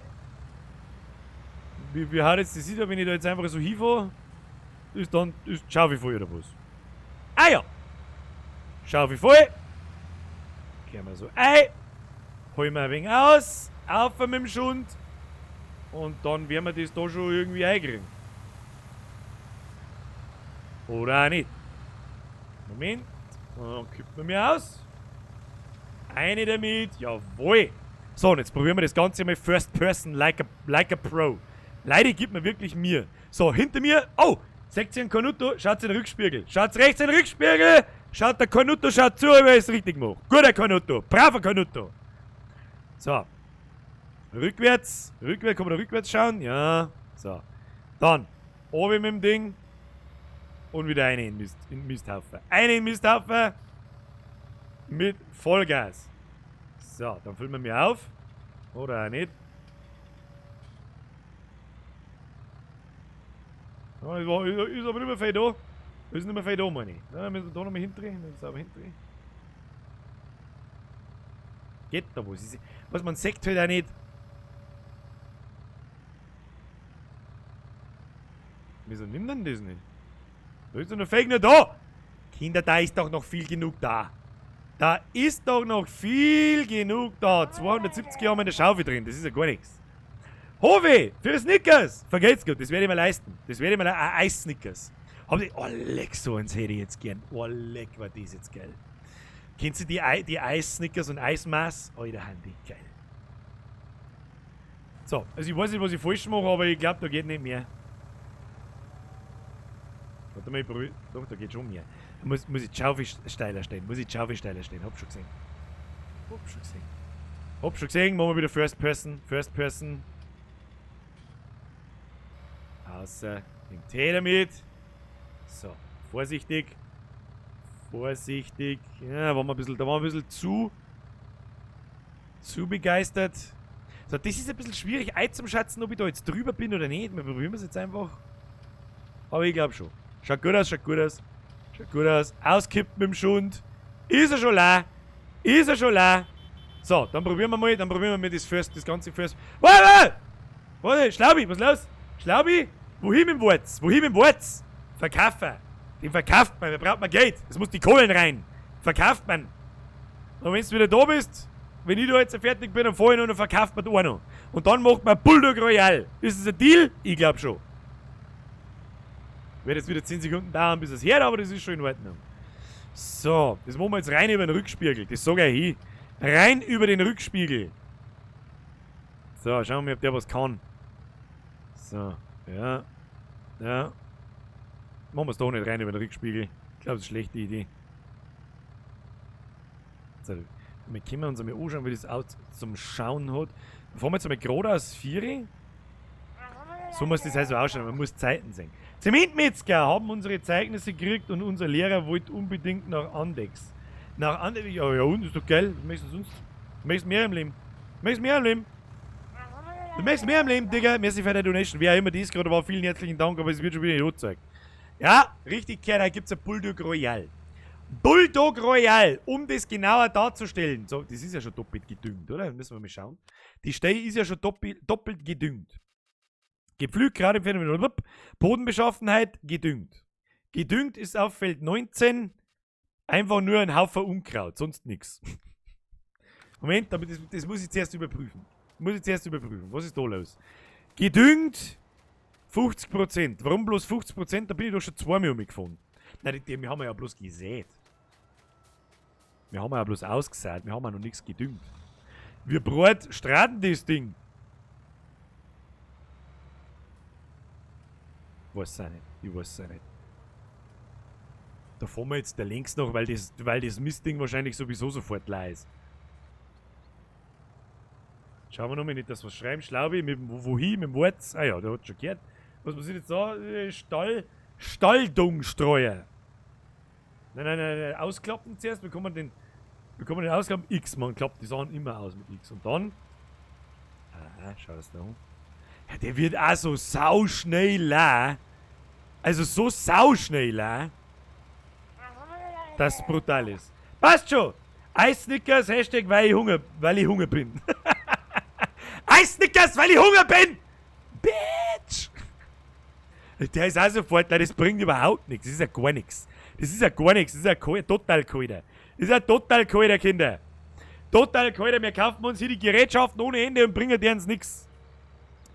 Wie haut jetzt das wieder, wenn ich da jetzt einfach so hinfahre? Ist dann, ist Schaufel voll oder was? Ah ja! Schaufel voll! Kehren wir so ein. Holen wir ein wenig aus. Auf mit dem Schund. Und dann werden wir das da schon irgendwie einkriegen. Oder auch nicht. Moment. Und dann kippt man mir aus. Eine damit. Jawohl. So, und jetzt probieren wir das Ganze mal First Person like a Pro. Leider gibt mir wirklich mir. So, hinter mir. Oh! Seht ihr einen Cornutto? Schaut in den Rückspiegel. Schaut rechts in den Rückspiegel. Schaut der Cornutto, schaut zu, ob er es richtig macht. Guter Cornutto. Braver Cornutto. So. Rückwärts. Rückwärts. Kann man da rückwärts schauen? Ja. So. Dann. Oben mit dem Ding. Und wieder eine in den Misthaufen. Eine in den Misthaufen. Mit Vollgas. So, dann füllen wir mir auf. Oder auch nicht. Ja, ist aber nicht mehr viel da. Ist nicht mehr viel da, meine ich. Ja, müssen wir da nochmal hindrehen. Müssen wir sauber hindrehen. Geht da was? Was man sieht halt auch nicht. Wieso nimmt denn das nicht? Da ist doch noch Fake nicht da! Kinder, da ist doch noch viel genug da. Da ist doch noch viel genug da. 270 haben wir in der Schaufel drin, das ist ja gar nichts. Howe, für Snickers! Vergelt's gut, das werde ich mir leisten. Das werde ich mir leisten. Ein Eis-Snickers. Oh, leck, so eins hätte ich jetzt gern. Oh, leck, war das jetzt geil. Kennst du die Eis-Snickers und Eismaß? Alter, Handy, geil. So, also ich weiß nicht, was ich falsch mache, aber ich glaube, da geht nicht mehr. Warte mal, ich probier. Doch, da geht schon mehr. Da muss ich die Schaufel steiler stellen. Muss ich die Schaufel steiler stellen. Hab schon gesehen. Hab schon gesehen. Hab schon gesehen. Machen wir wieder First Person. First Person. Außer den Tee damit. So, vorsichtig. Vorsichtig. Ja, waren wir ein bisschen, da waren wir ein bisschen zu begeistert. So, das ist ein bisschen schwierig einzuschätzen, ob ich da jetzt drüber bin oder nicht. Wir probieren es jetzt einfach. Aber ich glaube schon. Schaut gut aus, schaut gut aus. Schaut gut aus. Auskippt mit dem Schund. Ist er schon la. Ist er schon la. So, dann probieren wir mal, das First, das ganze First. Warte! Warte, Schlaubi, was ist los? Schlaubi? Wohin mit dem Wurz? Wohin mit dem Wurz? Verkaufen. Den verkauft man, da braucht man Geld. Es muss die Kohlen rein. Verkauft man. Und wenn du wieder da bist, wenn ich da jetzt fertig bin, dann fahr ich noch und dann verkauft man da auch noch. Und dann macht man Bulldog Royale. Ist das ein Deal? Ich glaub schon. Wird jetzt wieder 10 Sekunden dauern, bis es hört, aber das ist schon in Ordnung. So, das machen wir jetzt rein über den Rückspiegel. Das sag ich hin. Rein über den Rückspiegel. So, schauen wir mal, ob der was kann. So, ja. Ja. Machen wir es doch nicht rein über den Rückspiegel. Ich glaube, das ist eine schlechte Idee. So, wir können uns einmal anschauen, wie das aus zum Schauen hat. Fahren wir jetzt einmal geradeaus 4. So muss das also ausschauen, man muss Zeiten sehen. Zementmetzger haben unsere Zeugnisse gekriegt und unser Lehrer wollte unbedingt nach Andex. Nach Andex, ja, ja, und ist doch geil. Was möchtest du sonst? Du möchtest mehr im Leben. Du möchtest mehr im Leben. Du möchtest mehr im Leben, Digga. Merci für deine Donation. Wer auch immer das gerade war, vielen herzlichen Dank, aber es wird schon wieder nicht angezeigt. Ja, richtig gehört, da gibt es ein Bulldog Royale. Bulldog Royale, um das genauer darzustellen. So, das ist ja schon doppelt gedüngt, oder? Müssen wir mal schauen. Die Stelle ist ja schon doppelt gedüngt. Gepflügt, gerade im Bodenbeschaffenheit, gedüngt. Gedüngt ist auf Feld 19 einfach nur ein Haufen Unkraut, sonst nichts. Moment, aber das muss ich zuerst überprüfen. Muss ich zuerst überprüfen. Was ist da los? Gedüngt 50%. Warum bloß 50%? Da bin ich doch schon zweimal umgefahren. Nein, die haben wir ja bloß gesät. Wir haben ja bloß ausgesät. Wir haben ja noch nichts gedüngt. Wir brot straten das Ding. Weiß auch nicht. Ich weiß auch nicht. Da fahren wir jetzt da links noch, weil das Mistding wahrscheinlich sowieso sofort leer ist. Schauen wir nochmal nicht, dass wir schreiben. Schlaubi, mit dem, wohin, mit dem Wurz. Ah ja, der hat schon gehört. Was passiert jetzt da? Stall. Stalldungstreuer. Nein, nein, nein, nein, ausklappen zuerst. Bekommen wir den ausklappen? X, man klappt die Sachen immer aus mit X. Und dann. Ah, schau das da an. Ja, der wird auch so sauschnell leer. Also so sauschnell leer. Das brutal ist. Passt schon! Eisnickers, Hashtag, weil ich Hunger bin. Eisnickers, weil ich Hunger bin! Bitch! Der ist auch sofort, nein, das bringt überhaupt nichts. Das ist ja gar nichts. Das ist ja gar nichts. Das ist ja total kalter. Das ist ja total kalter, Kinder. Total kalter. Wir kaufen uns hier die Gerätschaften ohne Ende und bringen denen nichts.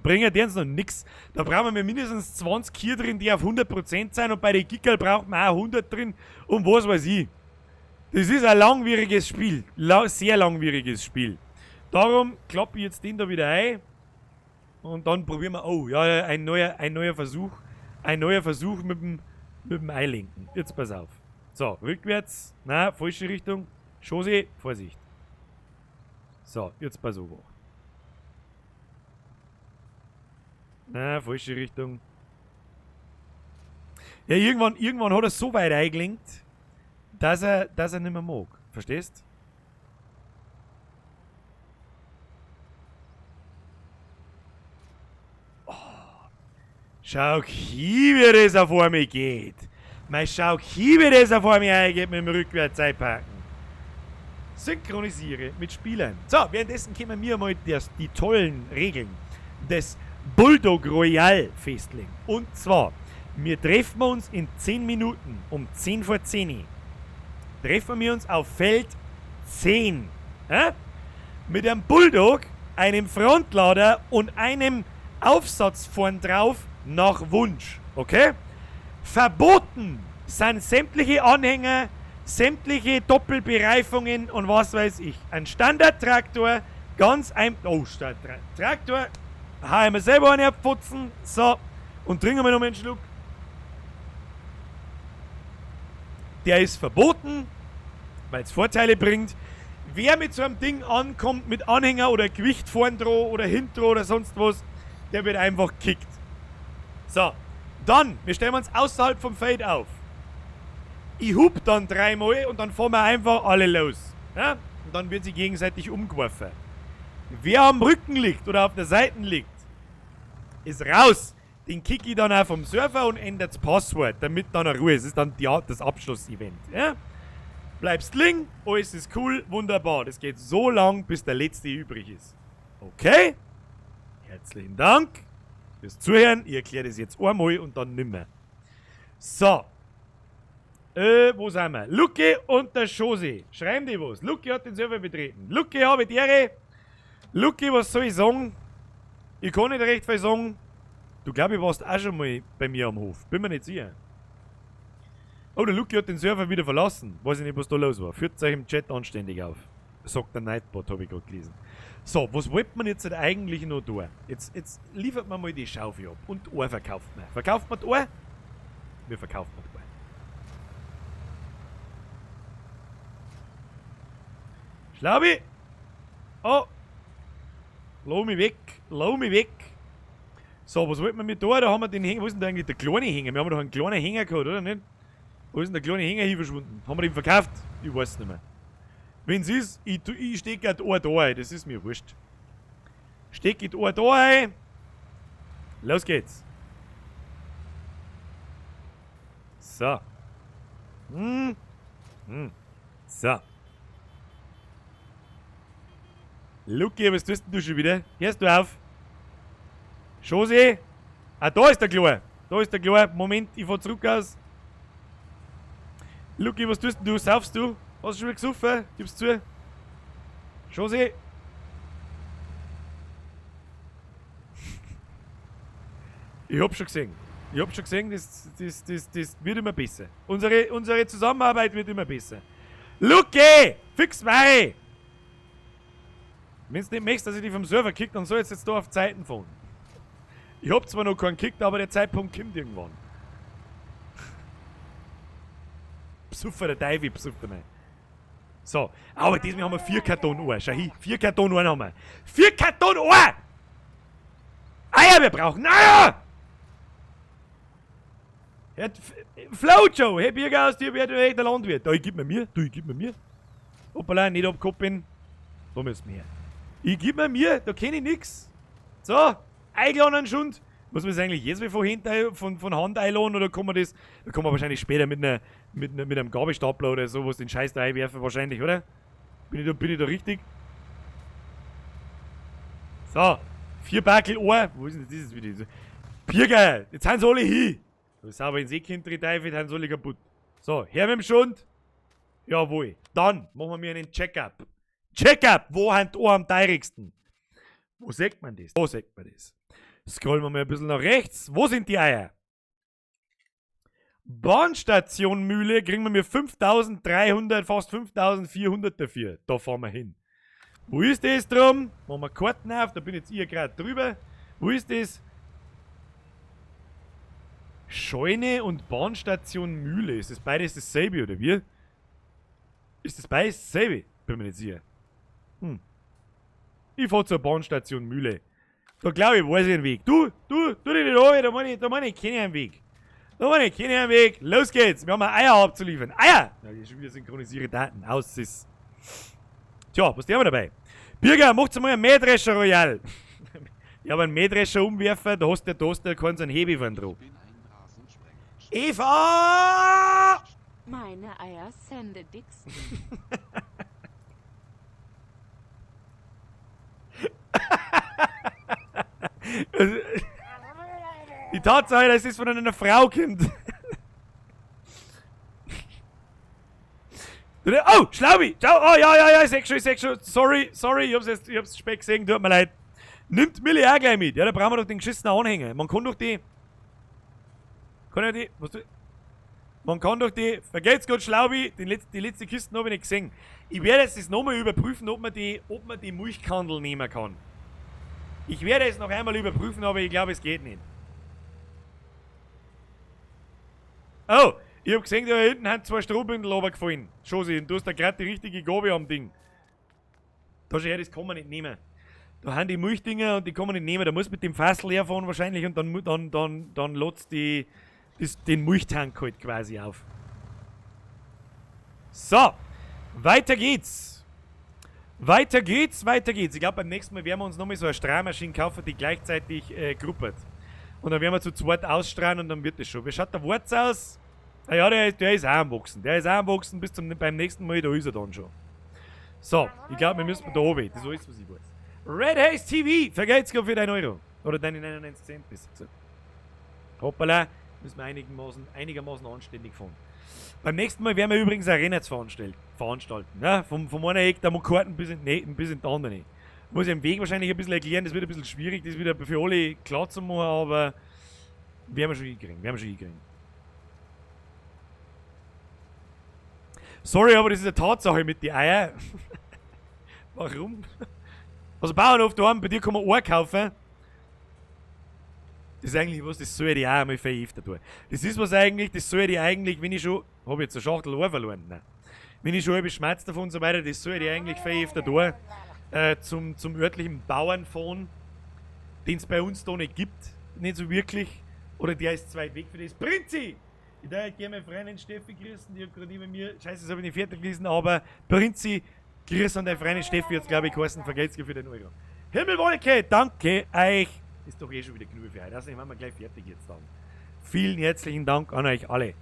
Bringen denen noch nichts. Da brauchen wir mindestens 20 hier drin, die auf 100% sind, und bei den Gickerl braucht man auch 100 drin und was weiß ich. Das ist ein langwieriges Spiel. Sehr langwieriges Spiel. Darum klappe ich jetzt den da wieder ein. Und dann probieren wir. Oh, ja, ein neuer Versuch. Ein neuer Versuch mit dem Einlenken. Jetzt pass auf. So, rückwärts. Na, falsche Richtung. Chose, Vorsicht. So, jetzt pass auf. Na, falsche Richtung. Ja, irgendwann hat er so weit eingelenkt, dass er nicht mehr mag. Verstehst? Oh. Schau hier, wie das auf einmal geht. Mei, schau hier, wie das auf einmal eingeht mit dem Rückwärts einpacken. Synchronisiere mit Spielern. So, währenddessen können wir mal die tollen Regeln des Bulldog Royale festlegen. Und zwar, wir treffen uns in 10 Minuten um 10 vor 10. Treffen wir uns auf Feld 10. Ja? Mit einem Bulldog, einem Frontlader und einem Aufsatz vorn drauf nach Wunsch. Okay? Verboten sind sämtliche Anhänger, sämtliche Doppelbereifungen und was weiß ich. Ein Standardtraktor, ganz ein... Oh, Traktor. Hau ich mir selber einen abputzen. So. Und trinken wir noch einen Schluck. Der ist verboten, weil es Vorteile bringt. Wer mit so einem Ding ankommt, mit Anhänger oder Gewicht vorn dran oder hinten oder sonst was, der wird einfach gekickt. So, dann, wir stellen uns außerhalb vom Feld auf. Ich hub dann dreimal und dann fahren wir einfach alle los. Ja? Und dann wird sie gegenseitig umgeworfen. Wer am Rücken liegt oder auf der Seite liegt, ist raus. Den kick ich dann auch vom Server und ändert das Passwort, damit dann eine Ruhe ist. Das ist dann das Abschlussevent. Ja? Bleibst liegen, alles ist cool, wunderbar. Das geht so lang, bis der letzte übrig ist. Okay? Herzlichen Dank fürs Zuhören. Ich erkläre das jetzt einmal und dann nimmer. So. Wo sind wir? Lucky und der Josi. Schreiben die was. Lucky hat den Server betreten. Lucky, habe die Ehre. Lucky, was soll ich sagen? Ich kann nicht recht viel sagen. Du, glaub ich, warst auch schon mal bei mir am Hof. Bin mir nicht sicher. Oh, der Lucky hat den Server wieder verlassen. Weiß ich nicht, was da los war. Führt euch im Chat anständig auf. Sagt der Nightbot, habe ich gerade gelesen. So, was wollte man jetzt eigentlich noch tun? Jetzt liefert man mal die Schaufel ab. Und die Ohr verkauft man. Verkauft man die Ohr? Wir verkaufen die Ohr. Schlaubi! Oh! Lass mich weg! Lass mich weg! So, was wollten wir mit da? Da haben wir den Hänger. Wo ist denn da eigentlich der kleine Hänger? Wir haben doch einen kleinen Hänger gehabt, oder nicht? Wo ist denn der kleine Hänger hier verschwunden? Haben wir den verkauft? Ich weiß nicht mehr. Wenn's ist, ich stecke die Ohr da ein. Das ist mir wurscht. Stecke die Ohr da ein. Los geht's. So. Hm. Hm. So. Lucky, was tust denn du schon wieder? Hörst du auf? Josi? Ah, da ist der Kleine. Da ist der Kleine. Moment, ich fahr zurück aus. Lucky, was tust denn du? Saufst du? Hast du schon wieder gesoffen? Gib's zu. Josi? Ich hab schon gesehen. Ich hab schon gesehen, das wird immer besser. Unsere Zusammenarbeit wird immer besser. Lucky! Fix mei! Wenn du nicht möchtest, dass ich dich vom Server kick, dann soll ich jetzt da auf Zeiten fahren. Ich hab zwar noch keinen gekickt, aber der Zeitpunkt kommt irgendwann. Psuffer der Teufel, psuffer nicht. So, aber diesmal haben wir 4 Karton Ohr. Schau hin, 4 Karton Ohr haben wir. 4 Karton Ohr! Eier, wir brauchen Eier! Herr Flojo, hey Birger aus dir, wer du der Landwirt. Da, ich gib mir mir, du, ich gib mir mir. Hoppala, nicht abkoppeln. Da müssen wir her. Ich gib mir mir, da kenn ich nix. So, eingeladen schon. Muss man das eigentlich jetzt mal von Hand einladen oder kann man das? Da kann man wahrscheinlich später mit einem Gabelstapler oder sowas den Scheiß da einwerfen, wahrscheinlich, oder? Bin ich da richtig? So, 4 Backel Ohr. Wo ist denn das wieder? Birger, jetzt sind sie alle hin. Da ist aber in Seekind drin, Teufel, sind sie alle kaputt. So, her mit dem Schund. Jawohl. Dann machen wir einen Check-up. Check-up! Wo sind die Ohren am teurigsten? Wo sieht man das? Wo sieht man das? Scrollen wir mal ein bisschen nach rechts. Wo sind die Eier? Bahnstation Mühle kriegen wir mir 5300, fast 5400 dafür. Da fahren wir hin. Wo ist das drum? Machen wir Karten auf, da bin jetzt ich gerade drüber. Wo ist das? Scheune und Bahnstation Mühle. Ist das beides dasselbe, oder wie? Ist das beides dasselbe? Bin mir nicht sicher. Ich fahr zur Bahnstation Mühle. Da glaub ich, weiß ich einen Weg. Du, du dich nicht an, da meine ich keinen Weg. Da meine ich keinen Weg. Los geht's. Wir haben Eier abzuliefern. Eier! Ja, hier schon wieder synchronisiere Daten. Aus ist. Tja, was haben wir dabei? Birger, macht's mal einen Mähdrescher Royal. Ich hab einen Mähdrescher umwerfen, da hast du, keinen so einen Hebefahren drauf. Eva! Meine Eier sende dicksten. Die Tatsache, dass es von einer Frau kommt. Oh, Schlaubi! Ciao! Oh, ja, ja, ja, ich seh schon. Sorry, sorry, ich hab's spät gesehen, tut mir leid. Nimmt Milli auch gleich mit. Ja, da brauchen wir doch den geschissenen Anhänger. Man kann doch die... Kann ja die... Was du, man kann doch die... Vergelt's Gott, Schlaubi, die letzte Kiste hab ich nicht gesehen. Ich werde jetzt das nochmal überprüfen, ob man die Milchkandel nehmen kann. Ich werde es noch einmal überprüfen, aber ich glaube, es geht nicht. Oh, ich hab gesehen, da hinten haben 2 Strohbündel runtergefallen. Schosi, und du hast da grad die richtige Gabe am Ding. Da schau her, das kann man nicht nehmen. Da haben die Milchdinger und die kann man nicht nehmen. Da muss mit dem Fassel herfahren wahrscheinlich und dann lotzt den Milchtank halt quasi auf. So, weiter geht's. Weiter geht's, weiter geht's. Ich glaub, beim nächsten Mal werden wir uns nochmal so eine Strahlmaschine kaufen, die gleichzeitig gruppert. Und dann werden wir zu zweit ausstrahlen und dann wird das schon. Wie schaut der Wurz aus? Ah ja, der ist auch am Wachsen. Der ist auch am Wachsen bis beim nächsten Mal, da ist er dann schon. So, ich glaub, wir müssen da oben. Das ist alles, was ich weiß. Red Haze TV, vergelt's grad für deinen Euro. Oder deine 99 Cent, besser gesagt. Hoppala, müssen wir einigermaßen anständig fahren. Beim nächsten Mal werden wir übrigens ein Rennen veranstalten. Ne? Vom einen Eck der Karten bis in, nee, bis in den anderen. Muss ich den Weg wahrscheinlich ein bisschen erklären, das wird ein bisschen schwierig, das wieder für alle klar zu machen, aber werden wir schon hinkriegen, werden wir schon hinkriegen. Sorry, aber das ist eine Tatsache mit den Eiern. Warum? Also Bauernhof daheim, bei dir kann man Eier kaufen. Das ist eigentlich was, das soll ich auch einmal viel öfter tun. Das ist was eigentlich, das soll ich eigentlich, wenn ich schon, hab ich jetzt eine Schachtel Eier verloren? Nein. Wenn ich schon halb Schmerz davon und so weiter, das soll ich eigentlich viel öfter tun. Zum örtlichen Bauern fahren, den es bei uns da nicht gibt, nicht so wirklich. Oder der ist zu weit weg für das. Prinzi! Ich darf gerne meine Freundin Steffi grüßen, die hat gerade neben mir, scheiße, das hab ich nicht fertig gelesen, aber Prinzi, grüß an deine Freundin Steffi, hat's glaub ich geheißen, vergelt's dir für den Euro. Himmelwolke, danke euch. Ist doch eh schon wieder genug für heute. Also, ich mach mal gleich fertig jetzt dann. Vielen herzlichen Dank an euch alle.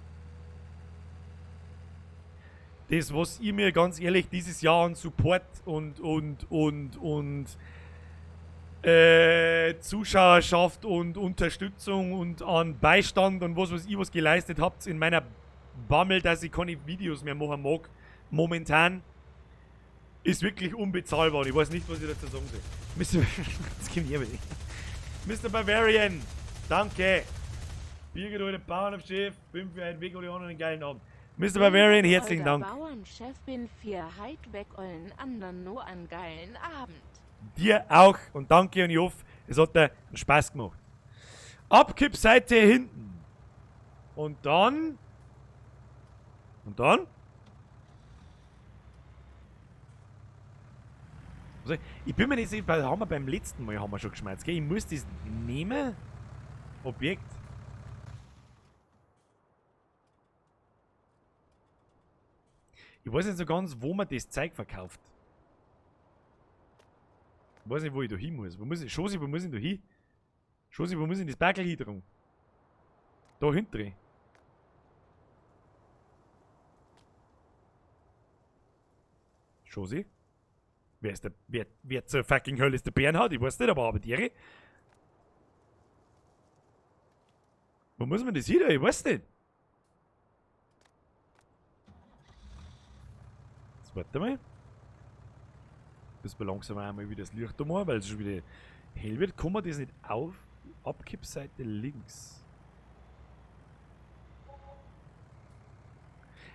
Das, was ihr mir ganz ehrlich dieses Jahr an Support und Zuschauerschaft und Unterstützung und an Beistand und was weiß ich was geleistet habt in meiner Bammel, dass ich keine Videos mehr machen mag, momentan, ist wirklich unbezahlbar. Und ich weiß nicht, was ich dazu sagen soll. Mister Jetzt kommt ihr bitte. Mister Bavarian, danke. Birgit, alter Bauernhofchef, bin für einen Weg oder anderen einen geilen Abend. Mister Bavarian, herzlichen Alter Dank. Bauernchef bin vier heit weg ollen anderen nur einen geilen Abend. Dir auch und danke und ich hoffe, es hat dir einen Spaß gemacht. Abkippseite hinten. Und dann. Und dann? Also, ich bin mir nicht sicher, weil haben wir beim letzten Mal haben wir schon geschmerzt, gell? Ich muss das nehmen. Objekt. Ich weiß nicht so ganz, wo man das Zeug verkauft. Ich weiß nicht, wo ich da hin muss. Wo muss ich, Schosi, wo muss ich da hin? Schosi, wo muss ich das Backel hin? Da hinten. Schosi? Wer ist der, wer zur fucking Hölle ist der Bernhard? Ich weiß nicht, aber die. Wo muss man das hin? Ich weiß nicht. Jetzt warte mal. Bis wir langsam einmal wieder das Licht machen, weil es schon wieder hell wird. Kann man das nicht auf? Abkippseite links.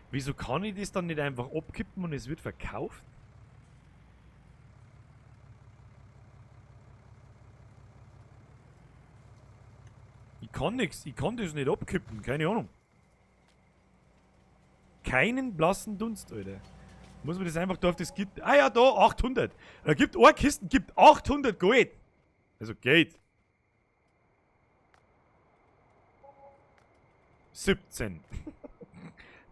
Wieso kann ich das dann nicht einfach abkippen und es wird verkauft? Ich kann nix, ich kann das nicht abkippen, keine Ahnung. Keinen blassen Dunst, Alter. Muss man das einfach da auf das Gitter... Ah ja, da, 800. Da gibt eine Kisten, gibt 800 Gold. Also Geld. 17.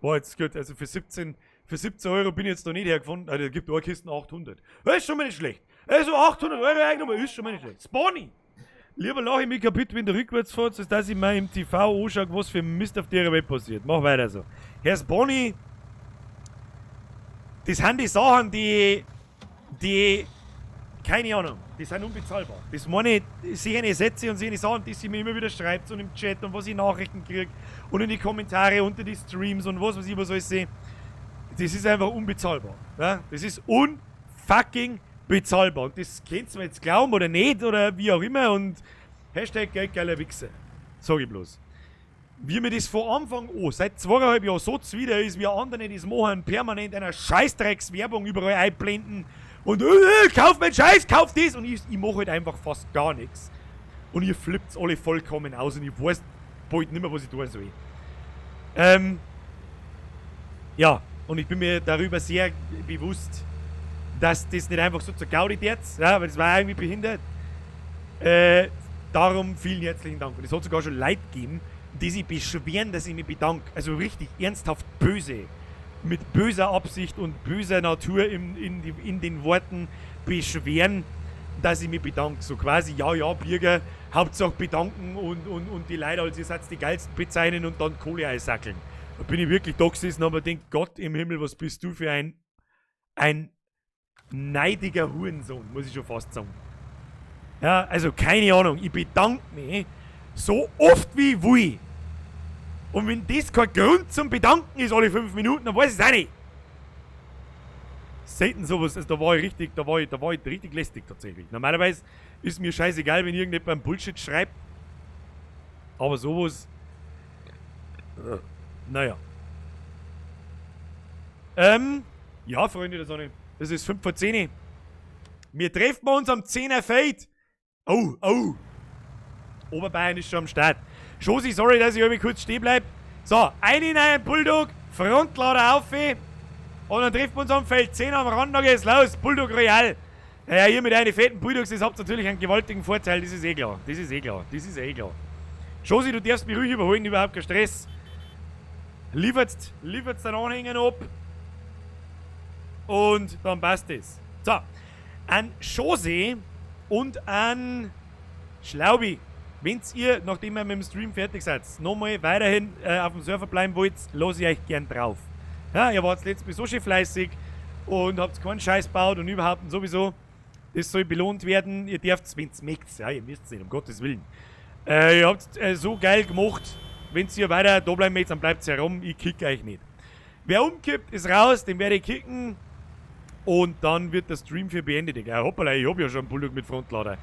War jetzt gut, also für 17 Euro bin ich jetzt noch nicht hergefunden. Also, da gibt eine Kisten 800. Das ist schon mal nicht schlecht. Also 800 Euro eingenommen, ist schon mal nicht schlecht. Spawny! Lieber lache ich mich kaputt, wenn du rückwärts fährst, als dass ich mir im TV anschaue, was für Mist auf der Welt passiert. Mach weiter so. Herr Spawny, das sind die Sachen, die, keine Ahnung, die sind unbezahlbar. Das meine ich, sehe Sätze und sehe Sachen, die sie mir immer wieder schreibt und im Chat und was ich Nachrichten kriege und in die Kommentare unter die Streams und was weiß ich, was alles sehe. Das ist einfach unbezahlbar. Ja? Das ist unfucking bezahlbar. Und das könnt ihr mir jetzt glauben oder nicht oder wie auch immer und Hashtag geldgeiler Wichser. Sag ich bloß. Wie mir das von Anfang an, seit 2,5 Jahren so zuwider ist, wie andere das machen, permanent einer Scheißdreckswerbung überall einblenden und kauf meinen Scheiß, kauf das! Und ich mache halt einfach fast gar nichts. Und ihr flippt's alle vollkommen aus und ich weiß bald nicht mehr, was ich tun soll. Ja, und ich bin mir darüber sehr bewusst, dass das nicht einfach so zur Gaudi jetzt, ja, weil das war irgendwie behindert. Darum vielen herzlichen Dank. Und es hat sogar schon Leid gegeben, die sich beschweren, dass ich mich bedanke. Also richtig ernsthaft böse. Mit böser Absicht und böser Natur in den Worten beschweren, dass ich mich bedanke. So quasi, ja, ja, Birger, Hauptsache bedanken und die Leute als ihr seid die geilsten bezeichnen und dann Kohle einsackeln. Da bin ich wirklich da gesessen und hab mir gedacht, Gott im Himmel, was bist du für ein neidiger Hurensohn, muss ich schon fast sagen. Ja, also keine Ahnung, ich bedanke mich so oft wie ich will. Und wenn das kein Grund zum Bedanken ist, alle 5 Minuten, dann weiß ich es auch nicht. Selten sowas, also da war ich richtig, da war ich richtig lästig tatsächlich. Normalerweise ist mir scheißegal, wenn irgendjemand Bullshit schreibt. Aber sowas. Naja. Ja, Freunde der Sonne, es ist 9:55. Wir treffen uns am 10er Feld. Oh, oh. Oberbayern ist schon am Start. Schosi, sorry, dass ich irgendwie kurz stehen bleib. So, ein in einen Bulldog, Frontlader auf. Und dann treffen wir uns am Feld 10 am Rand, dann geht's los. Bulldog Royal. Ja, hier mit einem fetten Bulldogs, das habt natürlich einen gewaltigen Vorteil, das ist eh klar. Das ist eh klar, das ist eh klar. Schosi, du darfst mich ruhig überholen, überhaupt kein Stress. Liefert's den Anhänger ab. Und dann passt es. So, an Schosi und an Schlaubi. Wenn ihr, nachdem ihr mit dem Stream fertig seid, nochmal weiterhin auf dem Server bleiben wollt, lasse ich euch gern drauf. Ja, ihr wart letztes Mal so schön fleißig und habt keinen Scheiß gebaut und überhaupt und sowieso. Das soll belohnt werden. Ihr dürft, wenn es mögt, ja, ihr müsst es nicht, um Gottes Willen. Ihr habt es so geil gemacht. Wenn ihr weiter da bleiben möchtet, dann bleibt herum. Ich kick euch nicht. Wer umkippt, ist raus, den werde ich kicken. Und dann wird der Stream für beendet. Ja, hoppala, ich hab ja schon einen Bulldog mit Frontlader.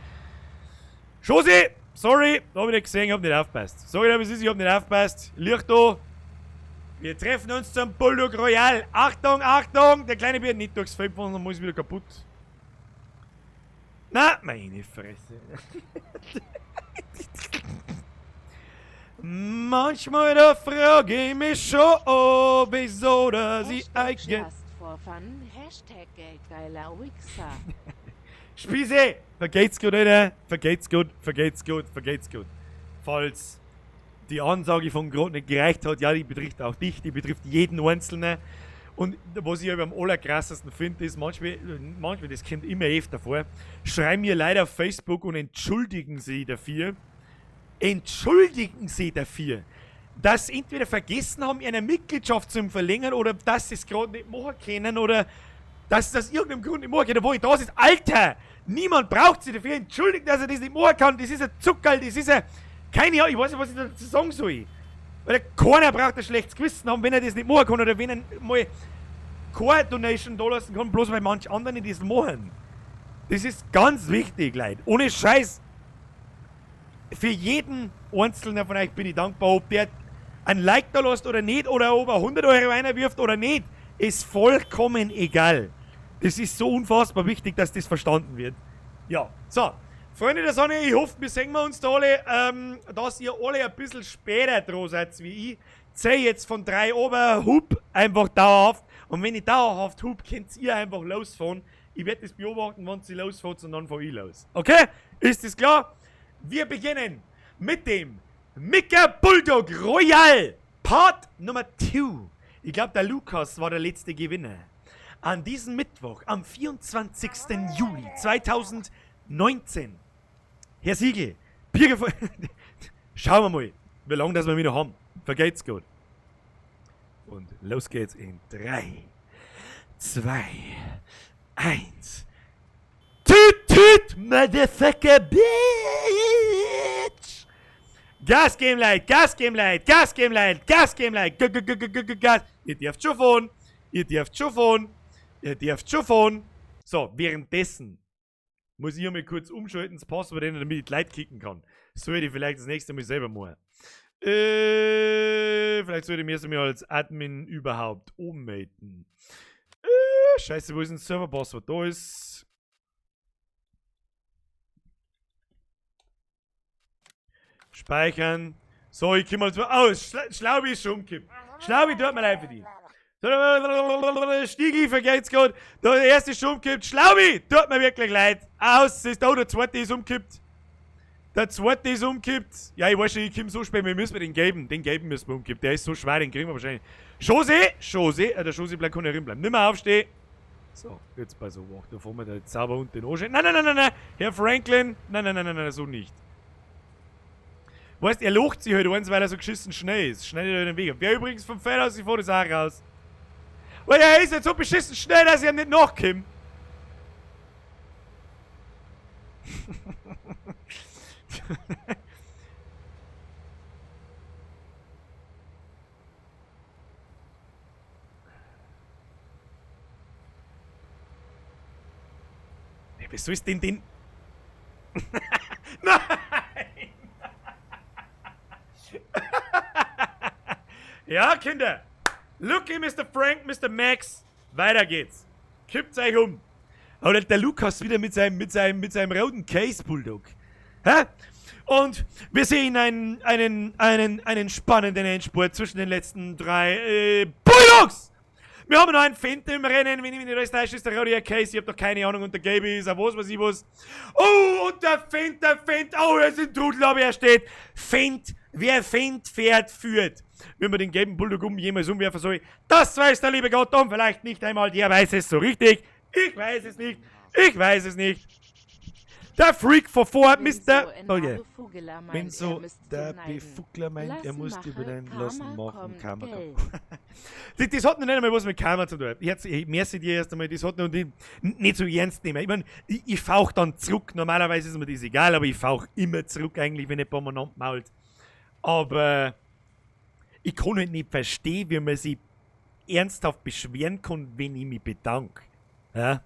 Schosi! Sorry, hab ich nicht gesehen, hab nicht aufgepasst. Sorry, aber es ist, ich hab nicht aufgepasst. Licht da. Wir treffen uns zum Bulldog Royal. Achtung, Achtung! Der kleine Bär nicht durchs Feld fahren, dann muss ich wieder kaputt. Na, meine Fresse. Manchmal da frage ich mich schon, oh, wieso dass ich eigentlich. Hashtag Geldgeiler Wichser. Spieße! Vergeht's gut, Alter. Vergeht's gut, vergeht's gut, vergeht's gut. Falls die Ansage von gerade nicht gereicht hat, ja, die betrifft auch dich, die betrifft jeden Einzelnen. Und was ich aber am allerkrassesten finde, ist manchmal, manchmal, das kommt immer öfter vor, schreiben mir Leute auf Facebook und entschuldigen sie dafür, entschuldigen sie dafür, dass sie entweder vergessen haben, ihre Mitgliedschaft zu verlängern oder dass sie es gerade nicht machen können oder dass sie das aus irgendeinem Grund nicht machen können, wo ich da ist. Alter! Niemand braucht sich dafür entschuldigen, dass er das nicht machen kann. Das ist ein Zuckerl, das ist ein. Keine Ahnung, ich weiß nicht, was ich dazu sagen soll. Weil keiner braucht ein schlechtes Gewissen haben, wenn er das nicht machen kann oder wenn er mal keine Donation da lassen kann, bloß weil manche andere das machen. Das ist ganz wichtig, Leute. Ohne Scheiß. Für jeden Einzelnen von euch bin ich dankbar, ob der ein Like da lässt oder nicht, oder ob er 100 Euro reinwirft oder nicht, ist vollkommen egal. Das ist so unfassbar wichtig, dass das verstanden wird. Ja, so. Freunde der Sonne, ich hoffe, wir sehen wir uns da alle, dass ihr alle ein bisschen später dran seid wie ich. Zähl jetzt von 3 ober, hup, einfach dauerhaft. Und wenn ich dauerhaft hup, könnt ihr einfach losfahren. Ich werde das beobachten, wenn sie losfahrt, und dann fahr ich los. Okay? Ist das klar? Wir beginnen mit dem Mika Bulldog Royal Part Nummer 2. Ich glaube, der Lukas war der letzte Gewinner. An diesem Mittwoch, am 24. Juli 2019. Herr Siegel, Bier. Schauen wir mal, wie lange das wir wieder haben. Vergeht's gut. Und los geht's in 3, 2, 1. Tüt, tüt, Motherfucker, Bitch! Gas geben, Leute, Gas geben, Leute, Gas geben, Leute, Gas geben, Leute, Gas. Ihr dürft schon fahren, ihr dürft schon fahren, ihr dürft schon fahren. So, währenddessen muss ich einmal kurz umschalten, das Passwort ändern, damit ich die Leute kicken kann. Sollte ich vielleicht das nächste Mal selber machen. Vielleicht sollte ich mir erst einmal als Admin überhaupt ummelden. Scheiße, wo ist denn das Server-Passwort? Da ist. Speichern. So, ich komme mal zu. Oh, Schlaubi ist schon umgekippt. Schlaubi, tut mir leid für dich. Stiegli, vergeht's gut. Der erste ist schon umgekippt. Schlaubi, tut mir wirklich leid. Aus, ist da, der zweite ist umgekippt. Der zweite ist umgekippt. Ja, ich weiß schon, ich komme so spät, wir müssen den gelben. Den gelben müssen wir umkippen. Der ist so schwer, den kriegen wir wahrscheinlich. Jose, Jose, der Jose bleibt, kann ja drin bleiben. Nimmer aufstehen. So, jetzt bei so wach. Da fahren wir da jetzt sauber unten anschauen. Nein, nein, nein, nein, nein. Herr Franklin. Nein, nein, nein, nein, nein, so nicht. Weißt, er locht sich halt eins, weil er so geschissen schnell ist. Schnell über den Weg. Wer übrigens vom Feld aus, ich fahre das auch raus. Weil er ist jetzt so beschissen schnell, dass ich ihm nicht nachkomme. Wieso ist denn den. Nein! Ja, Kinder! Lucky, Mr. Frank, Mr. Max, weiter geht's. Kippt's euch um. Aber der Lukas wieder mit seinem roten Case Bulldog. Hä? Und wir sehen einen spannenden Endspurt zwischen den letzten drei Bulldogs! Wir haben noch einen Fendt im Rennen, wenn ich mich nicht alles täusche, ist der rote Case, ich hab doch keine Ahnung, und der Gaby ist, was weiß ich was. Oh, und der Fendt, oh, er ist ein Trudel, aber er steht. Fendt, wer Fendt fährt, führt. Wenn man den gelben Bulldog jemals umwerfen soll, das weiß der liebe Gott und vielleicht nicht einmal der weiß es so richtig. Ich weiß es nicht, ich weiß es nicht. Der Freak vor vor, Mr. Okay. Wenn so der Befugler meint, er muss die benennen lassen, machen, Karma kommt. Das hat noch nicht einmal was mit Karma zu tun. Ich merci dir erst einmal, das hat noch nicht so ernst nehmen. Ich meine, ich fauch dann zurück. Normalerweise ist mir das egal, aber ich fauch immer zurück eigentlich, wenn jemand umeinander mault. Aber ich kann halt nicht verstehen, wie man sich ernsthaft beschweren kann, wenn ich mich bedanke. Ja?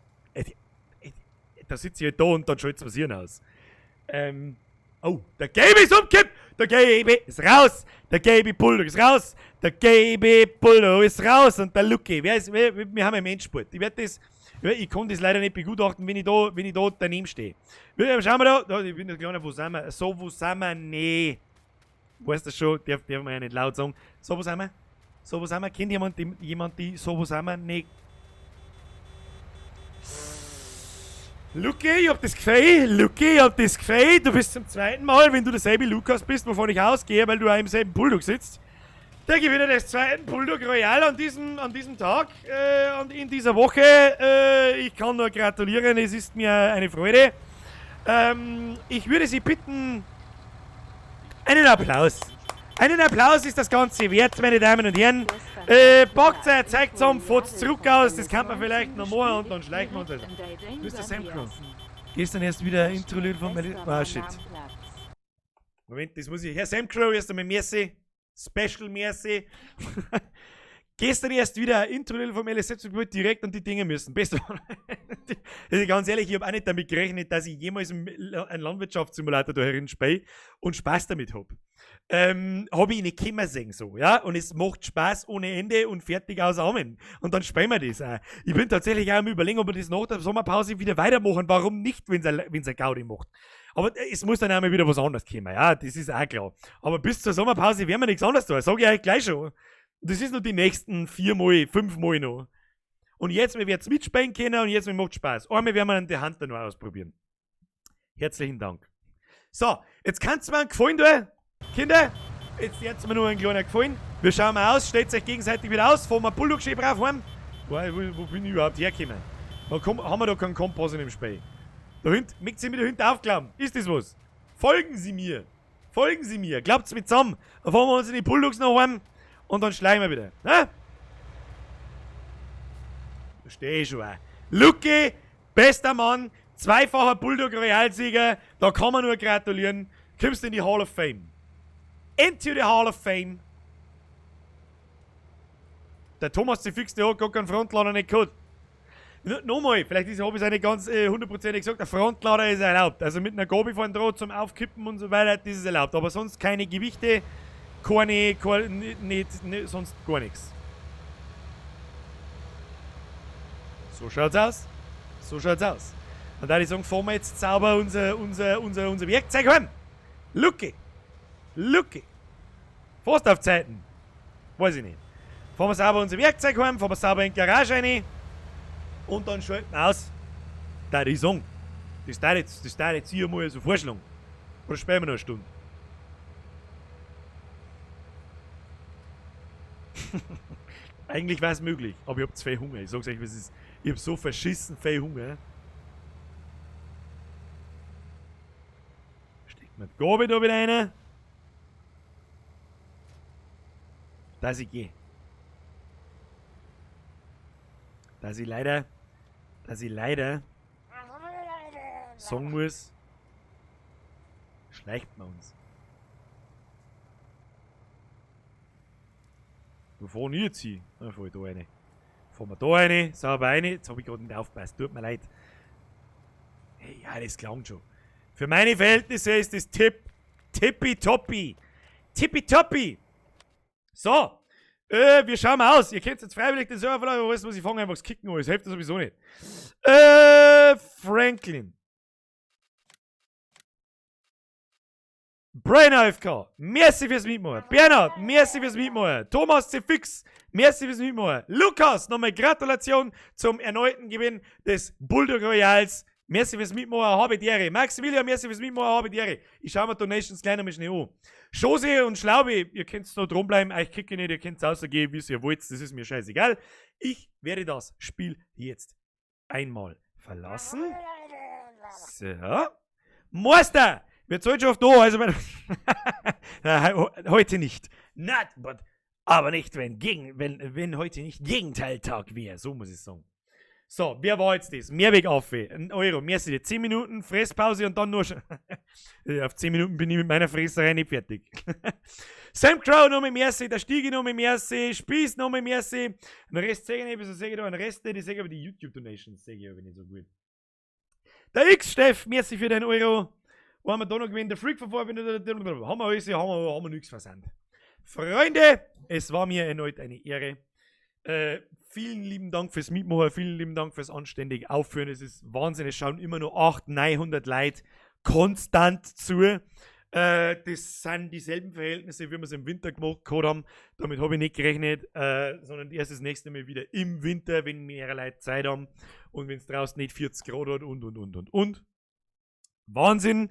Da sitze ich halt da und dann schalt's was hier aus. Oh, der Gaby ist umgekippt! Der Gaby ist raus! Der Gaby Bulldog ist raus! Der Gaby Bulldog ist raus! Und der Lucky, wer ist, wer, wir haben einen Endspurt. Ich werd das, ich kann das leider nicht begutachten, wenn ich da daneben stehe. Schauen wir da, da, ich bin der Kleine, wo sind wir? So, wo sind wir? Nee. Weißt du schon, darf man ja nicht laut sagen. So, wo sind wir? So, wo sind wir? Kennt jemand die, so, wo sind wir? Nee. Lucky, ich hab das Gefühl, Lucky, ich hab das Gefühl, du bist zum zweiten Mal, wenn du derselbe Lukas bist, wovon ich ausgehe, weil du auch im selben Bulldog sitzt. Der Gewinner des zweiten Bulldog Royal an diesem Tag und in dieser Woche. Ich kann nur gratulieren, es ist mir eine Freude. Ich würde Sie bitten, einen Applaus. Einen Applaus ist das Ganze wert, meine Damen und Herren. Packt euer Zeug zusammen, fahrt zurück aus, das kann man vielleicht noch machen und dann schleichen wir uns. Also. Mr. Samcro. Gestern erst wieder ein Intro von mir. Ah, shit. Moment, das muss ich. Herr Samcro, erst einmal merci. Special merci. Gestern erst wieder ein Intro vom LS direkt an die Dinge müssen. Beste. Also ganz ehrlich, ich habe auch nicht damit gerechnet, dass ich jemals einen Landwirtschaftssimulator da herin spiele und Spaß damit habe. Habe ich nicht kommen sehen so, ja? Und es macht Spaß ohne Ende und fertig aus Amen. Und dann spielen wir das auch. Ich bin tatsächlich auch am Überlegen, ob wir das nach der Sommerpause wieder weitermachen. Warum nicht, wenn es ein Gaudi macht? Aber es muss dann auch mal wieder was anderes kommen, ja, das ist auch klar. Aber bis zur Sommerpause werden wir nichts anderes tun, sag ich euch gleich schon. Das ist noch die nächsten 4 Mal, 5 Mal noch. Und jetzt, wir werden mitspielen können und jetzt macht Spaß. Einmal werden wir dann die Hand dann noch ausprobieren. Herzlichen Dank. So, jetzt kannst du mir einen Gefallen tun, Kinder. Jetzt mir nur einen kleinen Gefallen. Wir schauen mal aus, stellt euch gegenseitig wieder aus, fahren wir Bulldog schön brav heim. Wo bin ich überhaupt hergekommen? Komm, haben wir da keinen Kompass in dem Spiel? Da hinten, mögt ihr mir da hinten aufklappen? Ist das was? Folgen Sie mir. Folgen Sie mir. Glaubt's mir zusammen. Dann fahren wir uns in die Bulldogs noch heim und dann schleichen wir wieder. Na? Verstehe ich schon auch. Lucky, bester Mann, zweifacher Bulldog Royal-Sieger, da kann man nur gratulieren. Kommst in die Hall of Fame. Into the Hall of Fame. Der Thomas C. Fix, der hat gar keinen Frontlader nicht gehabt. Nochmal, vielleicht habe ich es auch nicht ganz hundertprozentig gesagt, der Frontlader ist erlaubt. Also mit einer Gabel vorn dran zum Aufkippen und so weiter, das ist erlaubt. Aber sonst keine Gewichte, keine nicht, nicht, sonst gar nichts. So schaut's aus. So schaut's aus. Und da ich sagen, fahren wir jetzt sauber unser Werkzeug heim. Lucky. Lucky. Fast auf Zeiten. Weiß ich nicht. Fahren wir sauber unser Werkzeug heim, fahren wir sauber in die Garage rein und dann schalten wir aus. Da ich sagen. Das darf jetzt hier mal so vorschlagen. Oder spielen wir noch eine Stunde? Eigentlich wäre es möglich, aber ich hab zu viel Hunger. Ich sag's euch, wie es ist. Ich hab so verschissen viel Hunger. Steckt mir die Gabel da wieder rein. Dass ich gehe. Dass ich leider sagen muss, schleicht man uns. Wo fahren ich jetzt hin? Da fahr ich da rein. Fahren wir da rein, sauber rein. Jetzt hab ich gerade nicht aufgepasst, tut mir leid. Hey, ja, das klang schon. Für meine Verhältnisse ist das tippitoppi. Tippitoppi. So. Wir schauen mal aus. Ihr könnt jetzt freiwillig den Server verlassen, aber weißt du was, ich fange einfach das Kicken an. Das hilft sowieso nicht. Franklin. Brain AFK, merci fürs Mitmachen. Bernhard, merci fürs Mitmachen. Thomas C. Fix, merci fürs Mitmachen. Lukas, nochmal Gratulation zum erneuten Gewinn des Bulldog Royals. Merci fürs Mitmachen, habe die Ehre. Maximilian, merci fürs Mitmachen, habe die Ehre. Ich schau mir Donations gleich nochmal schnell an. Josi und Schlaubi, ihr könnt noch drum bleiben, euch kicke nicht, ihr könnt rausgehen, wie ihr wollt, das ist mir scheißegal. Ich werde das Spiel jetzt einmal verlassen. So. Meister! Wir zahlen schon auf da, also mein heute nicht. Not, but, aber nicht, wenn heute nicht Gegenteiltag wäre, so muss ich sagen. So, wer war jetzt das? Mehrweg auf, 1 Euro, merci, 10 Minuten Fresspause und dann nur schon. Auf 10 Minuten bin ich mit meiner Fresserei nicht fertig. Sam Crow nochmal merci, der Stiege nochmal merci, Spieß nochmal merci. Den Rest sehe ich nicht, wieso sehe ich da den Rest nicht? Ich sehe aber die YouTube-Donations, sehe ich aber nicht so gut. Der X-Steff, merci für den Euro. Wo haben wir da noch gewinnt? Der Freak von vorher, haben wir alles, haben wir nichts versandt. Freunde, es war mir erneut eine Ehre. Vielen lieben Dank fürs Mitmachen, vielen lieben Dank fürs anständig Aufführen. Es ist Wahnsinn, es schauen immer nur 800, 900 Leute konstant zu. Das sind dieselben Verhältnisse, wie wir es im Winter gemacht haben. Damit habe ich nicht gerechnet, sondern erst das nächste Mal wieder im Winter, wenn mehr Leute Zeit haben und wenn es draußen nicht 40 Grad hat und, und. Wahnsinn.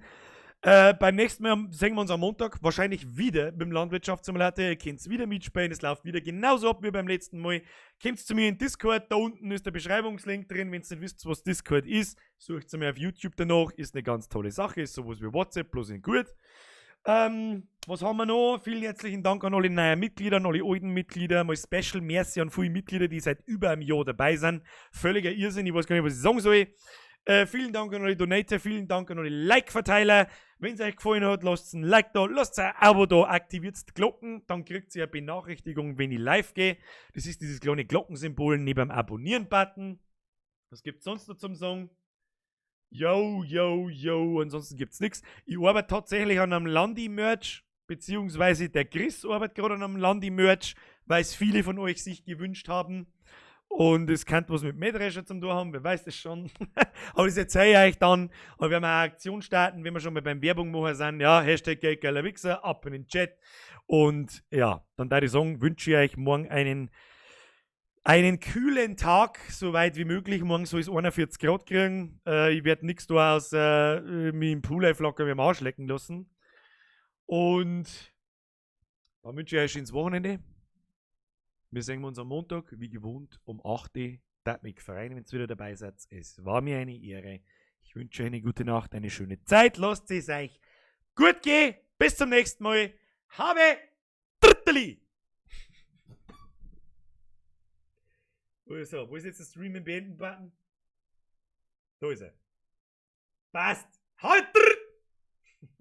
Beim nächsten Mal sehen wir uns am Montag wahrscheinlich wieder mit dem Landwirtschaftssimulator. Ihr könnt wieder mitspielen, es läuft wieder genauso ab wie beim letzten Mal. Kommt zu mir in Discord, da unten ist der Beschreibungslink drin. Wenn ihr nicht wisst, was Discord ist, sucht mir auf YouTube danach. Ist eine ganz tolle Sache, ist sowas wie WhatsApp, bloß in gut. Was haben wir noch? Vielen herzlichen Dank an alle neuen Mitglieder, an alle alten Mitglieder. Mal Special Merci an viele Mitglieder, die seit über einem Jahr dabei sind. Völliger Irrsinn, ich weiß gar nicht, was ich sagen soll. Vielen Dank an alle Donator, vielen Dank an alle Like-Verteiler. Wenn es euch gefallen hat, lasst ein Like da, lasst ein Abo da, aktiviert die Glocken, dann kriegt ihr eine Benachrichtigung, wenn ich live gehe. Das ist dieses kleine Glockensymbol neben dem Abonnieren-Button. Was gibt's sonst noch zum Sagen? Yo, yo, yo, ansonsten gibt's nichts. Ich arbeite tatsächlich an einem Landi-Merch, beziehungsweise der Chris arbeitet gerade an einem Landi-Merch, weil es viele von euch sich gewünscht haben. Und es könnte was mit Mähdrescher zum tun haben, wer weiß das schon. Aber das erzähle ich euch dann. Und wir werden eine Aktion starten, wenn wir schon mal beim Werbung machen sind. Ja, #GeldgeilerWichser, ab in den Chat. Und ja, dann würde ich sagen, wünsche ich euch morgen einen kühlen Tag, so weit wie möglich. Morgen soll es 41 Grad kriegen. Ich werde nichts da aus mich im Pool auflocker mit dem Arsch lecken lassen. Und dann wünsche ich euch ein schönes Wochenende. Wir sehen uns am Montag, wie gewohnt, um 8 Uhr. Würde mich freuen, wenn ihr wieder dabei seid. Es war mir eine Ehre. Ich wünsche euch eine gute Nacht, eine schöne Zeit. Lasst es euch gut gehen. Bis zum nächsten Mal. Habe Dritteli! Wo ist er? Wo ist jetzt der Streaming beenden Button? Da ist er. Passt. Habe Dritteli!